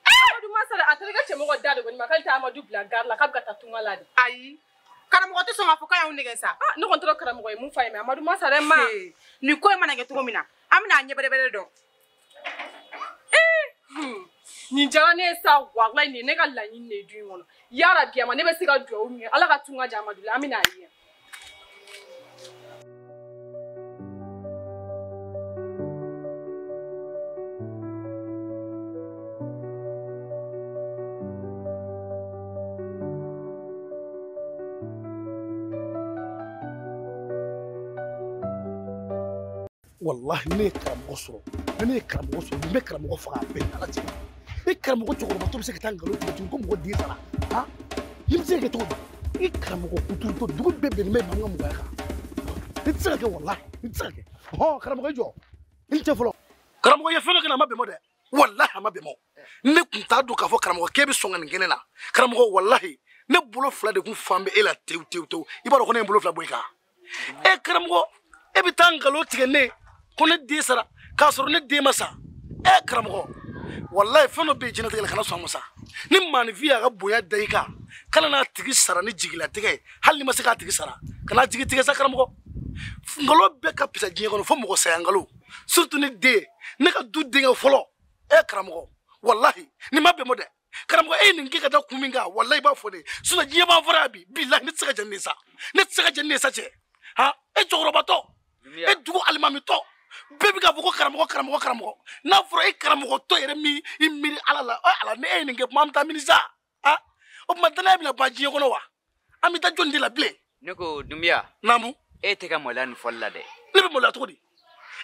Amadu ma sara, a terikɛ cɛmɔgɔ da de ko nin ma k'ale tɛ Amadu bila gari la k'a bɛ ka taa tunga la de. Ayi. Karamɔgɔ tɛ sɔn k'a fɔ k'a y'anw nɛgɛ sa. Ah, ne kɔni tora karamɔgɔ ye mun f'a ye mais Amadu ma sa dɛ ma. Nin ko in mana kɛ cogo min na, an bɛna a ɲɛ bɛrɛbɛrɛ dɔn. Nin diyara ne ye sa, walayi nin ye ne ka laɲini de ye du in kɔnɔ. Yarabi a ma ne bɛ se ka dugawu min kɛ, Ala ka tunga di Amadu la, an bɛna a ye. Wallahi ne ye karamɔgɔ sɔrɔ, ne ye karamɔgɔ sɔrɔ, n bɛ karamɔgɔ faga a bɛɛ ni Ala cɛ. E karamɔgɔ cɛkɔrɔbatɔ bɛ se ka taa nkalon tigɛ tuguni ko mɔgɔ den sara, han? Nin bɛ se ka kɛ cogo di? I karamɔgɔ kuturutɔ, dugu bɛɛ bɛnnen bɛ maa min ka mɔgɔya kan. Nin tɛ se ka kɛ wallahi, nin tɛ se ka kɛ. Hɔn, karamɔgɔ i jɔ. I ni ce fɔlɔ. Karamɔgɔ ye fɛn dɔ kɛ na a ma bɛn ma dɛ. Wallahi a ma bɛn ma. Ne tun t'a dɔn k'a fɔ karamɔgɔ k'e bɛ sɔn ka nin kɛ ne la. Karamɔgɔ wallahi, ne bolo fila de kun fan bɛ e la tewu tewu tewu. I b'a dɔn ko ne ye n bolo fila bɔ i kan. E karamɔgɔ, e bɛ taa nkalon tigɛ ne ko ne den sara k'a sɔrɔ ne den ma sa. E karamɔgɔ, wallahi fɛn dɔ bɛ yen diɲɛlatigɛ la kana sɔn a ma sa. Ni maaninfin y'a ka bonya da i kan, kana n'a tigi sara ni jigilatigɛ ye, hali n'i ma se k'a tigi sara, kana jigi tigɛ sa karamɔgɔ. Nkalon bɛɛ ka fisa diɲɛ kɔnɔ fo mɔgɔ saya nkalon, surtout ni den, ne ka du denkɛ fɔlɔ. E karamɔgɔ, wallahi nin ma bɛn ma dɛ. Karamɔgɔ e ye nin kɛ ka da kun min kan, wallahi i b'a fɔ ne. Sinon diɲɛ b'an fara bi, bilahi ne tɛ se ka jɛn ni nin sa. Ne tɛ se ka jɛn ni nin sa cɛ. Han, e cɛkɔrɔbatɔ, e dugu alimamitɔ, bɛɛ bɛ k'a fɔ ko karamɔgɔ karamɔgɔ karamɔgɔ. N'a fɔra e karamɔgɔtɔ yɛrɛ min i miiri Ala la, ɔ Ala ni e ye nin kɛ kuma an bɛ taa mini sa. Han, o tuma danaya bɛna ban diɲɛ kɔnɔ wa? An bɛ taa jɔnni de la bilen? Ne ko Dunbiya. Naamu. E tɛ ka maloya nin fɔli la dɛ. Ne bɛ maloya cogo di?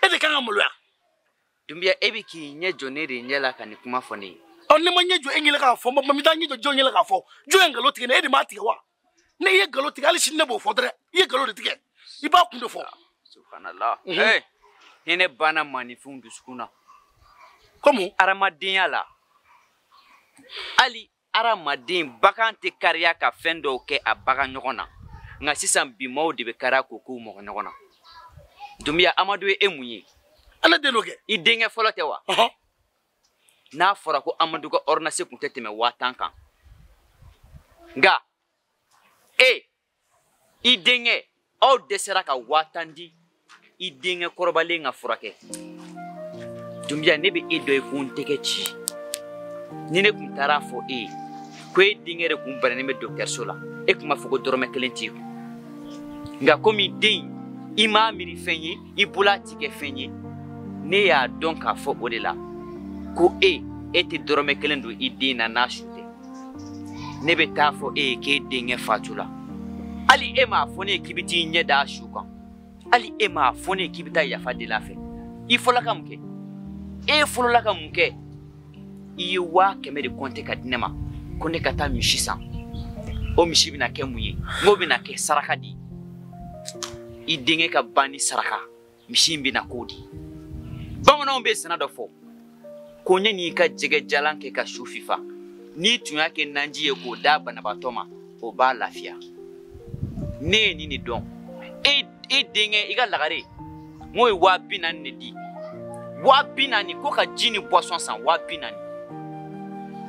E de kan ka maloya. Dunbiya, e bɛ k'i ɲɛ jɔ ne de ɲɛ la ka nin kuma fɔ ne ye. Ɔ ne ma ɲɛ jɔ e ɲɛ la k'a fɔ, n bɛ taa ɲɛ jɔ jɔn ɲɛ la k'a fɔ? Jɔn ye nkalon tigɛ ne, e de m'a tigɛ wa? Ne ye nkalon tigɛ, hali sini ne b'o fɔ dɛrɛ. I ye nkalon de tigɛ. I b'a kun de fɔ. Subhanallah. Ee, hinɛ banna maaninfinw dusukun na. Komu? Hadamadenya la. Hali hadamaden bagan tɛ kariya ka fɛn dɔw kɛ a bagan ɲɔgɔn na. Nka sisan bi maaw de bɛ kari k'o k'u mɔgɔ ɲɔgɔn na. Dunbiya, Amadu ye e mun ye? Ala den dɔ kɛ. I denkɛ fɔlɔ tɛ wa? N'a fɔra ko Amadu ka ordonnance kun tɛ tɛmɛ 10,000 kan. Nka e i denkɛ aw dɛsɛra ka 10,000 di i denkɛ kɔrɔbalen ka furakɛ. Dunbiya, ne bɛ e dɔ ye ko n tɛgɛ ci. Ni ne kun taara fɔ e ye ko e denkɛ de kun bananen bɛ dɔgɔtɔrɔso la, e kun b'a fɔ ko dɔrɔmɛ kelen t'i kun. Nka komi den i m'a miiri fɛn ye, i bolo a ti kɛ fɛn ye, ne y'a dɔn k'a fɔ o de la ko e tɛ dɔrɔmɛ kelen don i den na n'a su tɛ. Ne bɛ taa fɔ e ye k'e denkɛ fatula. Hali e m'a fɔ ne ye k'i bɛ t'i ɲɛ da a su kan. Hali e m'a fɔ ne ye k'i bɛ taa yafa deli a fɛ. I fɔlɔla ka mun kɛ? E fɔlɔla ka mun kɛ? I ye 100,000 de kɔnte ka di ne ma ko ne ka taa misi san. O misi bɛna kɛ mun ye? N k'o bɛna kɛ saraka de ye. I denkɛ ka ban ni saraka, misi in bɛna k'o de ye. Bamananw bɛ sɛnɛ dɔ fɔ ko ne n'i ka jɛgɛ jalan kɛ ka su fifa, n'i tun y'a kɛ naji ye k'o d'a banabaatɔ ma, o b'a lafiya. Ne ye nin de dɔn. E denkɛ i ka lagare, n k'o ye 40,000 de di. 40,000 ko ka ji ni boisson san 40,000.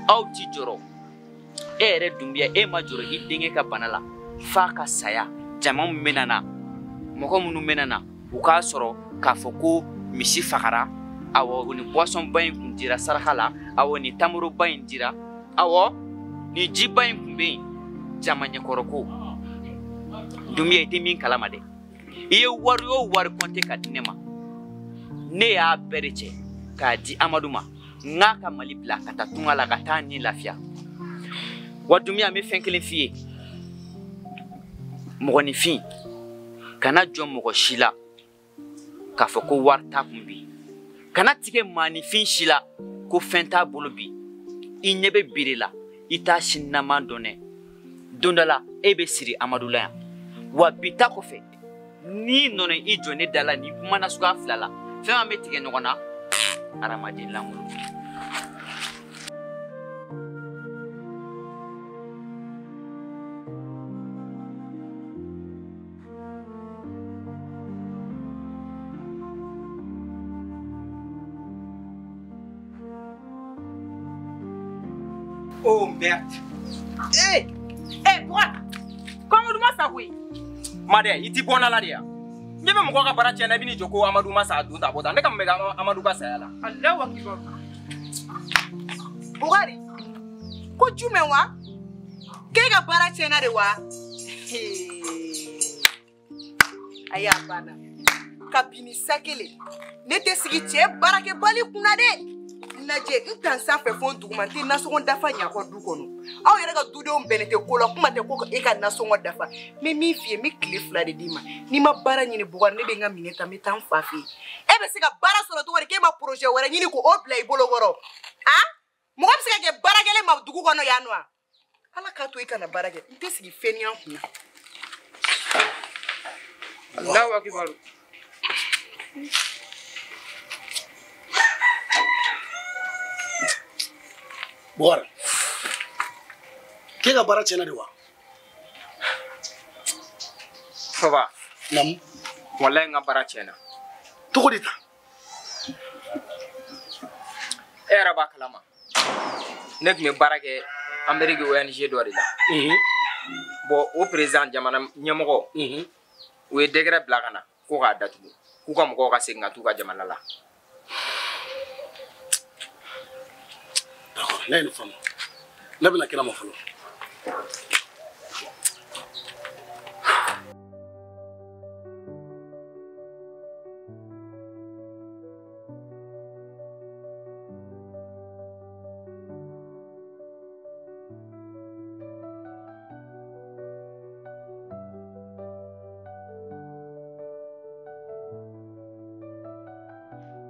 Aw ti jɔrɔ. E yɛrɛ Dunbiya, e ma jɔrɔ i denkɛ ka bana la f'a ka saya. Jama min bɛna na, mɔgɔ minnu bɛna na, u k'a sɔrɔ k'a fɔ ko misi fagara, awɔ ni boisson ba in kun dira saraka la, awɔ ni tamaro ba in dira, awɔ ni jiba in kun bɛ yen, jama ɲɛkɔrɔ ko. Dunbiya, i tɛ min kalama dɛ. I ye wari o wari kɔnte ka di ne ma, ne y'a bɛɛ de cɛ k'a di Amadu ma. N k'a ka Mali bila ka taa tunga la ka taa ni lafiya. Wa Dunbiya, n bɛ fɛn kelen f'i ye. Mɔgɔninfin, kana jɔ mɔgɔ si la k'a fɔ ko wari t'a kun bi. Kana tigɛ maaninfin si la ko fɛn t'a bolo bi. I ɲɛ bɛ bere la, i t'a sininaman dɔn dɛ. Don dɔ la, e bɛ siri Amadu la yan. Wa bi ta kɔfɛ, n'i nana i jɔ ne da la nin kuma nasuguya fila la, fɛn min bɛ tigɛ ɲɔgɔn na, hadamaden lankolon. Oh merde. Eh, eh, droite. Ko Amadu ma sa koyi. Madɛ, i ti bɔ n la de ya. N ɲɛ bɛ mɔgɔ ka baara tiɲɛna, i bɛ n'i jɔ ko Amadu ma sa a don ta bɔ tan. Ne ka mun bɛ kɛ Amadu ka saya la? Alahu akibaru. Bugari, ko jumɛn wa? K'e ka baara tiɲɛna de wa? Ayi, a banna. Kabini sa kelen, ne tɛ sigi cɛ baarakɛbali kunna dɛ. Lajɛ n tan sanfɛ fo n duguma, n tɛ nasɔngɔ dafa ɲakɔ du kɔnɔ. Aw yɛrɛ ka dudenw bɛnnen tɛ ko la, kuma tɛ ko e ka nasɔngɔ dafa. N bɛ min f'i ye, n bɛ tile 2 de d'i ma. N'i ma baara ɲini Bugari, ne bɛ n ka minɛn ta, n bɛ taa n fa fɛ yen. E bɛ se ka baara sɔrɔ cogo di k'e ma projet wɛrɛ ɲini k'o bila i bolo kɔrɔ? A mɔgɔ bɛ se ka kɛ baarakɛlen ma dugu kɔnɔ yan nɔ wa? Ala k'a to i kana baara kɛ, n tɛ sigi fɛn kunna. Alahu akibaru. Bugari, k'e ka baara tiɲɛna de wa? Faba. Naamu. Walayi n ka baara tiɲɛna. Cogo di tan? E yɛrɛ b'a kalama. Ne tun bɛ baara kɛ Amérique ONG dɔ de la. Bon, o président jamana ɲɛmɔgɔ, u ye décret bila ka na ko k'a datugu, k'u ka mɔgɔw ka segin ka t'u ka jamana la. D'accord, ne ye nin faamu. Ne bɛna kɛnɛ ma fɔlɔ.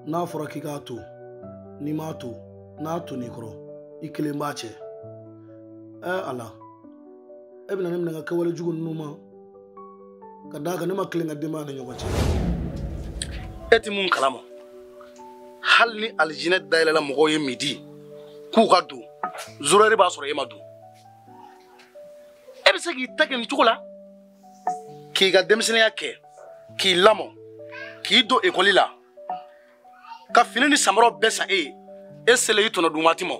N'a fɔra k'i k'a to, n'i m'a to, n'a tonn'i kɔrɔ, i kelen b'a cɛ. Ɛ Ala, e bɛna ne minɛ ka kɛwale jugu ninnu ma ka d'a kan ne ma tilen ka denbaya ni ɲɔgɔn cɛ. E ti mun kalama, hali ni alijinɛ dayɛlɛla mɔgɔw ye midi k'u ka don, zoro b'a sɔrɔ e ma don. E bɛ se k'i ta kɛ nin cogo la? K'i ka denmisɛnninya kɛ, k'i lamɔ, k'i don ekɔli la, ka fini ni samaraw bɛɛ san e ye, e selen i tɔnɔ dun waati ma.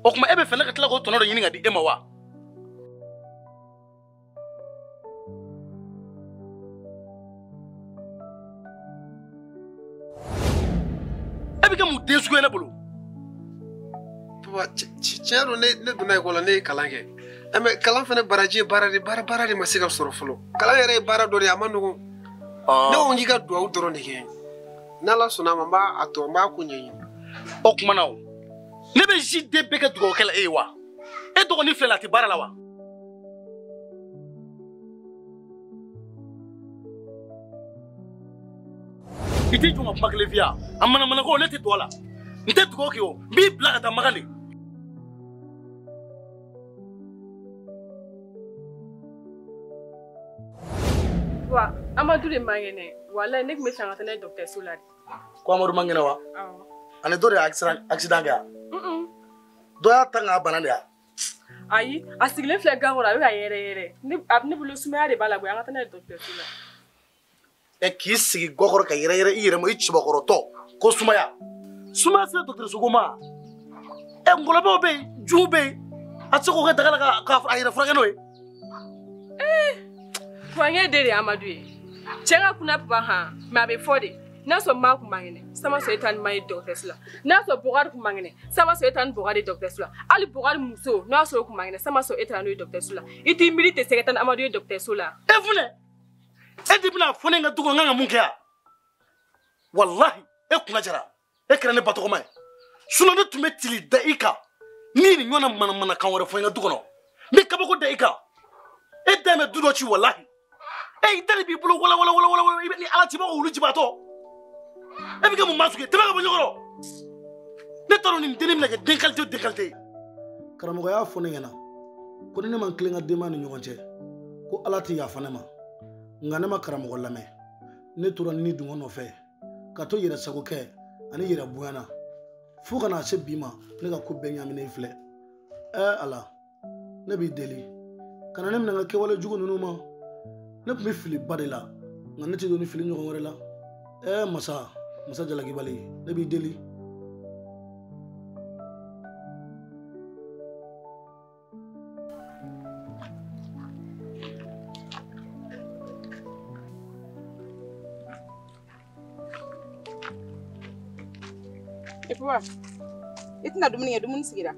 O tuma e bɛ fɛ ne ka tila k'o tɔnɔ dɔ ɲini ka di e ma wa? E bɛ kɛ mun den sugu ye ne bolo? Papa, tiɲɛ don, ne donna ekɔli la, ne ye kalan kɛ. Mais kalan fana baraji ye baara de, baara de ma se ka sɔrɔ fɔlɔ. Kalan yɛrɛ ye baara dɔ de ye, a ma nɔgɔn. Ne ko n k'i ka duwawu dɔrɔn de kɛ. N'Ala sɔnna a ma, n b'a tɔ, n b'a ko ɲɛɲini. O tuma na o, ne bɛ si den bɛɛ kɛ dugawukɛla e ye wa? E dɔgɔnin filɛ nin ye, a tɛ baara la wa? I t'i jɔ ka kuma kelen f'i ye a manamanako ne tɛ don a la. N tɛ dugawu kɛ o, n b'i bila ka taa Makan de. Wa Amadu de man kɛnɛ, walayi ne tun bɛ fɛ ka taa n'a ye dɔgɔtɔrɔso la de. Ko Amadu man kɛnɛ wa? Awɔ. Ani dɔ de ye accident kɛ wa? Dɔ y'a ta k'a bana de wa? Ayi, a sigilen filɛ gan kɔrɔ, a bɛ ka yɛrɛ yɛrɛ. A bɛ ne bolo sumaya de b'a la koyi, an ka taa n'a ye dɔgɔtɔrɔso la. Ɛ k'i sigi gɔkɔrɔ ka yɛrɛ yɛrɛ i yɛrɛ ma i cɛbakɔrɔtɔ ko sumaya. Sumaya sera dɔgɔtɔrɔso ko ma. Ɛ ngɔlɔbɛw bɛ yen, juw bɛ yen, a tɛ se k'o kɛ daga la k'a yɛrɛ furakɛ n'o ye. Wa n den de ye Amadu ye. Cɛ ka kunna papa han, mais a bɛ fɔ de. N'a sɔrɔ maa kun man kɛnɛ, sama sɔrɔ e taa ni maa ye dɔgɔtɔrɔso la. N'a sɔrɔ Bɔkari kun man kɛnɛ, sama sɔrɔ e taa ni Bɔkari ye dɔgɔtɔrɔso la. Hali Bɔkari muso, n'a sɔrɔ o kun man kɛnɛ, sama sɔrɔ e taara n'o ye dɔgɔtɔrɔso la. I t'i miiri tɛ se ka taa ni Amadu ye dɔgɔtɔrɔso la. E funɛ, e de bɛna fɔ ne ka du kɔnɔ n kan ka mun kɛ yan? Walahi, e kunna jara, e kɛra ne ba tɔgɔma ye. Sinon ne tun bɛ tili da i kan, n'i nin ɲɔgɔnna manamanakan wɛrɛ fɔ n ka du kɔnɔ, n bɛ kabako da i kan. E da bɛ du dɔ ci walahi. E i da de b'i bolo wala wala wala wala, i bɛ ni Ala cɛ i b'a fɔ wulu jibaatɔ. E bɛ kɛ mun maa sugu ye? Tɛmɛ ka bɔ ɲɔgɔn kɔrɔ. Ne t'a dɔn nin dennin bɛna kɛ den qualité o den qualité ye. Karamɔgɔ y'a fɔ ne ɲɛna ko ni ne ma n tilen n ka denbaya ni ɲɔgɔn cɛ, ko Ala tɛ yafa ne ma. Nka ne ma karamɔgɔ lamɛn. Ne tora ni dungɔ nɔfɛ ka to yɛrɛ sago kɛ ani yɛrɛ bonya na fo ka na se bi ma, ne ka ko bɛɛ ɲagaminen filɛ. Ɛɛ Ala, ne b'i deli kana ne minɛ n ka kɛwale jugu ninnu ma. Ne tun bɛ filiba de la, nka ne tɛ don ni fili ɲɔgɔn wɛrɛ la. Ɛɛ masa, masa jalakibali, ne b'i deli. E papa, i tɛna dumuni kɛ, dumuni sigira.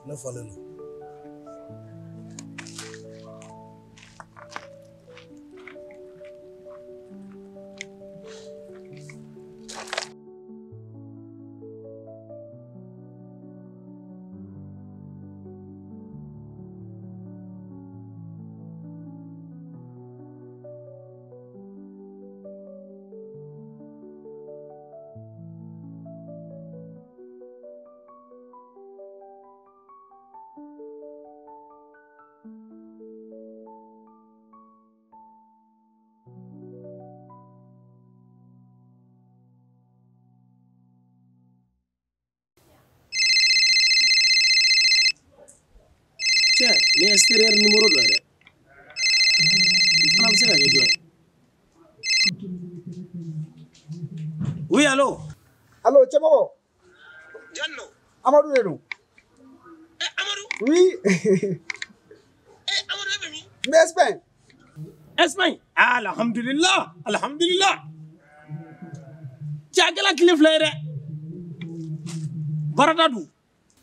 Ne falen don. Cɛ, nin ye extérieur numéro dɔ ye dɛ. Nin fana bɛ se ka kɛ jɔn ye? Oui, allo? Allo, cɛmɔgɔ. Jɔn don? Amadu de don. Amadu? Oui. Amadu, e bɛ min? N bɛ Espagne. Espagne? Alhamdulillah, alhamdulillah. Cɛ, a kɛla tile fila ye dɛ. Baarada dun?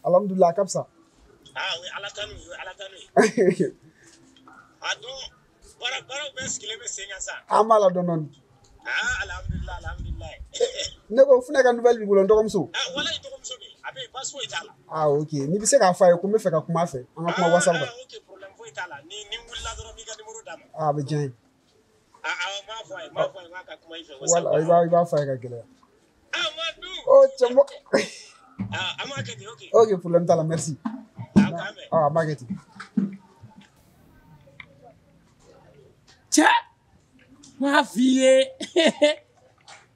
Alhamdulillah, a ka fisa. Ah oui, Ala tanu ye, Ala tanu ye. A dun, baaraw bɛɛ sigilen bɛ sen kan sa. An b'a la dɔɔni dɔɔni. Ah, alhamdulillah, alhamdulillah. Ne ko Funɛ ka nouvelle b'i bolo, n dɔgɔmuso. Ah, walayi dɔgɔmuso bɛ yen, a bɛ yen, baasi foyi t'a la. Ah, ok. N'i bɛ se k'a fɔ a ye ko n bɛ fɛ ka kuma a fɛ, an ka kuma WhatsApp kan. Ah, ok, problème foyi t'a la. Ni n wulila dɔrɔn, n b'i ka numéro d'a ma. Ah, a bɛ diya n ye. Ah, awɔ, n b'a fɔ a ye, n b'a fɔ a ye, n k'a ka kuma i fɛ WhatsApp Wala, kan. i b'a fɔ a ye ka gɛlɛya. Amadu! Oh, cɛmɔgɔ. Ah, an b'a kɛ ten, ok. Ok, problème t'a la, merci. Ah, an b'a kɛ ten. Cɛ, n m'a f'i ye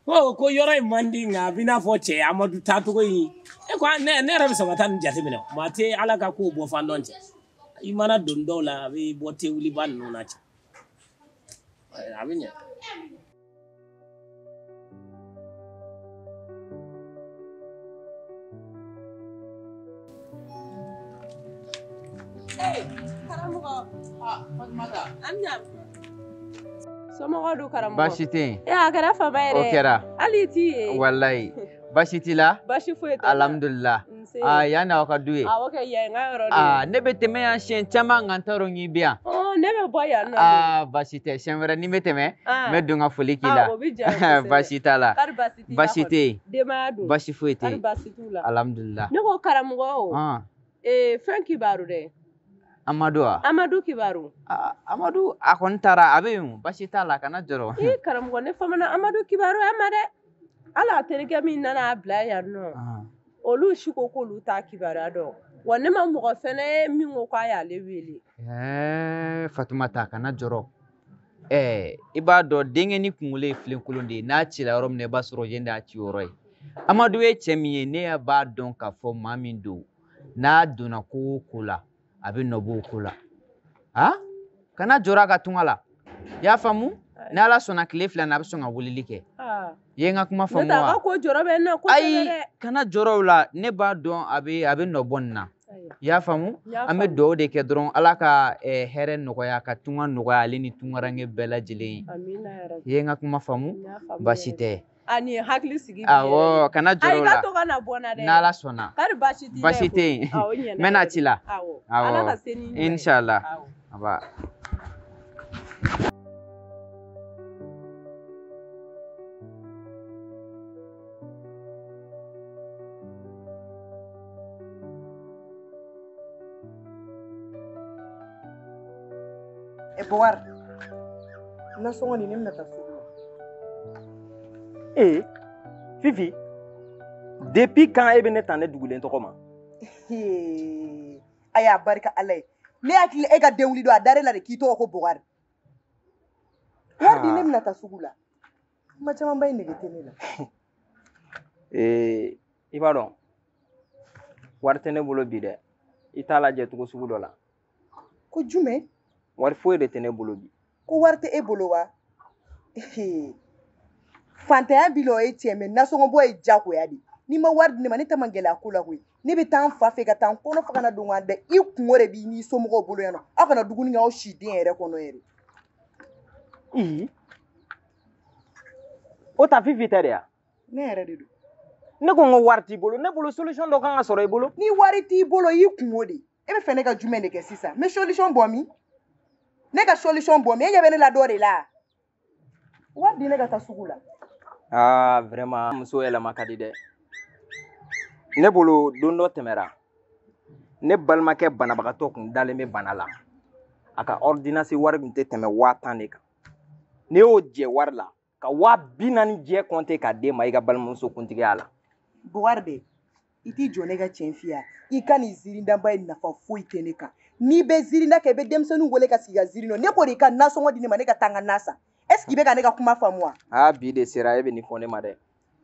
ko yɔrɔ in man di, nka a b'i n'a fɔ cɛ Amadu taacogo in. E ko ne yɛrɛ bɛ sɔn ka taa nin jateminɛ, maa tɛ Ala ka kow bɔ fan dɔn cɛ. I mana don dɔw la, a bɛ bɔ tewuliba ninnu na cɛ. A bɛ ɲɛ. Karamɔgɔ. Fatumata. An ɲa. Somɔgɔw dun karamɔgɔ? Baasi tɛ yen. A kɛra fama yɛrɛ. O kɛra. Hali i t'i ye. Walayi. Baasi t'i la? Baasi foyi tɛ n la. Alhamdulillah. Nse. Yan n'aw ka du ye. Awɔ kɛ, yan ye n ka yɔrɔ de ye. Ne bɛ tɛmɛ yan siɲɛ caman nka n t'a dɔn k'i bɛ yan. Ne bɛ bɔ yan nɔ de. Baasi tɛ. Siɲɛ wɛrɛ ni n bɛ tɛmɛ, n bɛ don ka foli k'i la. O bɛ diya n ye kosɛbɛ. Baasi t'a la. Kari baasi t'i la Baasi tɛ yen. Denbaya dun? Baasi foyi tɛ Kari yen. baasi t'u la. Alhamdulillah. Ne ko karamɔgɔ o. Fɛn kibaru dɛ. Amadu wa? Amadu kibaru. Amadu a kɔni taara, a bɛ yen, baasi t'a la, kana jɔrɔ. Ii karamɔgɔ, ne famana Amadu kibaruya ma dɛ. Hali a terikɛ min nana a bila yan nɔ, olu si ko k'olu t'a kibaruya dɔn. Wa ne ma mɔgɔ fɛnɛ ye min ko k'a y'ale wele. Fatumata, kana jɔrɔ. I b'a dɔn denkɛnin kunkolo ye filenkolon de ye, n'a cira yɔrɔ min na i b'a sɔrɔ yen de y'a ci yɔrɔ ye. Amadu ye cɛ min ye, ne b'a dɔn k'a fɔ maa min don, n'a donna ko o ko la, a bɛ nɔ bɔ o ko la. Kana jɔrɔ a ka tunga la. I y'a faamu? Ni Ala sɔnna tile 2 na, a bɛ sɔn ka weleli kɛ. I ye n ka kuma faamu wa? Ne tɛ a wa? ka ko jɔrɔ bɛ n na kosɛbɛ Ayi, dɛ. kana jɔrɔ o la, ne b'a dɔn a bɛ nɔ bɔ nin na. I y'a faamu? An bɛ dugawu de kɛ dɔrɔn Ala ka hɛrɛ nɔgɔya, ka tunga nɔgɔya ale ni tungaranke bɛɛ lajɛlen ye. Amina yarabi. I ye n ka kuma faamu? Baasi tɛ. Ani hakili sigi. Awɔ, kana jɔrɔ o la. Ayi, i ka to ka na bɔ n na dɛ. N'Ala sɔnna. Kari baasi t'i la. Baasi tɛ yen. Awɔ, N bɛ na ci la. Awɔ. Ala ka se n'i ɲuman ye. Inshallah. Aba. Bɔkari, nasɔngɔ nin ne bɛna taa sugu la. Fifi, depuis quand e bɛ ne ta ne dugulen tɔgɔ ma? A y'a barika Ala ye. Ne hakili e ka denwuli don a dar'e la de k'i tɔgɔ ko Bɔkari. Wari di ne bɛna taa sugu la. Kuma camanba in nege tɛ ne la. I b'a dɔn, wari tɛ ne bolo bi dɛ. I t'a lajɛ cogo sugu dɔ la. Ko jumɛn? Wari foyi de tɛ ne bolo bi. Ko wari tɛ e bolo wa? Fantanya b'i la o ye tiɲɛ, mɛ nasɔngɔbɔ ye diyagoya de. N'i ma wari di ne ma, ne ta man gɛlɛya ko la koyi. Ne bɛ taa n fa fɛ ka taa n kɔnɔ fa ka na don ka da i kungo de b'i n'i somɔgɔw bolo yan nɔ. Aw kana dumuni kɛ aw si den yɛrɛ kɔnɔ yɛrɛ. O ta Fifi tɛ de ya? Ne yɛrɛ de don. Ne ko n ko wari t'i bolo, ne bolo solution dɔ kan ka sɔrɔ i bolo. Ni wari t'i bolo, i kungo de. E bɛ fɛ ne ka jumɛn de kɛ sisan? N bɛ solution bɔ min? Ne ka solution bɔ min? E ɲɛ bɛ ne la dɔ de la. Wari di ne ka taa sugu la. Vraiment, muso yɛlɛma ka di dɛ. Ne bolo don dɔ tɛmɛra, ne balimakɛ banabagatɔ kun dalen bɛ bana la. A ka ordonnance wari kun tɛ tɛmɛ 10,000 de kan. Ne y'o jɛ wari la, ka 40,000 jɛ compter k'a d'e ma i ka balimamuso kuntigiya la. Bɔkari de, i t'i jɔ ne ka tiɲɛ f'i ye. I ka nin zirindanba in nafa foyi tɛ ne kan. N'i bɛ zirinda kɛ, i bɛ denmisɛnninw wele ka sigi ka zirin nɔ. Ne ko de i ka nasɔngɔ di ne ma, ne ka taa n ka na san. Est-ce que i bɛ ka ne ka kuma faamu wa? Bi de sera, e bɛ nin fɔ ne ma dɛ.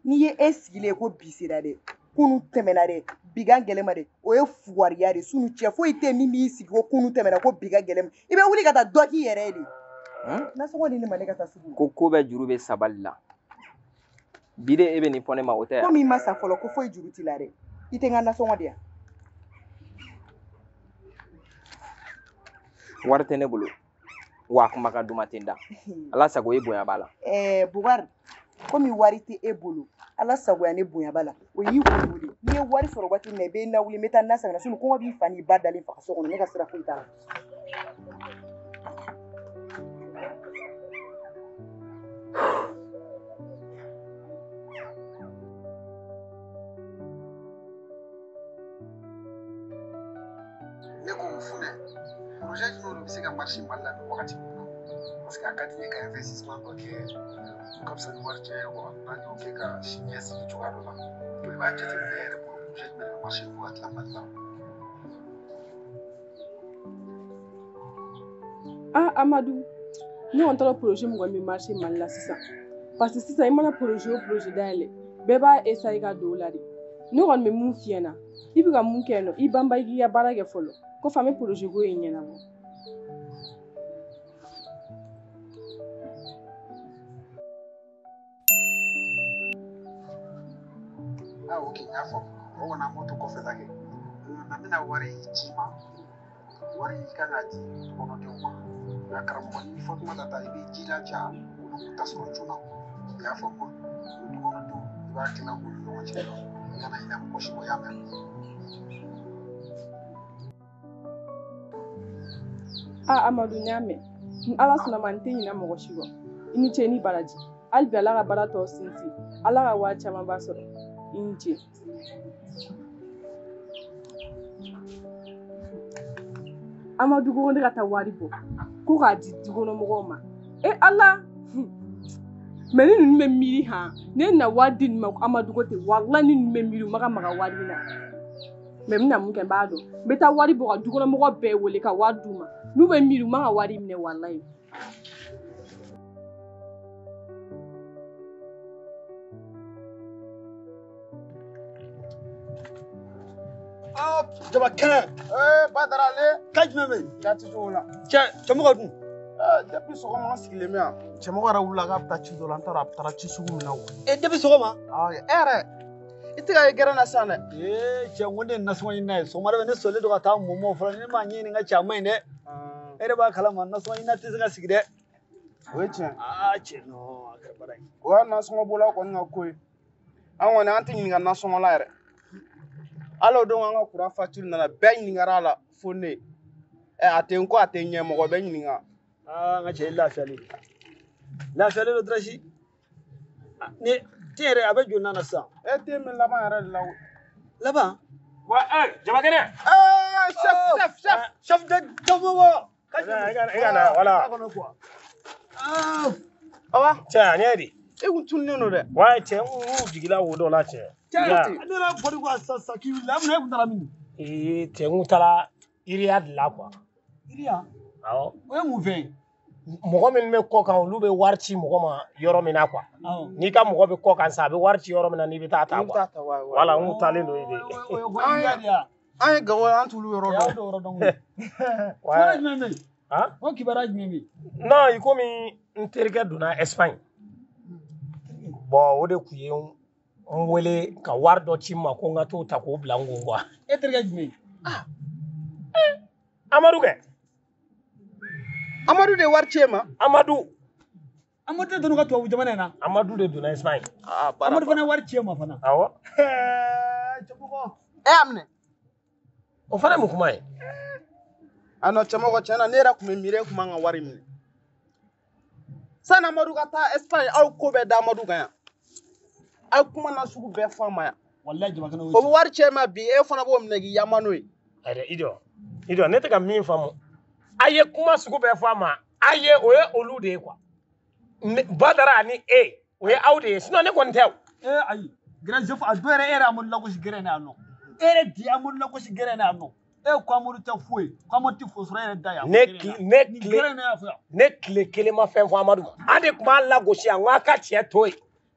N'i ye e sigilen ye ko bi sera dɛ, kunu tɛmɛna dɛ, bi ka gɛlɛn ma dɛ, o ye fugariya de. Sunu cɛ foyi tɛ min b'i sigi ko kunu tɛmɛna ko bi ka gɛlɛn ma. I bɛ wuli ka taa dɔ k'i yɛrɛ ye de. Nasɔngɔ di ne ma, ne ka taa sugu la. Ko bɛɛ juru bɛ sabali la. Bi de e bɛ nin fɔ ne ma, o tɛ? Komi i ma sa fɔlɔ, ko foyi juru t'i la dɛ. I tɛ n ka nasɔngɔ di yan. Wari tɛ ne bolo. Wa kuma ka duman tɛ n da. Ala sago i bonya b'a la. Bɔkari, komi wari tɛ e bolo, Ala sagoya ne bonya b'a la. O y'i kungo de. N'i ye wari sɔrɔ waati min na, i bɛ na wuli, n bɛ taa na san ka na. Sinɔn kɔngɔ b'i fa n'i ba dalen faga so kɔnɔ, ne ka sira foyi t'a la. Ne ko Funɛ, projet jumɛn de bɛ se ka marcher Mali la nin wagati in na? Parce que a ka di n ye ka investissement dɔ kɛ, o ka fisa ni wari cɛ ye quoi. N'an y'o kɛ ka sini ɲɛsigi cogoya dɔ la. I b'a jateminɛ e yɛrɛ bolo projet jumɛn de bɛ marcher nin wagati la Mali la? Amadu, ne kɔni t'a dɔn projet min kɔni bɛ marcher Mali la sisan. Parce que sisan i mana projet o projet dayɛlɛ, bɛɛ b'a essayer ka don o la de. Ne kɔni bɛ mun f'i ɲɛna, i bɛ ka mun kɛ yen nɔ, i banba i k'i ka baara kɛ fɔlɔ. Kɔfɛ an bɛ projet ko in ɲɛnabɔ. Ah, ok, n y'a faamu. O kɔni an b'o to kɔfɛ ta kɛ. N bɛna wari ci ma. Wari i kan k'a di dukɔnɔdenw ma. Nka karamɔgɔ ni Fatumata ta i b'i jilaja olu k'u ta sɔrɔ joona. I y'a faamu wa? Dukɔnɔdenw i b'a tila u ni ɲɔgɔn cɛ. I kana ɲinɛ mɔgɔ si kɔ, i y'a mɛn? Ah, Amadu, n y'a mɛn. Ni Ala sɔnna ma, n tɛ ɲinɛ mɔgɔ si kɔ. I ni ce ni baraji. Hali bi Ala ka baara tɔ sinsin. Ala ka wari camanba sɔrɔ. I ni ce. Amadu ko ne ka taa wari bɔ ko k'a di dukɔnɔmɔgɔw ma. E Ala! Mɛ ni ninnu bɛ miiri han, ne na wari di ninnu ma Amadu ko ten, walahi ni ninnu bɛ miiri u ma ka maga wari in na. Mɛ n bɛna mun kɛ n b'a dɔn. N bɛ taa wari bɔ ka dukɔnɔmɔgɔ bɛɛ wele ka wari d'u ma. N'u bɛ miiri u man ka wari minɛ walahi. Jaba kɛnɛ. Ee Badara ale. Ka jumɛn bɛ yen? Jati cogo la. Cɛ cɛmɔgɔ dun? Depuis sɔgɔma an sigilen bɛ yan. Cɛmɔgɔ yɛrɛ wulila k'a bɛ taa ci dɔ la, n t'a dɔn a bɛ taara ci sugu min na o. E depuis sɔgɔma? Awɔ, e yɛrɛ i tɛ ka ye gɛrɛn na sisan dɛ. Ee cɛ n ko ne ye nasɔngɔ ɲinina ye. Sɔgɔmada fɛ ne sɔrɔlen don ka taa mɔmɔ fɔlɔ ni ne m'a ɲɛɲini ka cɛ a ma ɲi dɛ. E yɛrɛ b'a kalama nasɔngɔ ɲinina tɛ se ka sigi dɛ. O ye tiɲɛ. Aa cɛ non a kɛra baara ye. O y'a nasɔngɔ bɔla kɔni ka ko ye. An kɔni an tɛ ɲininka nasɔngɔ la yɛrɛ. Hali o don an ka kuran facture nana bɛɛ ɲininkara a la fo ne. Ɛ a tɛ n kɔ a tɛ n ɲɛ mɔgɔ bɛ ɲininka. Aa n ka cɛ i lafiyalen. Lafiyalen don Dirasi. Ni te yɛrɛ a bɛ joli na sisan? E te min laban yɛrɛ de la o. Laban? Wa Jaba kɛnɛ. Chef chef chef. Chef de jamu. I ka na wala. Awa. Cɛ a ɲɛ di. E kun tununnen don dɛ. Wa cɛ n jigila wo dɔ la cɛ. Cɛ ne yɛrɛ bɔli ko sisan sisan k'i wulila e kun taara min? Ee cɛ n kun taara Iriya de la quoi. Iriya? Awɔ. O ye mun fɛn ye? Mɔgɔ minnu bɛ kɔ kan olu bɛ wari ci mɔgɔ ma yɔrɔ min na quoi. N'i ka mɔgɔ bɛ kɔ kan sisan a bɛ wari ci yɔrɔ min na n'i bɛ taa ta quoi. Wala n kun taalen don yen de. An ye Gawo an t'olu yɔrɔ dɔn. Kibaruya jumɛn bɛ yen? O kibaruya jumɛn bɛ yen? Non i komi n terikɛ donna Espagne. Bon o de kun ye n wele ka wari dɔ ci n ma ko n ka t'o ta k'o bila n kun quoi. E terikɛ jumɛn? Amadu kɛ. Amadu de ye wari ci e ma? Amadu. Amadu de donna ka tubabu jamana in na. Amadu de donna Espagne. Amadu fana ye wari ci e ma fana. Awɔ. Cɛmɔgɔ. E y'a minɛ. O fana ye mun kuma ye? A non cɛmɔgɔ tiɲɛ na ne yɛrɛ kun bɛ miiri e kun man ka wari minɛ. Sani Amadu ka taa Espagne aw ko bɛɛ da Amadu kan yan. Aw kuma na sugu bɛɛ fɔ a ma yan. Walayi Jaba kɛnɛ o ye. O bɛ wari ci e ma bi e fana b'o minɛ k'i yama n'o ye. Ayi i jɔ i jɔ ne tɛ ka min faamu. A ye kuma sugu bɛɛ fɔ a ma a ye o ye olu de ye quoi. Badara ani e o ye aw de ye sinon ne kɔni tɛ o. Ee ayi grand chef a dɔ yɛrɛ e yɛrɛ Amadu lagosi gɛrɛ na yan nɔ. E yɛrɛ di Amadu lagosi gɛrɛ na yan nɔ. E ko Amadu tɛ foyi ko Amadu tɛ foyi sɔrɔ e yɛrɛ da yan. Ne tile kelen ma fɛn fɔ Amadu ma. An de tun b'a lagosi yan n ko a ka cɛ to yen.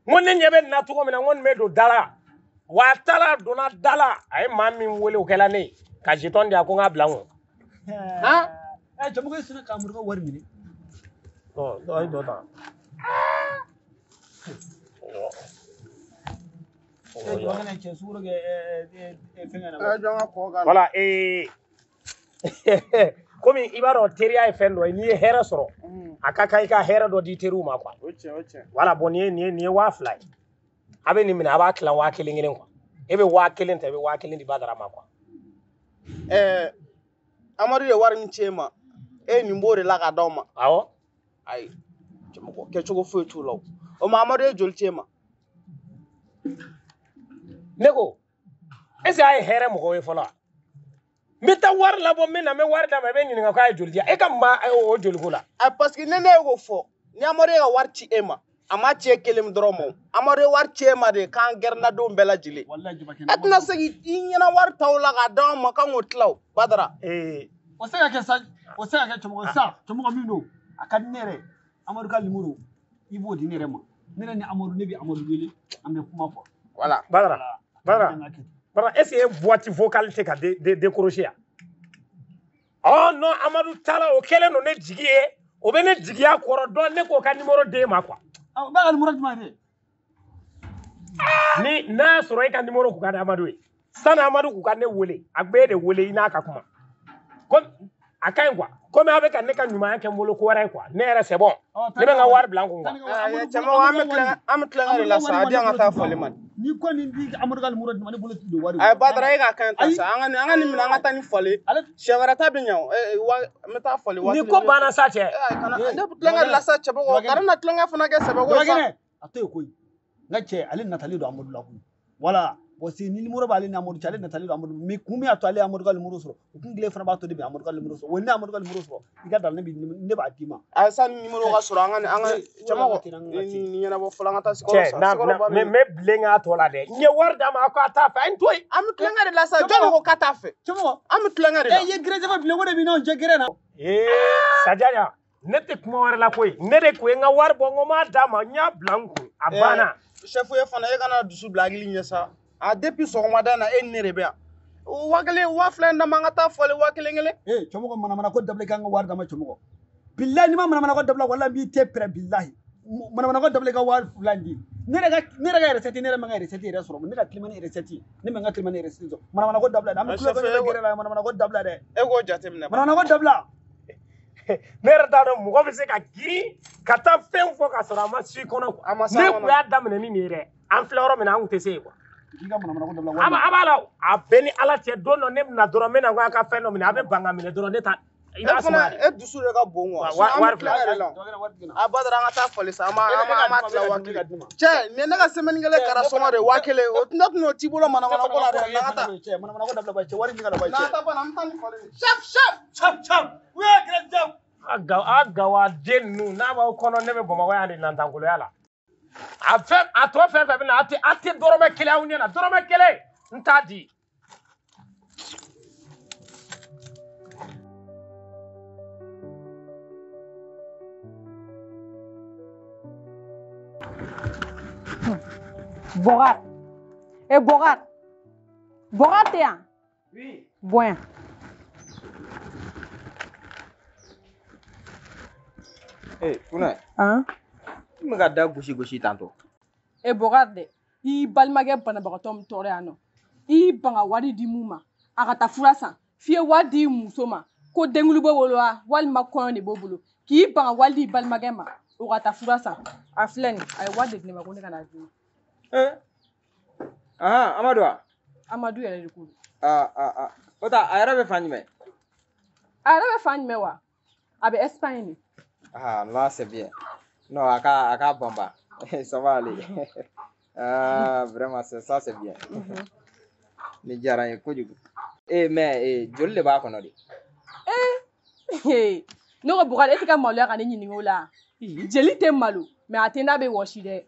N ko ne ɲɛ bɛ nin na cogo min na n ko nin bɛ don da la. Wa a taara donna da la a ye maa min wele o kɛla ne ye ka jeton di yan ko n k'a bila n kun. Cɛmɔgɔ e sera ka Amadu ka wari minɛ. Bon dɔ ye dɔ ta. Voilà komi i b'a dɔn teriya ye fɛn dɔ ye n'i ye hɛrɛ sɔrɔ a ka kan i ka hɛrɛ dɔ di teriw ma quoi. Voilà bon nin ye 2000 ye. A bɛ nin minɛ a b'a tilan 1000 kelen quoi. E bɛ 1000 ta i bɛ 1000 di Badara ma quoi. Amadu ye wari min ci e ma e nin b'o de la k'a d'aw ma. Awɔ. Ayi cɛmɔgɔ kɛcogo foyi t'o la o. O ma Amadu ye joli ci e ma? Ne ko est ce que a ye hɛrɛ mɔgɔw ye fɔlɔ wa? N bɛ taa wari labɔ min na n bɛ wari d'a ma i bɛ ɲininka k'a ye joli di yan e ka mun b'a o joliko la. Parce que ne ye k'o fɔ ni Amadu ye ka wari ci e ma a ma ci e kelen dɔrɔn ma o. Amadu ye wari ci e ma de k'an gɛrɛnnadenw bɛɛ lajɛlen. E tɛna se k'i ɲɛna wari ta o la k'a d'anw ma k'an k'o tila o Badara. O se ka kɛ sa o se ka kɛ cɛmɔgɔ sa cɛmɔgɔ min don a ka di ne yɛrɛ Amadu ka lemuru i b'o di ne yɛrɛ ma ne yɛrɛ ni Amadu ne bɛ Amadu wele an bɛ kuma fɔ. Voilà. Badara Badara Badara est ce que e boîte vocale tɛ ka décrocher yan? Oh non Amadu taara o kɛlen don ne jigi ye o bɛ ne jigiya kɔrɔ dɔn ne k'o ka numéro d'e ma quoi. O b'a ka numéro jumɛn de? Ni n'a y'a sɔrɔ e ka numéro kun ka di Amadu ye. Sani Amadu k'u ka ne wele, a b'e de wele i n'a ka kuma. Comme a ka ɲi quoi. Comme a bɛ ka ne ka ɲumanya kɛ n bolo ko wɛrɛ ye quoi. Ne yɛrɛ c'est bon. Ne bɛ n ka wari bila n kun quoi. Cɛmɔgɔ, an bɛ tulonkɛ de la sa, a di yan ka taa fɔli ma. Ni ko nin di Amadu ka numéro di ma, ne bolo ti don wari. Ayi Badara, e k'a kan ta sa, an ka nin minɛ, an ka taa ni fɔli. Siɲɛ wɛrɛ ta bɛ ɲɛ o, n bɛ taa fɔli waati. Ni ko banna sa cɛ. Ne bɛ tulonkɛ de la sa cɛbɔgɔ, kana na tulonkɛ fana kɛ sɛbɛko ye sa. A to yen koyi. N ka cɛ, ale natalen don Amadu la koyi. Voilà. Parce que ni numéro b'ale ni Amadu cɛ, ale natalen don Amadu. Mais kun min y'a to ale ye Amadu ka numéro sɔrɔ, o kun kelen fana b'a to ne bɛ Amadu ka numéro sɔrɔ. O ni Amadu ka numéro sɔrɔ, i ka dan ne b'a d'i ma. A sani numéro ka sɔrɔ, an ka cɛmɔgɔ nin ɲɛnabɔ fɔlɔ, an ka taa sikɔrɔ sa. Cɛ, n bɛ bilen k'a tɔ la dɛ. N ye wari d'a ma, a ko a t'a fɛ, a ye n to yen. An bɛ tulonkɛ de la sa, jɔn ko k'a t'a fɛ? Cɛmɔgɔ, an bɛ tulonkɛ de la. E ye gɛrɛjɛfɛ bilen ko de b'i n'anw cɛ gɛrɛ na. Ee Sajaya, ne tɛ kuma wɛrɛ la koyi. Ne de ko ye n ka wari bɔ, n ko n m'a d'a ma, n y'a bila n kun, a banna. Chef ye fana, e kana dusu bila hakili ɲɛ sa. A depuis sɔgɔmada in na, e ni ne de bɛ yan. 1000 2000 d'a ma, an ka taa fɔli 1000 kelen. Ee cɛmɔgɔ, manamana ko dabila, i k'an ka wari d'a ma cɛmɔgɔ. Bilahi, n'i ma manamana ko dabila, walahi n b'i te pɛrɛ bilahi. Manamana ko dabila, i ka 2000 di. Ne yɛrɛ ka recette, ne yɛrɛ ma n ka recette yɛrɛ sɔrɔ. Ne ka kilimani recette, ne ma n ka kilimani recette sɔrɔ. Manamana ko dabila dɛ, an bɛ tulonkɛ kɛ gɛrɛ la, manamana ko dabila dɛ. E k'o jateminɛ. Manamana ko dabila. Ne yɛrɛ t'a dɔn mɔgɔ bɛ se ka girin ka taa fɛn fɔ ka sɔrɔ a ma su kɔnɔ quoi. Ne kun y'a daminɛ ni nin ye dɛ. An filɛ yɔrɔ min na, an kun tɛ se yen quoi. A b'a la, a bɛɛ ni Ala cɛ, don dɔ ne bɛna dɔrɔn, n bɛna ko a ka fɛn dɔ minɛ, a bɛ ban ka minɛ dɔrɔn, ne ta. I b'a sɔrɔ e dusu de ka bon quoi. Wari fila yɛrɛ la. A Badara, an ka taa fɔli sa, an b'a tila 1000. Cɛ, nin ye ne ka semaine kelen kara sɔngɔ de ye 1000. O ne tun y'o t'i bolo manamana ko la dɛ. N'an ka taa. Cɛ, manamana ko dabila, cɛ, wari min ka na ba cɛ. N'an ka taa fana, an bɛ taa ni fɔli ye. Chef, chef. Chef, chef. Oui, grand chef. A gawaden ninnu, n'a b'aw kɔnɔ, ne bɛ Bamakɔ yan de nantankoloya la. A fɛn a tɔ fɛn fɛn bɛ na, a tɛ dɔrɔmɛ kelen aw ɲɛ na, dɔrɔmɛ kelen n t'a di. Bɔgar, e Bɔgar, Bɔgar tɛ yan? Oui. Bɔ yan. Ee Funɛ. Han? I bɛ ka da gosi gosi tantɔ. E Bɔgar dɛ, i y'i balimakɛ banabagatɔ min tɔɔrɔ yan nɔ, i y'i ban ka wari di mun ma, a ka taa fura san, f'i ye wari di muso ma, ko denkuli b'o bolo wa, walima kɔɲɔ de b'o bolo, k'i ban ka wari di i balimakɛ ma, o ka taa fura san. A filɛ nin, a ye wari de di ne ma ko ne ka n'a d'i ma. Ahan, Amadu wa? Amadu yɛrɛ de ko don. Aa, o ta, a yɛrɛ bɛ fan jumɛn? A yɛrɛ bɛ fan jumɛn wa? A bɛ Espagne de. Ah, là c'est bien. Non, a ka banba. Ça va aller. Ah, vraiment, ça c'est bien. Ni diyara n ye kojugu. Eh, mais joli de b'a kɔnɔ de? Eh, ne ko Bukari, e tɛ ka maloya ka ne ɲininka o la. Jeli tɛ malo, mais a tɛ n'a bɛ wɔsi dɛ.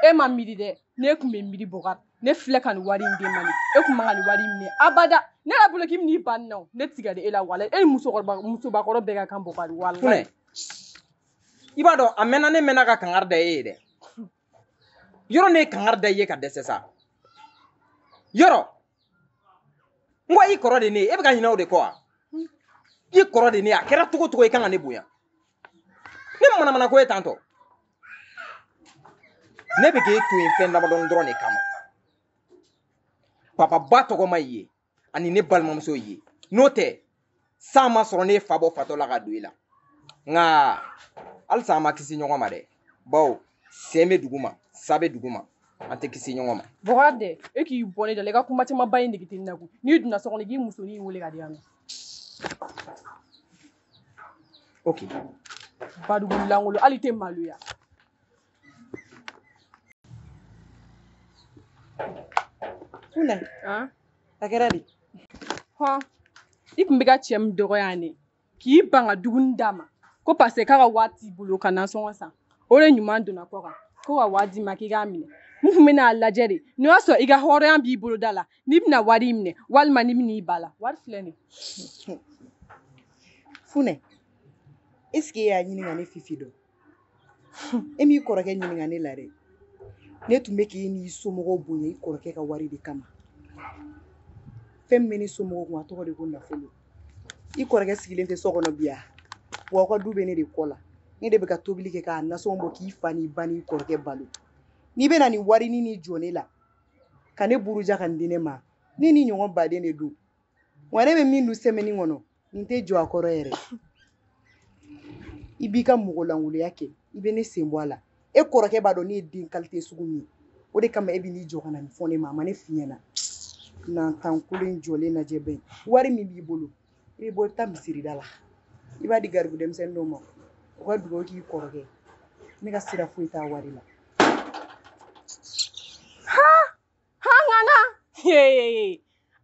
E ma miiri dɛ, ne tun bɛ miiri Bukari. Ne filɛ ka nin wari in d'e ma nin. E kun man ka nin wari in minɛ abada. Ne yɛrɛ bolo k'i bɛ n'i ban nin na o. Ne tigɛ de e la walayi. E ni musokɔrɔba musobakɔrɔ bɛɛ ka kan Bukari walayi. Funɛ, i b'a dɔn a mɛnna, ne mɛnna ka kangari da e ye dɛ. Yɔrɔ ne ye kangari da i ye ka dɛsɛ sa. Yɔrɔ, n ko i kɔrɔ de ne ye, e bɛ ka ɲinɛ o de kɔ wa? I kɔrɔ de ne ye, a kɛra cogo o cogo i kan ka ne bonya. Ne manamana ko ye tantɔ. Ne bɛ k'e to yen fɛn damadɔni dɔrɔn de kama. Papa ba tɔgɔma i ye, ani ne balimamuso ye. N'o tɛ, san ma sɔrɔ ne ye fa bɔ fatɔ la ka don i la. Nka halisa an ma kisi ɲɔgɔn ma dɛ. Bawo sen bɛ dugu ma, sa bɛ dugu ma, an tɛ kisi ɲɔgɔn ma. Bɔgɔ dɛ, e k'i bɔ ne da la, i ka kuma camanba in nege tɛ ne na koyi. N'i donna so kɔnɔ, i k'i musonin wele ka di yan nɔ. Ok. Badugu lankolon, hali i tɛ maloya. Funɛ. A kɛra di? Hɔn, i tun bɛ ka cɛ min dɔgɔya ne, k'i ban ka dumuni d'a ma, ko parce que k'a ka wari t'i bolo ka nasɔngɔ san. O de ɲuman donna kɔ kan, ko ka wari d'i ma k'i k'a minɛ. N kun bɛna a lajɛ de, n'o y'a sɔrɔ i ka hɔrɔnya b'i bolo da la, n'i bɛna wari in minɛ, walima n'i bɛn'i ba la. Wari filɛ nin ye. Funɛ, est ce que e y'a ɲini ka ne Fifi dɔn? E m'i kɔrɔkɛ ɲininka ne la dɛ. Ne tun bɛ k'e n'i somɔgɔw bonya i kɔrɔkɛ ka wari de kama. Fɛn min bɛ ne somɔgɔw kun, a tɔgɔ de ko nafolo. I kɔrɔkɛ sigilen tɛ so kɔnɔ bi yan. Wa aw ka du bɛ ne de kɔ la. Ne de bɛ ka tobili kɛ k'a nasɔngɔ bɔ k'i fa n'i ba n'i kɔrɔkɛ balo. N'i bɛna nin warini ni jɔ ne la ka ne buruja ka nin di ne ma, ne ni ɲɔgɔn baden de don. Wa ne bɛ min dun semaine kɔnɔ, nin tɛ jɔ a kɔrɔ yɛrɛ. I b'i ka mɔgɔlankolonya kɛ, i bɛ ne sen bɔ a la. E kɔrɔkɛ b'a dɔn ne ye den qualité sugu min ye. O de kama e bɛ n'i jɔ ka na nin fɔ ne ma, a ma ne f'i ɲɛna. Nantan kolon in jɔlen lajɛ bɛ. Wari min b'i bolo, i bɛ bɔ i bɛ taa misirida la. I b'a di garibu denmisɛnnin dɔw ma, u ka dugawu k'i kɔrɔkɛ. Ne ka sira foyi t'a wari la. Ha ha ŋana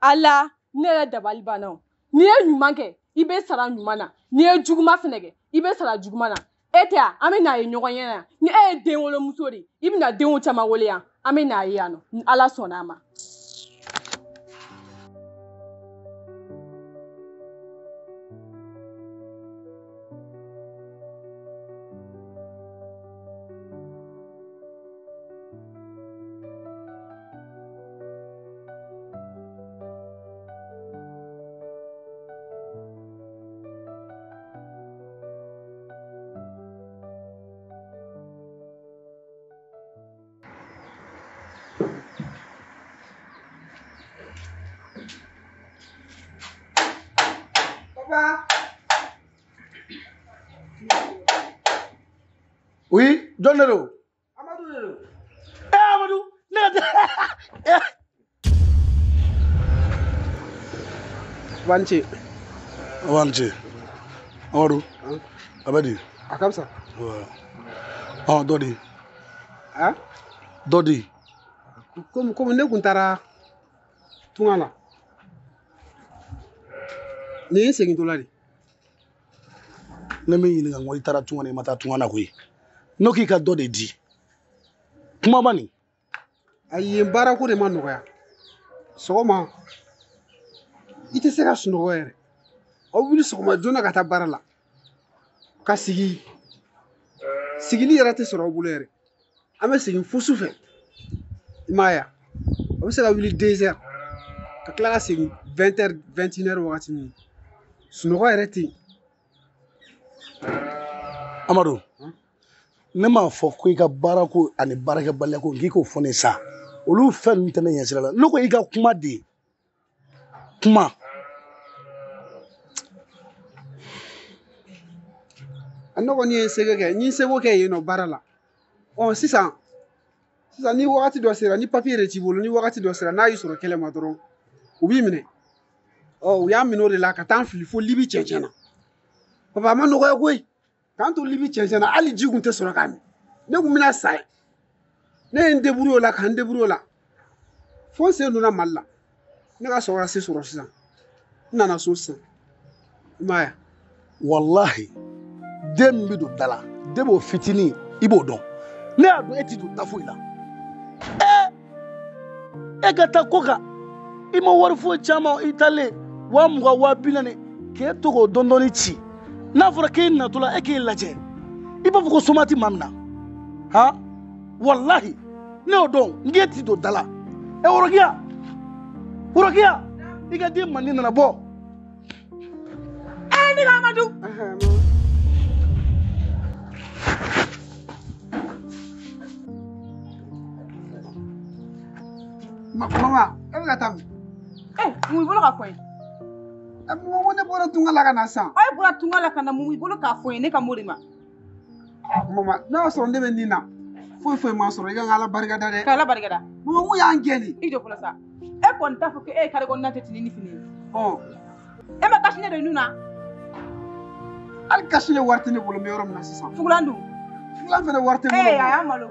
ala ne yɛrɛ dabali banna o. N'i ye ɲuman kɛ i bɛ sara ɲuman na, n'i ye juguman fɛnɛ kɛ i bɛ sara juguman na. E tɛ yan, an bɛ n'a ye ɲɔgɔn ɲɛ yan. Ni e ye den wolomuso de ye, i bɛna denw caman wolo yan, an bɛ n'a ye yan nɔ, ni Ala sɔnna a ma. Papa. Oui, jɔn de don? Amadu de don. Eh Amadu, ne ka Wance. Wance. Amadu. A bɛ di? A ka fisa. Ɔn dɔ di. Han? Dɔ di. Komi ne kun taara tunga la. Nin ye n segintɔla de. Ne m'i ɲininka n ko i taara tunga na i ma taa tunga na koyi. N'o k'i ka dɔ de di. Kuma ma nin. Ayi yen baarako de ma nɔgɔya. Sɔgɔma i tɛ se ka sunɔgɔ yɛrɛ. Aw wuli sɔgɔma joona ka taa baara la. Ka sigi. Sigili yɛrɛ tɛ sɔrɔ aw bolo yɛrɛ. An bɛ segin fo su fɛ. I m'a ye wa? A bɛ se ka wuli 2 heures ka tila ka segin 20 heures 21 heures wagati min. Sunɔgɔ yɛrɛ tɛ yen. Amadu. Ne m'a fɔ ko i ka baarako ani baarakɛbaliya ko k'i k'o fɔ ne sa. Olu fɛn ninnu tɛ ne ɲɛsira la. Ne ko i ka kuma de. Kuma. Ne kɔni ye n seko kɛ, n ye n seko kɛ yen nɔ baara la. Ɔ sisan ni wagati dɔ sera, ni papiye de t'i bolo, ni wagati dɔ sera n'a y'i sɔrɔ kɛlɛ ma dɔrɔn, u b'i minɛ. Ɔ u y'a minɛ o de la ka taa n fili fo Libi cɛncɛn na. Papa a ma nɔgɔya koyi. K'an to Libi cɛncɛn na, hali ji kun tɛ sɔrɔ k'a min. Ne kun bɛna sa yen. Ne ye n débrouiller o la ka n débrouiller o la. Fo n sen donna Mali la. Ne ka sɔrɔ ka se sɔrɔ sisan. N nana so sisan. I m'a ye wa? Walahi, den min bɛ don da la, den b'o fitinin i b'o dɔn. Ne y'a dɔn e ti don da foyi la. E ka taa ko kan, i ma wari foyi caman i taalen 20 40 k'e to k'o dɔɔni dɔɔni ci. N'a fɔra k'e natɔ la e k'e lajɛ, i b'a fɔ ko soma ti maa min na. Han? Walahi, ne y'o dɔn n k'e ti don da la. Ɛ Worokiya, Worokiya, i ka den mandi nana bɔ. Eh ne ka Amadu. Mama, e bɛ ka taa min? Eh, mun b'i bolo k'a fɔ n ye? Mama, ko ne bɔra tunga la ka na sisan. Aw bɔra tunga la ka na, mun b'i bolo k'a fɔ n ye ne ka m'o de ma? Mama, n'a y'a sɔrɔ ne bɛ nin na, foyi foyi ma sɔrɔ, i ka Ala barika da dɛ. Ka Ala barika da. Mama, mun y'an gɛn de? I jɔ fɔlɔ sa. E kɔni t'a fɔ ko e ye kare kɔnɔna tɛ ten ni fini ye. Ɔn. E ma cache-nez don nun na? Hali cache-nez wari tɛ ne bolo, n bɛ yɔrɔ min na sisan. Fugulan dun? Fugulan fɛnɛ wari tɛ n bolo. Ee, a y'a malo.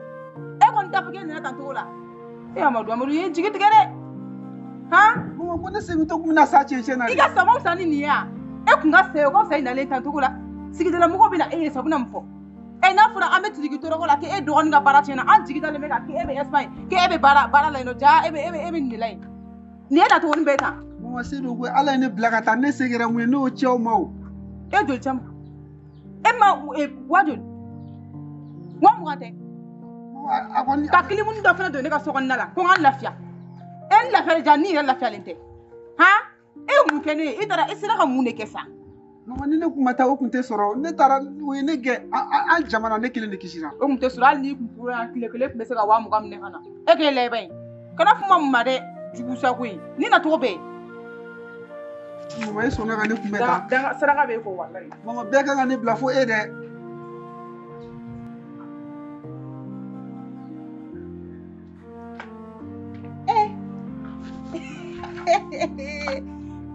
E kɔni t'a fɔ k'e nana tan cogo la. E Amadu, Amadu ye jigi tigɛ dɛ. Han? Mama, ko ne segintɔ kun bɛna sa cɛncɛn na de. I ka sa ma fisa ni nin ye wa? E kun ka sa o ka fisa i nalen tan cogo la. Sigidala mɔgɔw bɛna e ye sa, u bɛna mun fɔ? E n'a fɔra an bɛ tiriki tɔɔrɔ la k'e dɔgɔnin ka baara tiɲɛna, an jigi dalen bɛ kan k'e bɛ Espagne, k'e bɛ baara la yen nɔ, ja e bɛ nin de la yen. Nin ye nacogo nin bɛɛ tan. Mama, Seydou ko Ala ye ne bila ka taa, ne se kɛra mun ye, ne y'o ci aw ma o. E joli caman? E ma wa joli? 20 tɛ? A kɔni. Ka kilimuni dɔ fana don ne ka so kɔnɔna la ko n ka lafiya. E n lafiyalen ja ni yɛrɛ lafiyalen tɛ. Han? E ye mun kɛ ne ye? I taara i sera ka mun de kɛ sa? Mama ni ne kun ma taa o kun tɛ sɔrɔ. Ne taara o ye ne gɛn. An jamana ne kelen de kisira. O kun tɛ sɔrɔ hali n'i kun tora yan tile kelen tun bɛ se ka 20,000 minɛ ka na. E k'e lajɛ in. Kana kuma mun ma dɛ. Jugu sago in. Ni nacogo bɛɛ. Mama e sɔnna ka ne kunbɛn tan. Danga saraka bɛ e kɔ walayi. Mama bɛɛ kan ka ne bila fo e dɛ.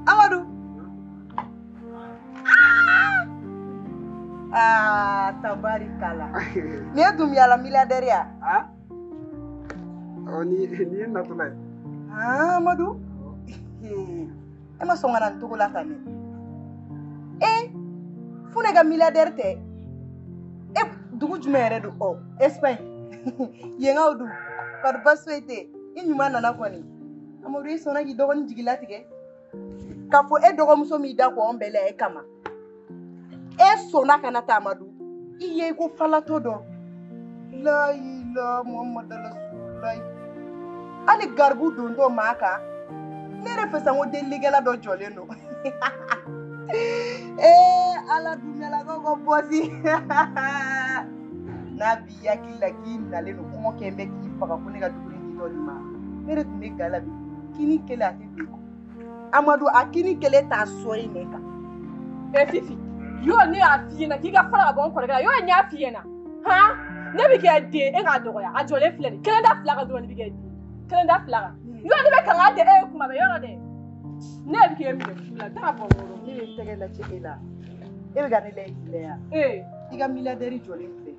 Amadou. Ah, tabarikala. Ni ye Doumbia la milliardaire ya? Ah? Oh, ni ye natɔla ye. Ah, Amadou. E ma sɔn ka na nin togo la tan dɛ. Eh, fo ne ka milliardaire tɛ. E dugu jumɛn yɛrɛ don? Ɔ, Espagne. Yenkaw dun. Kɔri baasi foyi tɛ. I ɲuman nana kɔni. Amadou, i sɔnna k'i dɔgɔnin jigi latigɛ. K'a fɔ e dɔgɔmuso m'i da kɔ anw bɛɛ la e kama. E sɔnna ka na taa Amadou. I ye ko falatɔ dɔ. Layila Muhamadu Rasulayi. Hali garibu dontɔ maa kan. Ne yɛrɛ fɛ sa ko delilikɛla dɔ jɔlen don. Ee Ala Dumuyalakaw ka bɔsi. N'a b'i hakili la k'i nalen don kɔngɔ kɛn bɛ k'i faga ko ne ka dumuni di dɔ nin ma. Ne de tun bɛ ga la bi. Kini kelen a tɛ don. Amadou a kini kelen t'a sɔrɔ i nɛn kan. E Fifi, yɔrɔ ne y'a f'i ɲɛna k'i ka fara ka bɔ n kɔrɔkɛ la, yɔrɔ n y'a f'i ɲɛna. Han? Ne bɛ kɛ den e k'a dɔgɔya, a jɔlen filɛ nin kelen da fila kan dɔrɔn ne bɛ kɛ den. Kelen da fila kan. Yɔrɔ ne bɛ kanga de e ye kuma bɛɛ yɔrɔ dɛ. Ne bɛ k'e minɛ fu la, taa bɔ n kɔrɔ. Ne bɛ n tɛgɛ lajɛ e la. E bɛ ka ne lajɛ k'i lajɛ. Ee. I ka milliardaire jɔlen filɛ.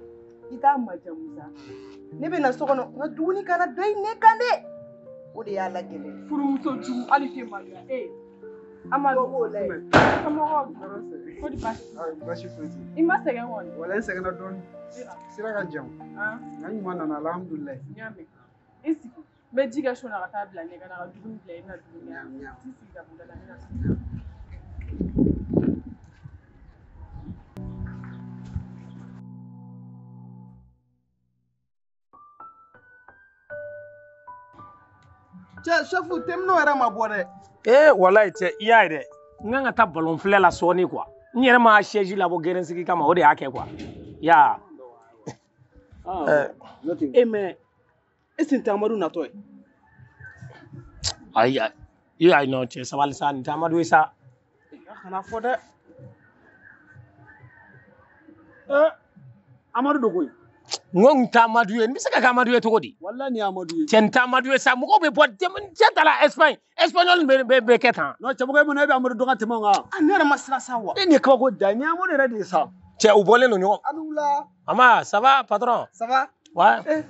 I t'a majamu sa. Ne bɛ na so kɔnɔ, n ka dumuni kana dɔ i nɛn kan dɛ. O de y'a lagɛlɛn. Furumuso jugu hali tɛ maloya. Ee. Amadou. Dɔ b'o lajɛ. Somɔgɔw. Ko di baasi? Baasi foyi tɛ. I ma sɛgɛn kɔni? Walayi n sɛgɛnna dɔɔni. Sira ka jan. Nka n ɲuman nana alhamdulilayi. N y'a mɛn. I sigi. N bɛ ji kɛ so na ka taa bila ɲɛ ka na ka dumuni bila i bɛna dumuni kɛ. T'i sigi ka bɔ da la n bɛna sigi. Cɛ sefu temino yɛrɛ ma bɔ dɛ. Ee walayi cɛ i y'a ye dɛ. N kan ka taa balon filɛ la sɔɔni quoi. N yɛrɛ ma siège labɔ gɛrɛnsigi kama o de y'a kɛ quoi. Ya. E mais est ce que nin tɛ Amadu natɔ ye? Ayi ayi ayi non cɛ sabali sa nin tɛ Amadu ye sa. A kana fɔ dɛ. Amadu don koyi. N ko n tɛ Amadu ye, n bɛ se ka kɛ Amadu ye cogo di? Walayi nin ye Amadu ye. Cɛ n tɛ Amadu ye sa, mɔgɔw bɛ bɔ cɛ ta la Espagne, Espagnol bɛ kɛ tan. Non cɛmɔgɔ e mun na e bɛ Amadu dɔn ka tɛmɛ o kan? Ah ne yɛrɛ ma siran sa wa. E nin ye kabako da ye, nin ye Amadu yɛrɛ de ye sa. Cɛ u bɔlen don ɲɔgɔn. A ni wula. Ama ça va patron? Ça va? Ouais.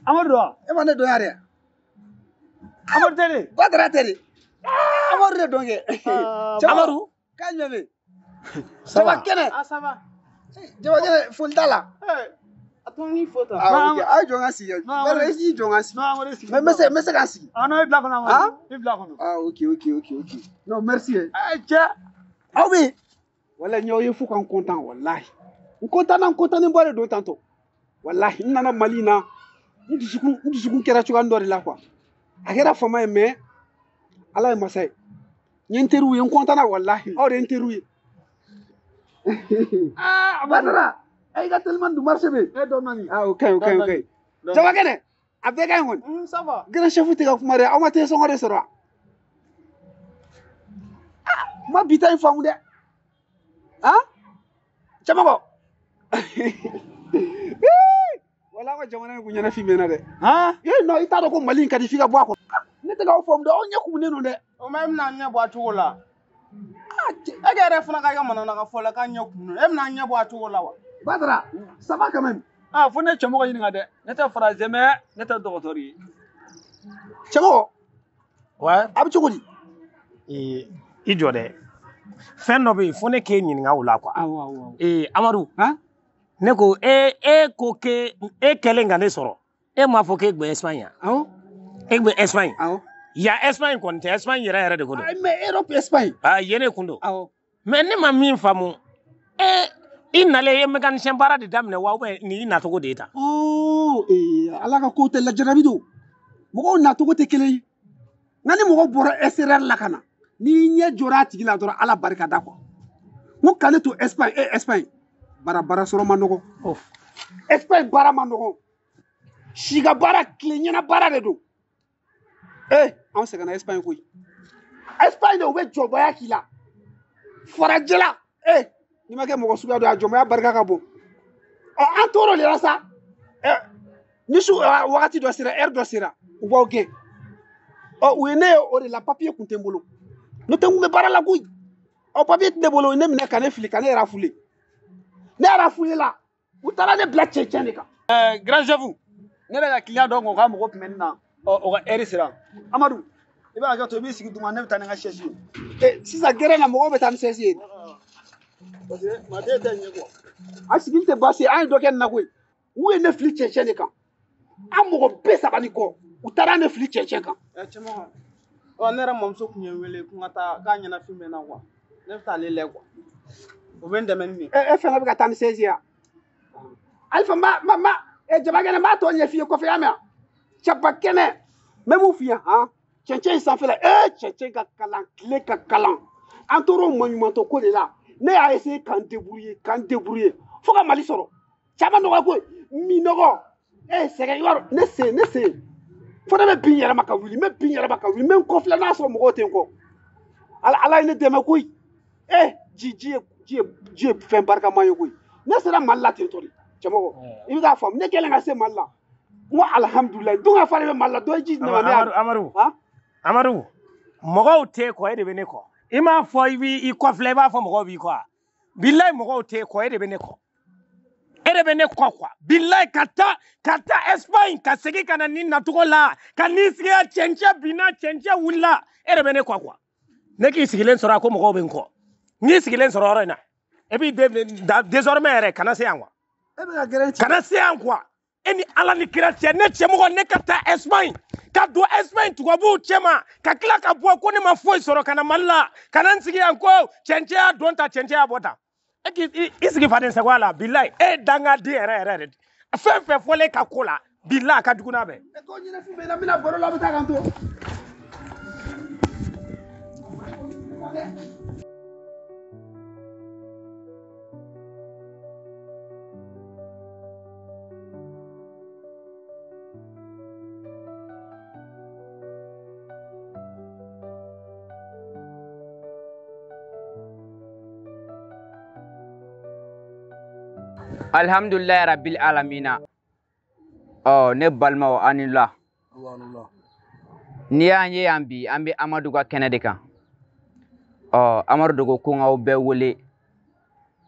Amadu don wa? E ma ne dɔn yan dɛ. Amadu tɛ de? Badara tɛ de. Amadu de dɔn kɛ. Amadu. K'a jumɛn bɛ yen? Ça va kɛnɛ? Ah ça va. Jaba kɛnɛ foli t'a la. A to n k'i fo tan. Ah ok, a ye jɔ n ka sigi. Bari e k'i jɔ n ka sigi. Non Amadu sigi. Mais n bɛ se ka sigi. Ah non i bila kɔnɔ Amadu. I bila kɔnɔ. Ah ok ok ok ok. Non merci. Cɛ. Aw bɛ yen. Walayi n y'aw ye fo ka n content walayi. N content na n content ba de don tantôt. Walayi n nana Mali in na. N dusukun kɛra cogoya dɔ de la quoi. A kɛra fama ye mais Ala ye masa ye. N ye n teriw ye n content na walayi. Aw de ye n teriw ye. Ah Badara, e ka teliman du marché bɛ yen. E dɔ nani. Ah ok ok ok. Jaba kɛnɛ, a bɛɛ ka ɲi kɔni. Ça va. Grand chef tɛ ka kuma dɛ, aw ma te sɔngɔ de sɔrɔ wa? Ah, n ma bi ta in faamu dɛ. Ah? Cɛmɔgɔ. Wala aw ka jamana in kun ɲɛnafin bɛ n na dɛ. Han? Eh non, i t'a dɔn ko Mali in ka di f'i ka bɔ a kɔnɔ. Ne tɛ k'aw faamu dɛ, aw ɲɛ kumunen don dɛ. O ma e bɛna ɲɛ bɔ a cogo la. E ka yɛrɛ fana ka kɛ manamana fɔ la k'a ɲɛ kumunen e bɛna ɲɛ bɔ a cogo la wa? Badara, ça va quand même. Ah fo ne cɛmɔgɔ ɲininka dɛ. Ne tɛ français mais ne tɛ dɔgɔtɔrɔ ye. Cɛmɔgɔ. Ouais. A bɛ cogo di? Ee i jɔ dɛ. Fɛn dɔ bɛ yen fo ne k'e ɲininka o la quoi. Awɔ awɔ. Ee Amadu. Han? Ne ko e ko k'e e kɛlen ka ne sɔrɔ e m'a fɔ k'e gbɛ Espagne yan. Awɔ. E gbɛ Espagne. Awɔ. Ya Espagne kɔni tɛ Espagne yɛrɛ yɛrɛ de ko don. Mais Europe Espagne. Ah yen de kun don. Awɔ. Mais ne ma min faamu e i nalen i ye mécanicien baara de daminɛ wa ou bien nin y'i nacogo de ye tan. Oh ee Ala ka kow tɛ lajarabi don. Mɔgɔw nacogo tɛ kelen ye. Nka ni mɔgɔ bɔra extérieur la ka na n'i ɲɛ jɔra a tigi la dɔrɔn Ala barika da quoi. N ko ka ne to Espagne, Espagne baara sɔrɔ ma nɔgɔ. Espagne baara ma nɔgɔ. Si ka baara tile ɲɛna baara de don. Anw sɛgɛnna Espagne koyi. Espagne de u bɛ jɔnbaya k'i la. Farajɛla, n'i ma kɛ mɔgɔ suguya dɔ ye, a jɔnbaya barika ka bon. Ɔ an tor'o de la sa. Ni su wagati dɔ sera, heure dɔ sera, u b'aw gɛn. Ɔ u ye ne ye o de la, papiye kun tɛ n bolo. N'o tɛ n kun bɛ baara la koyi. Ɔ papiye tɛ ne bolo, ne minɛ ka ne fili ka ne rafule. Ne rafule la, u taara ne bila cɛncɛn de kan. Grand chef, ne yɛrɛ ka client dɔ ko k'a mago tun bɛ ne na, ɔ o ka heure sera. Amadu, i b'a hakɛ to, i b'i sigi duguma, ne bɛ taa ni n ka chaise ye. Sisan gɛrɛn na mɔgɔw bɛ taa ni chaise ye. Parce que maa den tɛ ɲɛ quoi. An sigili tɛ baasi ye, an ye dɔ kɛ nin na koyi. U ye ne fili cɛncɛn de kan. An mɔgɔ 30 ni kɔ, u taara ne fili cɛncɛn kan. Cɛmɔgɔ, ɔ ne yɛrɛ mamuso tun ye n wele ko n ka taa k'a ɲɛnafin bɛ n na quoi. Ne bɛ taa ale lajɛ quoi. O bɛ n dɛmɛ ni nin. E fana bɛ ka taa ni chaise ye wa? Alifa ma jabakɛnɛ n b'a tɔ ɲɛf'i ye kɔfɛ, y'a mɛn wa? Jabakɛnɛ n bɛ mun f'i ye han? Cɛncɛn in sanfɛla, cɛncɛn ka kalan, tile ka kalan. An tor'o maɲumantɔ ko de la. Ne y'a essayé k'an débrouiller fo ka Mali sɔrɔ. Caman nɔgɔya koyi, minɔgɔ, sɛgɛn, i b'a dɔn ne sen fo ne bɛ bin yɛrɛ ma ka wuli, n bɛ bin yɛrɛ ma ka wuli, n bɛ n kɔfilɛ n'a sɔrɔ mɔgɔw tɛ n kɔ. Ala ye ne dɛmɛ koyi. Ji ye fɛn barikama ye koyi. Ne sera Mali la ten tɔ de, cɛmɔgɔ. I bɛ k'a faamu, ne kɛlen ka se Mali la, n ko alihamudulilayi, don ka fa de bɛ Mali la, dɔ ye ji di ne ma, ne y'a. Amadu, mɔgɔw t'e kɔ, e de bɛ ne kɔ. I m'a fɔ i b'i kɔfilɛ, i b'a fɔ mɔgɔw b'i kɔ wa? Bilayi mɔgɔw t'e kɔ, e de bɛ ne kɔ. E de bɛ ne kɔ quoi. Bilayi ka taa Espagne ka segin ka na nin nacogo la, ka n'i sigi yan cɛncɛn binna, cɛncɛn wulila, e de bɛ ne kɔ quoi. Ne k'i sigilen sɔrɔ a ko mɔgɔw bɛ n kɔ. N k'i sigilen sɔrɔ yɔrɔ in na. Et puis désormais yɛrɛ kana se yan quoi. E bɛ ka gɛrɛn ci. Kana se yan quoi. E ni Ala ni kira cɛ, ne cɛmɔgɔ ne ka taa Espagne, ka don Espagne tubabuw cɛma, ka tila ka bɔ ko ne ma foyi sɔrɔ ka na Mali la, ka na n sigi yan ko cɛncɛn y'a don tan, cɛncɛn y'a bɔ tan. E k'i i sigi faden sagoya la, bilayi e ye dangaden yɛrɛ yɛrɛ de. Fɛn fɛn fɔlen ka ko la, bilayi a ka jugu n'a bɛɛ. E ko ɲɛnafin bɛ n na, n bɛna baro la, a bɛ taa k'an to. Alhamdulilayi rabbil alamina. Ɔ ne balimaw, aw ni la. N'i y'an ye yan bi, an bɛ Amadu ka kɛnɛ de kan. Ɔ Amadu de ko n k'aw bɛɛ wele.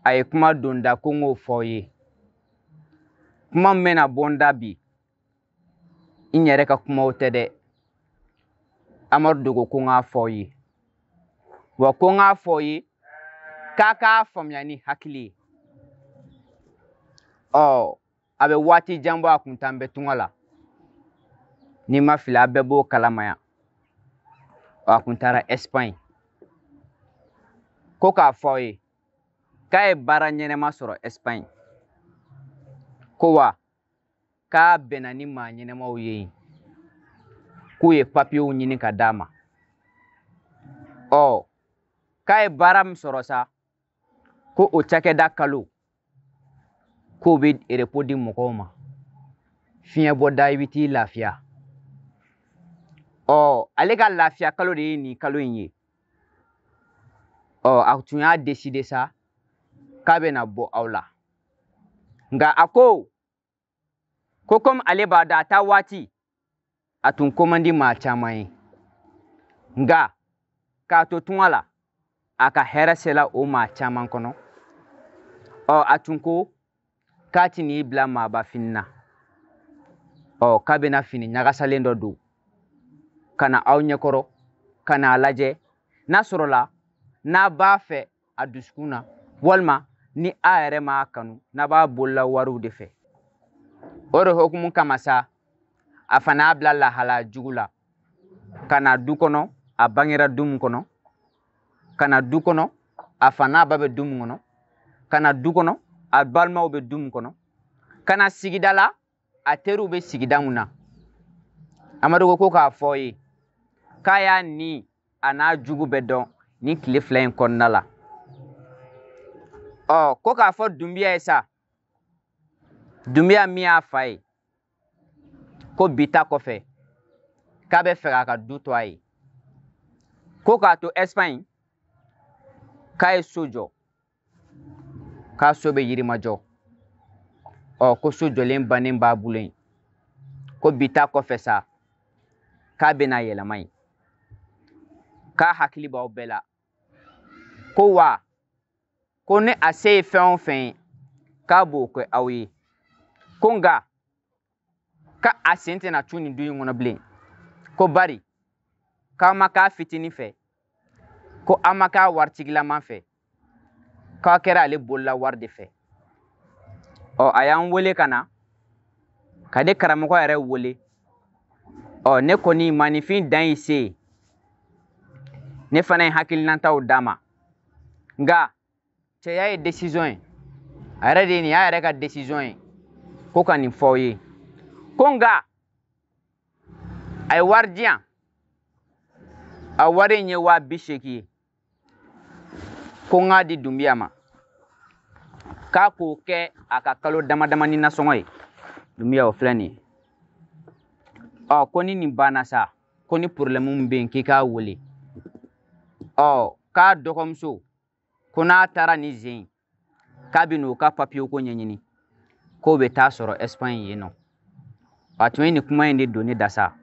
A ye kuma don da ko n k'o fɔ aw ye. Kuma min bɛna bɔ n da bi, n yɛrɛ ka kumaw tɛ dɛ. Amadu de ko n k'a fɔ aw ye. Wa ko n k'a fɔ aw ye k'a k'a faamuya ni hakili ye. Ɔ a bɛ waati jan bɔ a kun t'an bɛ tunga la. N'i ma fili a bɛɛ b'o kalama yan. A kun taara Espagne. Ko k'a fɔ aw ye k'a ye baara ɲɛnɛma sɔrɔ Espagne. Ko wa k'a bɛnna ni maa ɲɛnɛmaw ye yen. K'u ye papiyew ɲini ka d'a ma. Ɔ k'a ye baara min sɔrɔ sa, ko o cakɛda kalo k'o bɛ repos di mɔgɔw ma. Fiɲɛ bɔda i bɛ t'i lafiya. Ɔ ale ka lafiya kalo de ye nin kalo in ye. Ɔ a tun y'a décider sa k'a bɛna bɔ aw la. Nka a ko komi ale b'a dɔn a taa waati, a tun ko man di maa caman ye. Nka k'a to tunga la, a ka hɛrɛ sela o maa caman kɔnɔ. Ɔ a tun ko k'a ti n'i bila maaba fini na. Ɔ k'a bɛna fini ɲagasalen dɔ don ka na aw ɲɛkɔrɔ, ka n'a lajɛ n'a sɔrɔla n'a b'a fɛ a dusukun na, walima ni a yɛrɛ m'a kanu n'a b'a bolola wariw de fɛ. O de hukumu kama sa, a fana y'a bila lahala jugu la ka na du kɔnɔ, a bangera du min kɔnɔ, ka na du kɔnɔ, a fa n'a ba bɛ du min kɔnɔ, ka na du kɔnɔ, a balimaw bɛ du min kɔnɔ, ka na sigida la, a teriw bɛ sigida mun na. Amadu ko k'a fɔ ye k'a y'a ni a n'a jugu bɛɛ dɔn nin tile 2 in kɔnɔna la. Ɔ ko k'a fɔ Dunbiya ye sa, Dunbiya min y'a fa ye, ko bi ta kɔfɛ k'a bɛ fɛ k'a ka du to a ye, ko k'a to Espagne k'a ye so jɔ, k'a so bɛ Yirimajɔ. Ɔ ko so jɔlen bannen b'a bolo yen, ko bi ta kɔfɛ sa k'a bɛna yɛlɛma yen, k'a hakili b'aw bɛɛ la, ko wa ko ni a se ye fɛn o fɛn ye k'a b'o kɛ aw ye, ko nka k'a a sen tɛna cun nin du in kɔnɔ bilen, ko bari k'aw ma k'a fitinin fɛ, ko aw ma k'a waritigilaman fɛ, k'aw kɛra ale bolola wari de fɛ. Ɔ a y'an wele ka na ka ne karamɔgɔ yɛrɛ wele. Ɔ ne kɔni maaninfin dan y'i se ye, ne fana ye hakilinataw d'a ma, nka cɛya ye décision ye, a yɛrɛ de ye nin y'a yɛrɛ ka décision ye ko ka nin fɔ aw ye, ko nka a ye wari di yan, a wari in ye 80,000 ye, ko n k'a di Dunbiya ma k'a k'o kɛ a ka kalo dama damani nasɔngɔ ye. Dunbiya o filɛ nin ye. Ɔ ko ni nin banna sa, ko ni problème min bɛ yen k'i k'a wele. Ɔ k'a dɔgɔmuso ko n'a taara nin zen in k'a bɛ n'o ka papiye ko ɲɛɲini, k'o bɛ taa sɔrɔ Espagne yen nɔ. A tun ye nin kuma in de don ne da sa.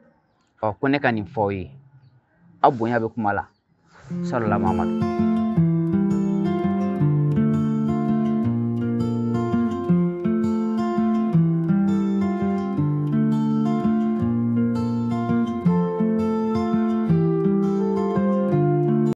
Ɔ ko ne ka nin fɔ aw ye, aw bonya bɛ kuma la. Salala Mamadu.